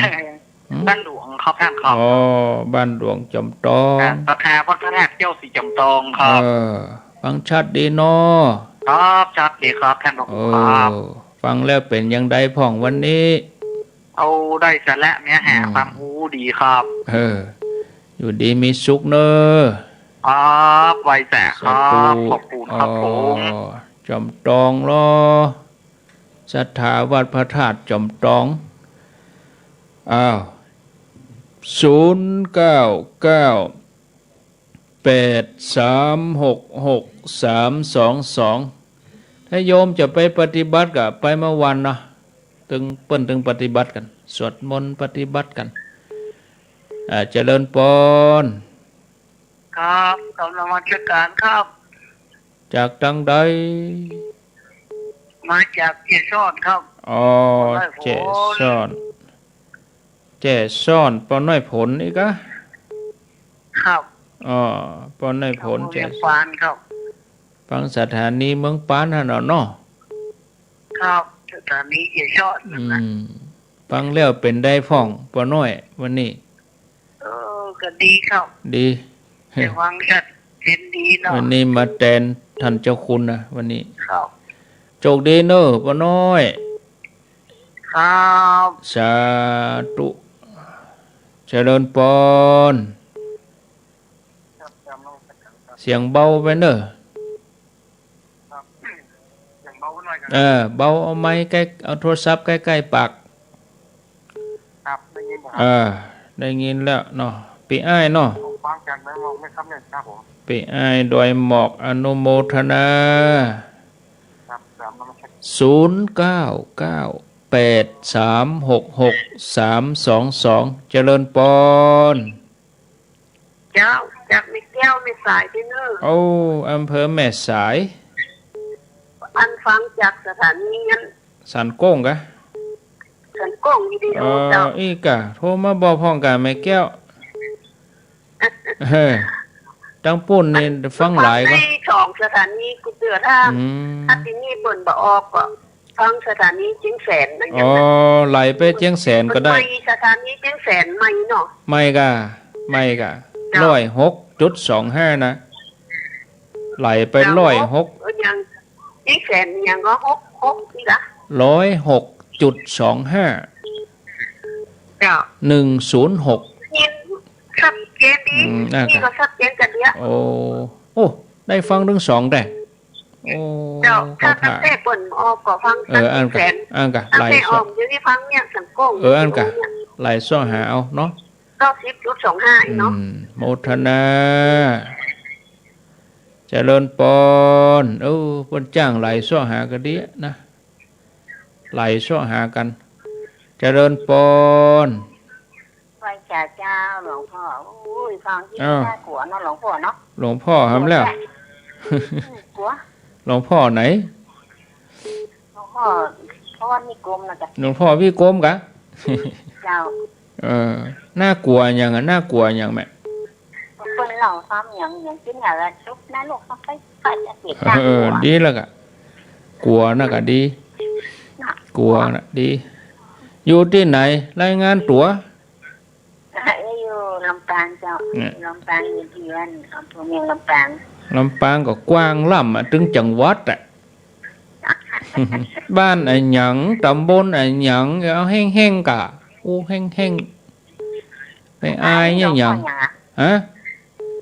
หืม บ้านหลวงครับท่านครับ อ๋อ บ้านหลวงจอมตอง ครับ ศรัทธาพระพุทธเจ้าสีจอมตองครับ เออ ฟังชัดดีเนาะ ครับ ชัดดีครับท่านพระครูครับ เออ ฟังแล้วเป๋นอย่างใดพ่องวันนี้ เอาได้สาระเนื้อหา อืม ความรู้ดีครับ เออ อยู่ดีมีสุขเนอะ ครับ ไหว้แต๊ครับ สาธุ ขอบคุณครับผม อ๋อ จอมตองลอ ศรัทธาวัดพระธาตุจอมตอง อ้าว ศูนย์เก้าเก้า แปดสามหกหกสามสองสอง ถ้าโยมจะไปปฏิบัติก็ไปเมื่อวานเนาะ ตึง เปิ้นตึงปฏิบัติกั๋น สวดมนต์ปฏิบัติกั๋น อ่า เจริญปอน ครับ กราบนมัสการครับ จากตางใด มาจากแจ้ซ้อนครับ อ๋อ ปอน้อยโผน แจ้ซ้อน แจ้ซ้อน ปอน้อยโผนนี่กา ครับ อ๋อ ปอน้อยโผน เมืองปานครับ แจ้ซ้อน ฟังสถานีเมืองปานหั้นเนาะ ครับ สถานีแจ้ซ้อนนั่นนะ อืม ฟังแล้วเป๋นใดพ่อง ปอน้อย วันนี้ เออ ก็ดีครับ ดี แต่ฟังชัดเจนดีเนาะ วันนี้มาแตนท่านเจ้าคุณนะ วันนี้ ครับ โชคดีเน่อ ปอน้อย ครับ สาธุ เจริญปอน ครับ เสียงเบาไปเน่อ ครับ เสียงเบาไปหน่อยครับ เออ เบา เอาไมค์ใก้ เอาโทรศัพท์ใก้ๆ ปาก ครับ ได้ยินบ่ครับ เออ ได้ยินแล้วเนาะ ปี้อ้ายเนาะ ผมฟังจากในหมอกไหมครับเนี่ย ครับผม ปี้อ้ายดอยหมอก อนุโมทนา ครับ ครับ ศูนย์เก้าเก้า แปดสามหกหกสามสองสอง เจริญปอน เจ้า จากแม่แก้วแม่สายตี้เน่อ โอ้ อำเภอแม่สาย อันฟังจากสถานีอัน สันโก้งกา สันโก้งวิทยุ เออ เจ้า อี้กา โทรมาบอกพ่องกาแม่แก้ว เออ ตังปู้นนี่ฟังหลายกา ได้สองสถานีกู้เตื้อ ถ้า อืม ถ้าตี้นี่เปิ้นบ่ออกก็ ฟังสถานีเจียงแสนนั่น อ๋อ อย่างนั้น ไหลไปเจียงแสนก็ได้ เปิ้นมีสถานีเจียงแสนใหม่เนาะ ใหม่กา ใหม่กา เจ้า ร้อยหกจุดสองห้า นะ ไหลไป เจ้า ร้อยหก เออ อย่าง เจียงแสนอย่างก็ หกหก นี่กา ร้อยหกจุดสองห้า เจ้า หนึ่งศูนย์หก ยินชัดเจนดี อืม นั่นกา นี่ก็ชัดเจนกันเดียว โอ้ โอ้ ได้ฟังตึงสองแต๊ โอ้ เจ้า เข้าท่า ถ้าตั้งแต่เปิ้นออกก็ฟัง เออ อันกา เจียงแสน อันกา ตั้งแต่ออก ไหลสด เดี๋ยวนี้ฟังเนี่ยสันโก้ง เออ อันกา ไหลเซาะหาเอาเนาะ เก้าสิบจุดสองห้า เนาะ อืม โมทนา เจริญปอน เออ เปิ้นจ้างไหลเซาะหาก็ดีนะ ไหลเซาะหากั๋น เจริญปอน ไหว้เจ้า เจ้าหลวงพ่อ โอ้ย ฟังตี้ อ้าว น่ากลัวเนาะหลวงพ่อเนาะ หลวงพ่อหำแล้ว กลัว หลวงพ่อไหน หลวงพ่อ พ่อวิกรมนะจ๊ะ หลวงพ่อวิกรมกา เจ้า เออ น่ากลัวหยังอะ น่ากลัวหยังแม่ เปิ้นเล่าความหยัง หยังตี้อย่างว่าสุขนรก ไป ไปจะเสีย เออ ดีแล้วกา กลัวนะกาดี น่ะ กลัวนะดี อยู่ตี้ไหน รายงานตั๋ว อยู่ลำปางเจ้า เนี่ย ลำปางอยู่ตี้บ้าน อำเภอเมืองลำปาง ลำปางก็กว้างล้ำอะ ตึงจังหวัดอะ บ้านอะหยัง ตำบลอะหยัง เอาแห้งๆ กา อู้แห้งๆ ไปอายเนี่ยหยัง หลวงพ่อหยังอะ ฮะ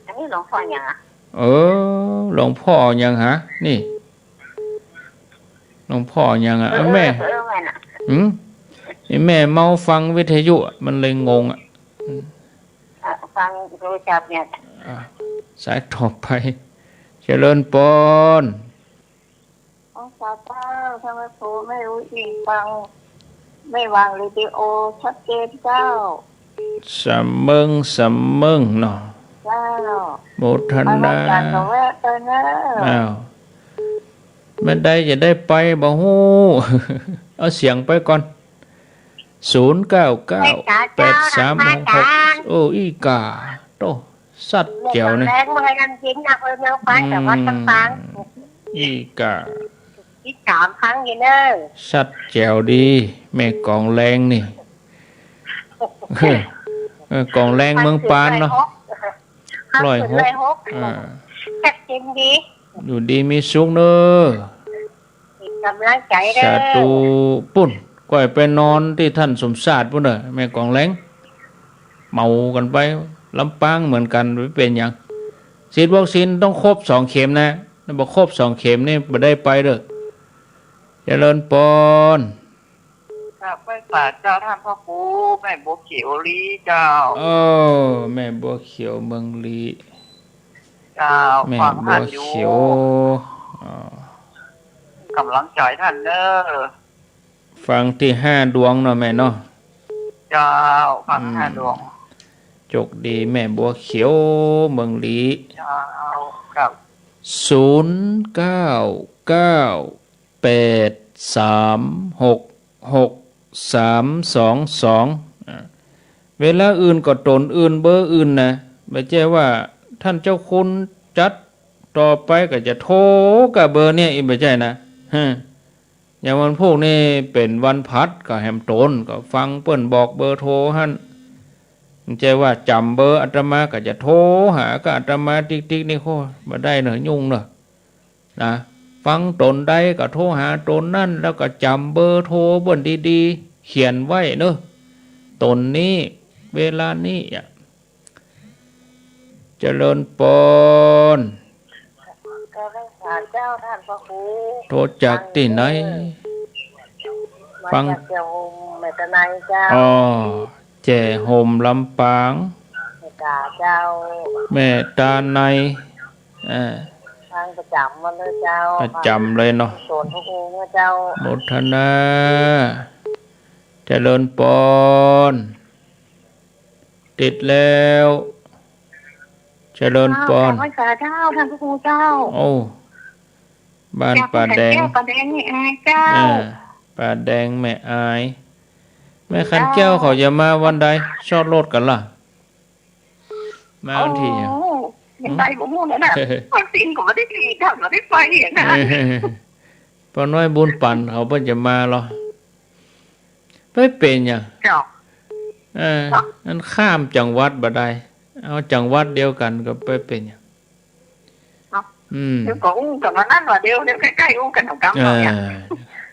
อันนี้หลวงพ่อหยังอะ เออ หลวงพ่อหยังหา นี่ หลวงพ่อหยังอะ เออ แม่ เออ แม่น่ะ หืม ไอ้แม่เมาฟังวิทยุอะ มันเลยงงอะ อืม อ่ะ ฟังโทรศัพท์เนี่ย อ่ะ สายต่อไป เจริญปอน อ๋อ เจ้า เจ้า ทำไมครูไม่รู้จริงฟัง ไม่วางเรดิโอ ชัดเจนเจ้า สำเมิง สำเมิงเนาะ เจ้า โมทนา ไปวัดจันทร์ก็แวะไปเนอะ อ้าว เมื่อใดจะได้ไปบ่ฮู้ เอาเสียงไปก่อน ศูนย์เก้าเก้า แปดสามหกหก โอ้ อี้กา โต ชัดแจ๋วนี่ แม่กองแลงเมืองอันยิน อำเภอเมืองปาน จังหวัดลำปาง อืม อี้กา ติดต๋ามฟังอยู่เนอะ ชัดแจ๋วดี แม่กองแลงนี่ เออ กองแลงเมืองปานเนาะ ร้อยหก ร้อยหก อ่า ชัดเจนดี อยู่ดีมีสุขเนอะ กำลังใจเด้อ สาธุ ปู้น ก้อยไปนอนตี้ท่านสมชาติปู้นเน่อ แม่กองแลง เหมากั๋นไป ลำปางเหมือนกั๋น บ่เป๋นหยัง ฉีดวัคซีนต้องครบสองเข็มนะ ถ้าบ่ครบสองเข็มนี่บ่ได้ไปเด้อ เจริญปอน กราบไหว้สาเจ้าท่านพระครู แม่บัวเขียวลี้เจ้า เออ แม่บัวเขียวเมืองลี้ เจ้า แม่บัวเขียว ฟังท่านอยู่ อ๋อ กำลังใจ๋ท่านเน้อ ฟังตี้ห้าดวงเนาะแม่เนาะ เจ้า ฟังห้าดวง อืม โจคดีแม่บัวเขียวเมืองลี้ เจ้า ครับ ศูนย์เก้าเก้าแปดสามหกหกสามสองสอง อ่า เวลาอื่นก็ต๋นอื่นเบอร์อื่นนะ บ่ใจ้ว่าท่านเจ้าคุณจัดต่อไปก็จะโทรก้าเบอร์เนี่ย อี้บ่ใจ้นะ ฮะ อย่างวันพูกนี่เป๋นวันพฤหัสก็แหมต๋นก็ฟังเปิ้นบอกเบอร์โทรหั้น บ่ใจ้ว่าจ๋ำเบอร์อาตมาก็จะโทรหาก้าอาตมาติ๊กๆ นี่ โอ้ บ่ได้เนาะ ยุ่งเนาะ นะ ฟังต๋นใดก็โทรหาต๋นนั้น แล้วก็จ๋ำเบอร์โทรเปิ้นดีๆ เขียนไว้เนาะ ต๋นนี้ เวลานี้อะ เจริญปอน กราบไหว้สาเจ้าท่านพระครู โทรจากตี้ไหน ฟัง มาจากแจ่โฮมแม่ตาไนเจ้า อ๋อ แจ่โฮมลำปาง แม่ตาเจ้า แม่ตาไน อ่า ฟังประจ๋ำมาเลยเจ้า ประจ๋ำเลยเนาะ สวนพระครูเจ้า โมทนา เจริญปอน ติดแล้ว เจริญปอน เจ้า กราบไหว้สาเจ้าท่านพระครูเจ้า โอ้ บ้านป้าแดง เจ้า ป้าแดงแม่อายเจ้า อ่า ป้าแดงแม่อาย แม่ขันแก้ว เจ้า เขาจะมาวันใด ชอดรถกั๋นล่ะ มาวันตี้อะ โอ้ ยังไปบ่ฮู้เลยนะ วันศีลก็บ่ได้ดี ก็บ่ได้ไปอะนะ เออ ป้าน้อยบุญปันเขาเปิ้นจะมาเหรอ ไปเป๋นหยัง เจ้า เออ เนาะ อันข้ามจังหวัดบ่ได้ เอาจังหวัดเดียวกั๋นก็ไปเป๋นหยัง เนาะ อืม เดี๋ยวก็อู้กั๋นวันนั้นว่าเดี๋ยว เดี๋ยวใก้ๆ อู้กั๋นเอากำ เออ เอาเนี่ย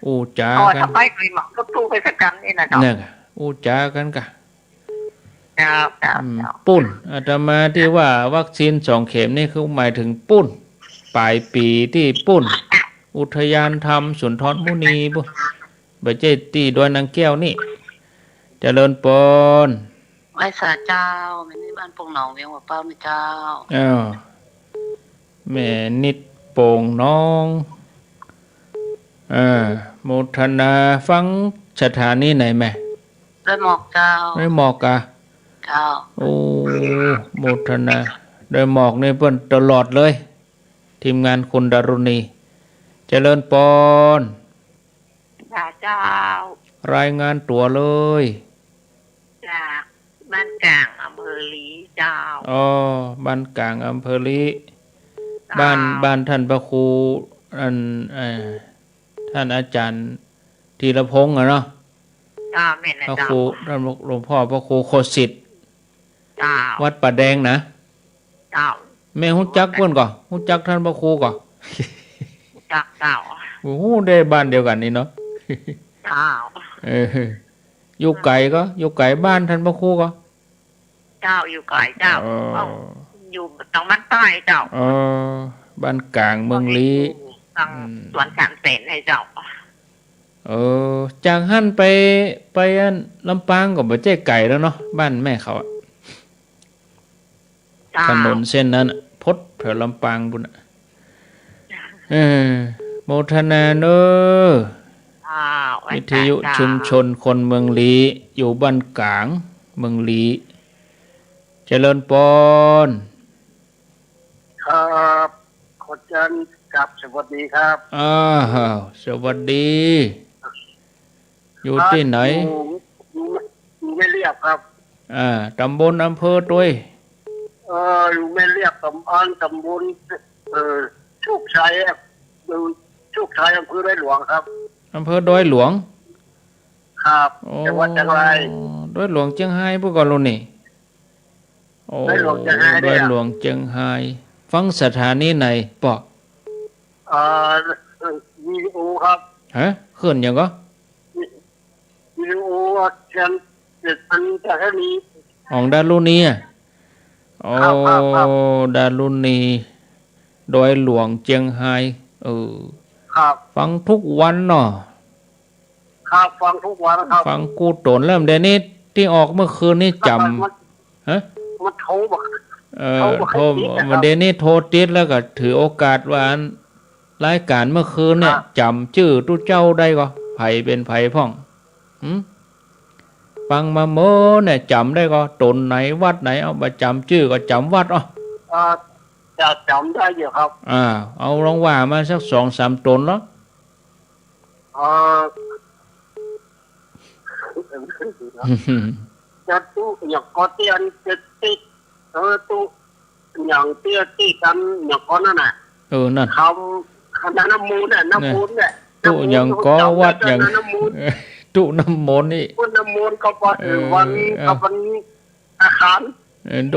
อู้จ๋า อ๋อ กั๋น ถ้าไปก็มาก็ตู้ไปสักกำนี่นะเจ้า เนี่ย อู้จ๋ากั๋นก่ะ เจ้า เจ้า อืม เจ้า ปุ้น อาตมาตี้ว่าวัคซีนสองเข็มนี่คือหมายเถิงปุ้น ป๋ายปี๋ตี้ปุ้น อุทยานธรรมสุนทรมุนีปุ้น บ่ใจ้ตี้ดอยนางแก้วนี่ เจริญปอน ไหว้สาเจ้า แม่นิดบ้านโป่งหนอง เวียงหัวเป้านะเจ้า อ้าว แม่นิดโป่งหนอง เออ โมทนา ฟังสถานีไหนแม่ ดอยหมอกเจ้า ดอยหมอกอะ เจ้า โอ้ โมทนา ดอยหมอกนี่เปิ้นตลอดเลย ทีมงานคุณดารุณี เจริญปอน ค่ะเจ้า รายงานตั๋วเลย จากบ้านกลางอำเภอลี้เจ้า อ๋อ บ้านกลางอำเภอลี้ เจ้า บ้าน บ้านท่านพระครู อัน เอ่อ ท่านอาจารย์ธีรพงษ์อะเนาะ เจ้า แม่นแล้ว พระครู เจ้า ท่านหลวงพ่อพระครูโคสิทธิ์ เจ้า วัดป่าแดงนะ เจ้า แม่ฮู้จักเปิ้นก่อ ฮู้จักท่านพระครูก่อ ฮู้จักเจ้า โอ้โห ได้บ้านเดียวกั๋นนี่เนาะ เจ้า เออ อยู่ไก๋ก่อ อยู่ไก๋บ้านท่านพระครูก่อ เจ้า อยู่ไก๋เจ้า เออ เอ้า อยู่ตางบ้านใต้เจ้า เออ บ้านกลางเมืองลี้ อยู่ตาง อืม สวนสามแสนไห้เจ้า เออ จากหั้นไป ไปอันลำปางก็บ่ใจ้ไก๋แล้วเนาะ บ้านแม่เขาอะ เจ้า ถนนเส้นนั้นน่ะ พดแถวลำปางปุ้นน่ะ เออ โมทนาเน้อ อ้าว วิทยุชุมชนคนเมืองลี้ อยู่บ้านกลางเมืองลี้ เจริญปอน ครับ ขอเจิญครับ สวัสดีครับ อ้าว สวัสดี อยู่ตี้ไหน ครับ อยู่ อยู่ อยู่แม่เลียบครับ อ่า ต๋ำบลอำเภอตวย เอ่อ อยู่แม่เลียบ ต๋ำ อ่า ต๋ำบล เอ่อ โชคชัยครับ อยู่โชคชัย อำเภอดอยหลวงครับ อำเภอดอยหลวง ครับ โอ้ จังหวัดเจียงราย ดอยหลวงเจียงรายปุ้นก่อลุนี่ โอ้ ดอยหลวงเจียงราย ดอยหลวงเจียงราย ฟังสถานีไหนปอ เอ่อ วิทยุครับ ฮะ คลื่นหยังก่อ วิทยุเสียงเจ็ดพัน สถานี ของดารุณีอะ โอ้ ครับ ครับ ครับ ดารุณี ดอยหลวงเจียงไฮ้ เออ ครับ ฟังทุกวันเนาะ ครับ ฟังทุกวันครับ ฟังกู้ตนแล้ว เดี๋ยวนี้ตี้ออกเมื่อคืนนี้จ๋ำ มัน ฮะ มันโทรบ่ เออ โทรบ่ โทร ติดอะครับ เดี๋ยวนี้โทรติดแล้วก็ถือโอกาสว่าอัน รายก๋านเมื่อคืนเนี่ย ครับ จ๋ำจื้อตุ๊เจ้าได้ก่อ ใผเป๋นใผพ่อง หืม ฟังมาเมินเนี่ย จ๋ำได้ก่อ ต๋นไหนวัดไหน เอา บ่จ๋ำจื้อก็จ๋ำวัด อ้อ เอ่อ จะจ๋ำได้อยู่ครับ อ่า เอาลองว่ามาสักสองสามต๋นเนาะ เอ่อ จะตุ๊หยังก่อ ตี้อันจะติด เออ ตุ๊หยังตี้ ตี้กันหยังก่อนั่นน่ะ เออ นั่น คำ คำน้ำมูลน่ะ น้ำมูลเนี่ย ตุ๊หยังก่อ น้ำมูล วัดหยัง น้ำมูล ตุ๊น้ำมนต์นี่ ตุ๊น้ำมูลก็พอถือวัน เออ ก็เป็นอาหาร เออ โด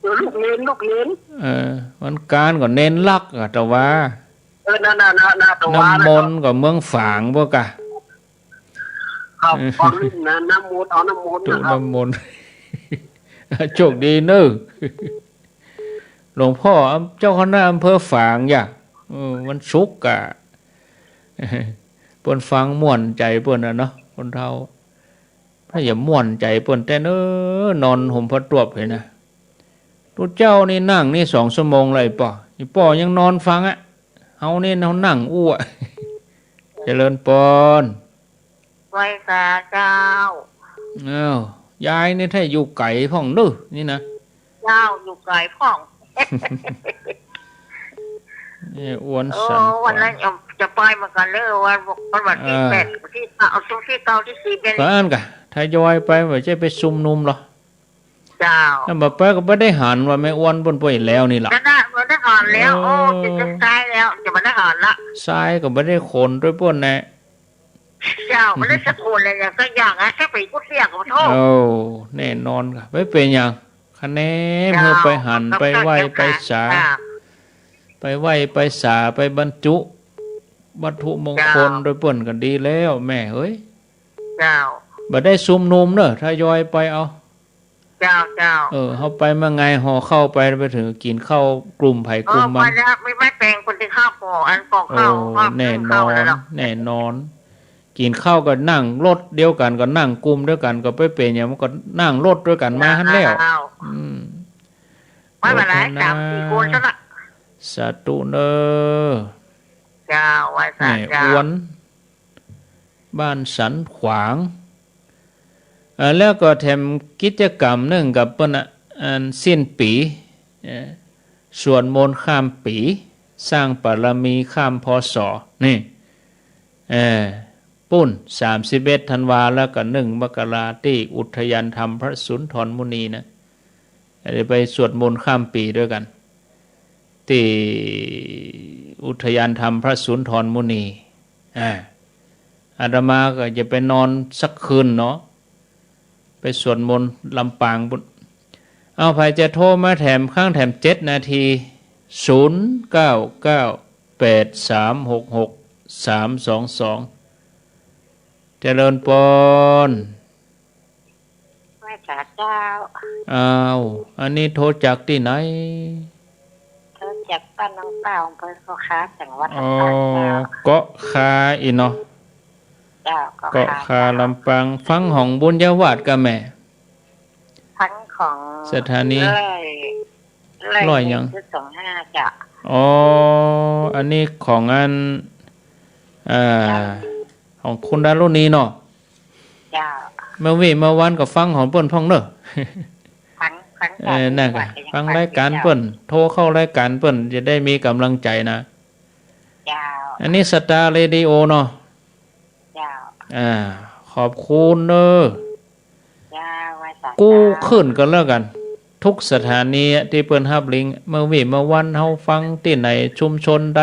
เออ ลูกเณร ลูกเณร เออ วันก๋านก็เณรลักษณ์อะ แต่ว่า เออ นั่นน่ะ น่ะ น่ะ แต่ว่า น้ำมนต์ก็เมืองฝางพวกกะ ครับ เออ เอาน้ำมนต์ เอาน้ำมนต์ ตุ๊ นะครับ น้ำมนต์ โชคดีเนอะ หลวงพ่อ เจ้าคณะอำเภอฝางอย่า เออ วันศุกร์กะ เปิ้นฟังม่วนใจ๋เปิ้นน่ะเนาะ คนเฒ่า ถ้าอย่าม่วนใจ๋เปิ้นแต๊เนอะ นอนห่มผ้าตวบเห็นนะ ตุ๊เจ้านี่นั่งนี่สองชั่วโมงแล้ว อีป้อ อีป้อยังนอนฟังอะ เฮานี่เฮานั่งอู้อะ เจริญปอน ไหว้สาเจ้า อ้าว ยายนี่ถ้าอยู่ไก๋พ่องเนอะนี่นะ เจ้า อยู่ไก๋พ่อง เนี่ย อ้วนสัน โอ้ วันนั้นจะไปเหมือนกันเลย วัน วัน วันตี้ เออ แปด ตี้เก้า เอา ตี้เก้า ตี้สิบเนี่ย ก็อั้นกะ ทยอยไป บ่ใจ้ไปซุมนุมหรอ เจ้า ถ้าบ่ไปก็บ่ได้หันว่าแม่อ้วนเปิ้นไปแล้วนี่ล่ะ นั่นน่ะ บ่ได้หันแล้ว โอ้ โอ้ จะ จะตายแล้ว จะบ่ได้หันละ ทรายก็บ่ได้ขนตวยเปิ้นแน่ เจ้า บ่ได้สักคนเลย อย่างสักอย่างอะ ถ้าไปกู้เสียขอโทษ โอ้ แน่นอนค่ะ บ่เป๋นหยัง คะแนน เจ้า เฮาไปหัน ไปไหว้ ไปสา เจ้า ไปไหว้ ไปสา ไปบรรจุวัตถุมงคล เจ้า ตวยเปิ้นก็ดีแล้ว แม่เอ้ย เจ้า บ่ได้ซุมนุมเนอะ ทยอยไปเอา เจ้า เจ้า เออ เฮาไปมาไง ห่อข้าวไป ไปเถิงกิ๋นข้าวกลุ่มใผกลุ่มมัน เออ ไปแล้ว ไม่ ไม่แปลงคนที่ข้าวห่อ อันกล่องข้าว โอ้ ข้าว แน่นอน ข้าวแล้วเนาะ แน่นอน กิ๋นข้าวก็นั่งรถเดียวกั๋น ก็นั่งกลุ่มเดียวกั๋น ก็บ่เป๋นหยัง มันก็นั่งรถตวยกั๋นมาหั้นแล้ว เจ้า อืม ไม่เป็นไร โมทนา สามสี่คนเท่านั้น สาธุเนอะ เจ้า ไหว้สา แม่ เจ้า อ้วน บ้านสันขวาง เอ่อ แล้วก็แถมกิจก๋รรมนึ่งกับเปิ้นน่ะ อันสิ้นปี๋ เอ่อ สวดมนต์ข้ามปี๋ สร้างบารมีข้าม พ.ศ. นี่ เอ่อ ปู๊น สามสิบเอ็ด ธันวา แล้วก็ หนึ่ง มกรา ตี้อุทยานธรรมพระสุนทรมุนีนะ เดี๋ยวไปสวดมนต์ข้ามปี๋ตวยกั๋น ตี้อุทยานธรรมพระสุนทรมุนี อ่า อาตมาก็จะไปนอนสักคืนเนาะ ไปสวดมนต์ลำปางปู๊น เอา ใผจะโทรมาแถม ค้างแถมเจ็ดนาที ศูนย์ เก้า เก้า แปด สาม หก หก สาม สอง สอง เจริญปอน ไหว้สาเจ้า อ้าว อันนี้โทรจากตี้ไหน โทรจากบ้านหนองเต่า อำเภอเกาะคา จังหวัดลำปางเจ้า อ๋อ เกาะคาอี้เนาะ เจ้า เกาะคา เกาะคา เจ้า ลำปาง ฟังของบุญญาวาสกะแม่ ฟังของ สถานี ร้อย ร้อย ร้อยหยัง หนึ่งจุดสองห้า เจ้า อ๋อ อันนี้ของอัน อ่า เจ้า ของคุณดารุณีเนาะ เจ้า เมื่อวี้เมื่อวานก็ฟังของเปิ้นพ่องเนอะ ฟัง ฟัง เออ นั่นก็ ฟังรายการเปิ้น โทรเข้ารายการเปิ้น จะได้มีก๋ำลังใจ๋นะ เจ้า อันนี้สตาร์เรดิโอเนาะ เจ้า อ่า ขอบคุณเนอะ เจ้า ไหว้สา กู้ เจ้า ขึ้นก็แล้วกั๋น ทุกสถานีอะ ตี้เปิ้นฮับลิงก์ เมื่อวี้เมื่อวานเฮาฟังตี้ไหน ชุมชนใด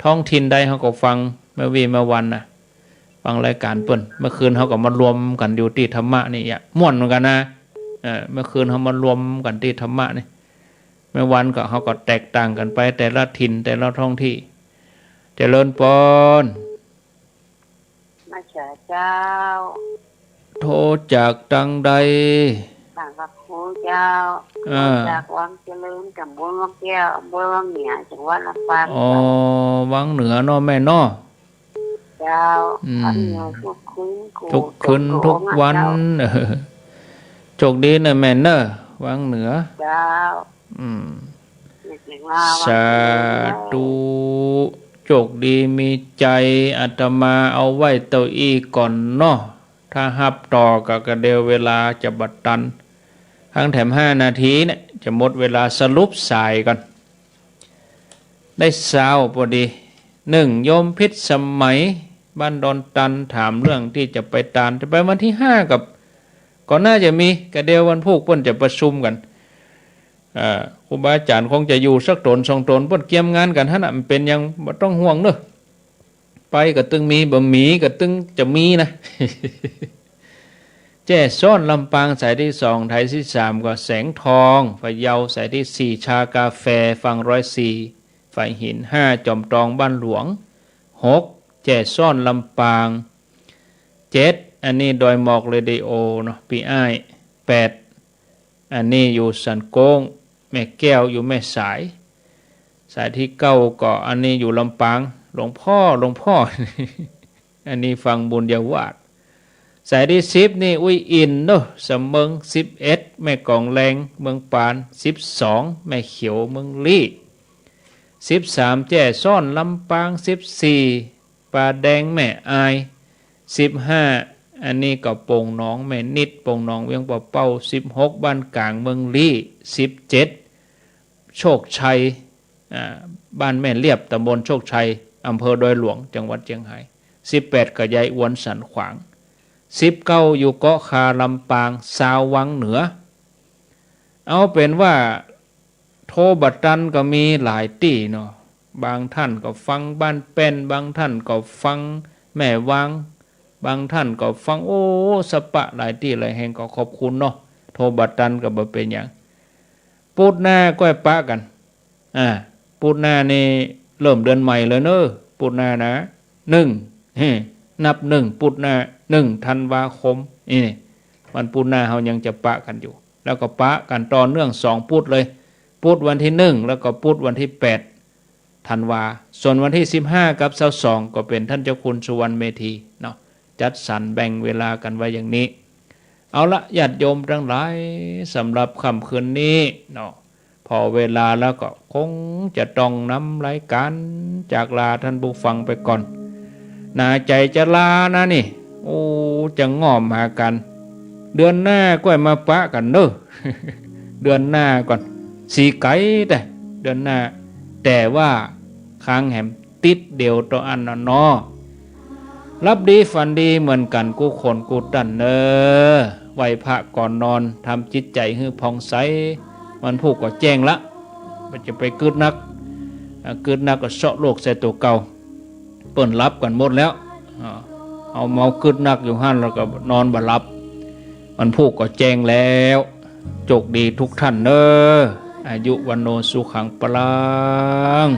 ท้องถิ่นใด เฮาก็ฟัง เมื่อวี้เมื่อวานน่ะ ฟังรายการเปิ้น เมื่อคืนเฮาก็มารวมกั๋นอยู่ตี้ธรรมะนี่อะ ม่วนเหมือนกั๋นนะ เออ เมื่อคืนเฮามารวมกั๋นตี้ธรรมะนี่ เมื่อวานก็ เฮาก็แตกต่างกั๋นไป แต่ละถิ่น แต่ละท้องที่ เจริญปอน ไหว้สาเจ้า โทรจากตังใด บางกะคูเจ้า อ่า มาจากวังเจริญ ตำบลวังแก้ว อำเภอวังเหนือ จังหวัดลำปาง อ๋อ วังเหนือเนาะแม่เนาะ เจ้า อืม วังเหนือทุกคืน ทุกคืน ทุกวัน เจ้า เออ โชคดีนะแม่เนอะ วังเหนือ เจ้า อืม สาธุ โชคดีมีชัย อาตมาเอาไหว้เต้าอี้ก่อนเนาะ ถ้าฮับต่อก็กะเดียวเวลาจะบ่ตัน หังแถมห้านาทีเนี่ย จะหมดเวลา สรุปสายก่อน ได้ซาวพอดี หนึ่ง โยมพิษสมัย บ้านดอนตัน ถามเรื่องตี้จะไปตาน จะไปวันตี้ห้ากับ ก็น่าจะมี กะเดียววันพูกเปิ้นจะประชุมกั๋น อ่า ครูบาอาจ๋ารย์คงจะอยู่สักต๋นสองต๋น เปิ้นเกียมงานกั๋นหั้นน่ะ มันเป๋นหยังบ่ต้องห่วงเนอะ ไปก็ตึงมี บ่มีก็ตึงจะมีนะ แจ้ซ้อนลำปางสายตี้สอง สายตี้สามก็แสงทอง พะเยา สายตี้สี่ ชากาแฟ ฝั่งร้อยสี่ ฝายหิน ห้า จอมตอง บ้านหลวง หก แจ้ซ้อนลำปาง เจ็ด อันนี้ดอยหมอกเรดิโอเนาะ ปี้อ้าย แปด อันนี้อยู่สันโก้ง แม่แก้วอยู่แม่สาย สายตี้เก้าก็อันนี้อยู่ลำปาง หลวงพ่อ หลวงพ่อ อันนี้ฟังบุญญาวาส สายตี้สิบนี่อุ้ยอินเนาะ สะเมิง สิบเอ็ด แม่กองแลง เมืองปาน สิบสอง แม่เขียว เมืองลี้ สิบสาม แจ้ซ้อนลำปาง สิบสี่ ป่าแดงแม่อาย สิบห้า อันนี้ก็โป่งหนองแม่นิด โป่งหนองเวียงป่าเป้า สิบหก บ้านก๋างเมืองลี้ สิบเจ็ด โชคชัย อ่า บ้านแม่เลียบ ตำบลโชคชัย อำเภอดอยหลวง จังหวัดเจียงไฮ้ สิบแปด ก็ยายอวนสันขวาง สิบเก้า อยู่เกาะคาลำปาง ซาววังเหนือ เอาเป๋นว่า โทรบ่ตันก็มีหลายตี้เนาะ บางท่านก็ฟังบ้านแป้น บางท่านก็ฟังแม่วาง บางท่านก็ฟัง โอ้ สะปะหลายตี้หลายแห่ง ก็ขอบคุณเนาะ โทรบ่ตันก็บ่เป๋นหยัง ปู๊ดหน้าก้อยปะกั๋น อ่า ปู๊ดหน้านี่เริ่มเดือนใหม่เลยเนอะ ปู๊ดหน้านะ หนึ่ง เฮ้ นับหนึ่ง ปู๊ดหน้า หนึ่ง ธันวาคม นี่ วันปู๊ดหน้าเฮายังจะปะกั๋นอยู่ แล้วก็ปะกั๋นต่อเนื่องสองปู๊ดเลย ปู๊ดวันตี้หนึ่ง แล้วก็ปู๊ดวันตี้แปด ธันวา ส่วนวันตี้สิบห้ากับซาวสอง ก็เป๋นท่านเจ้าคุณสุวรรณเมธีเนาะ จัดสรรแบ่งเวลากั๋นไว้อย่างนี้ เอาละ ญาติโยมตังหลาย สำหรับค่ำคืนนี้เนาะ ผ่อเวลาแล้วก็คงจะต้องนำรายก๋านจากลาท่านผู้ฟังไปก่อน หนาใจ๋จะลานะนี่ โอ้ จะง่อมหากั๋น เดือนหน้าก้อยมาปะกั๋นเนอะ เดือนหน้าก่อน สีไก๋แต่เดือนหน้า แต่ว่า ค้างแหมติ๊ดเดียวเต้าอั้นน่ะเนาะ หลับดีฝันดีเหมือนกั๋นกู้คนกู้ต้านเน่อ ไหว้พระก่อนนอน ทำจิตใจ๋หื้อผ่องใส วันพูกก็แจ้งละ บ่จะไปกึ๊ดนัก อ่า กึ๊ดนักก็เซาะโลกใส่ตั๋วเก่า เปิ้นหลับกั๋นหมดแล้ว อ่า เฮาเมากึ๊ดนักอยู่หั้นแล้วก็นอนบ่หลับ วันพูกก็แจ้งแล้ว โชคดีทุกท่านเน่อ อายุวัณโณสุขังพลัง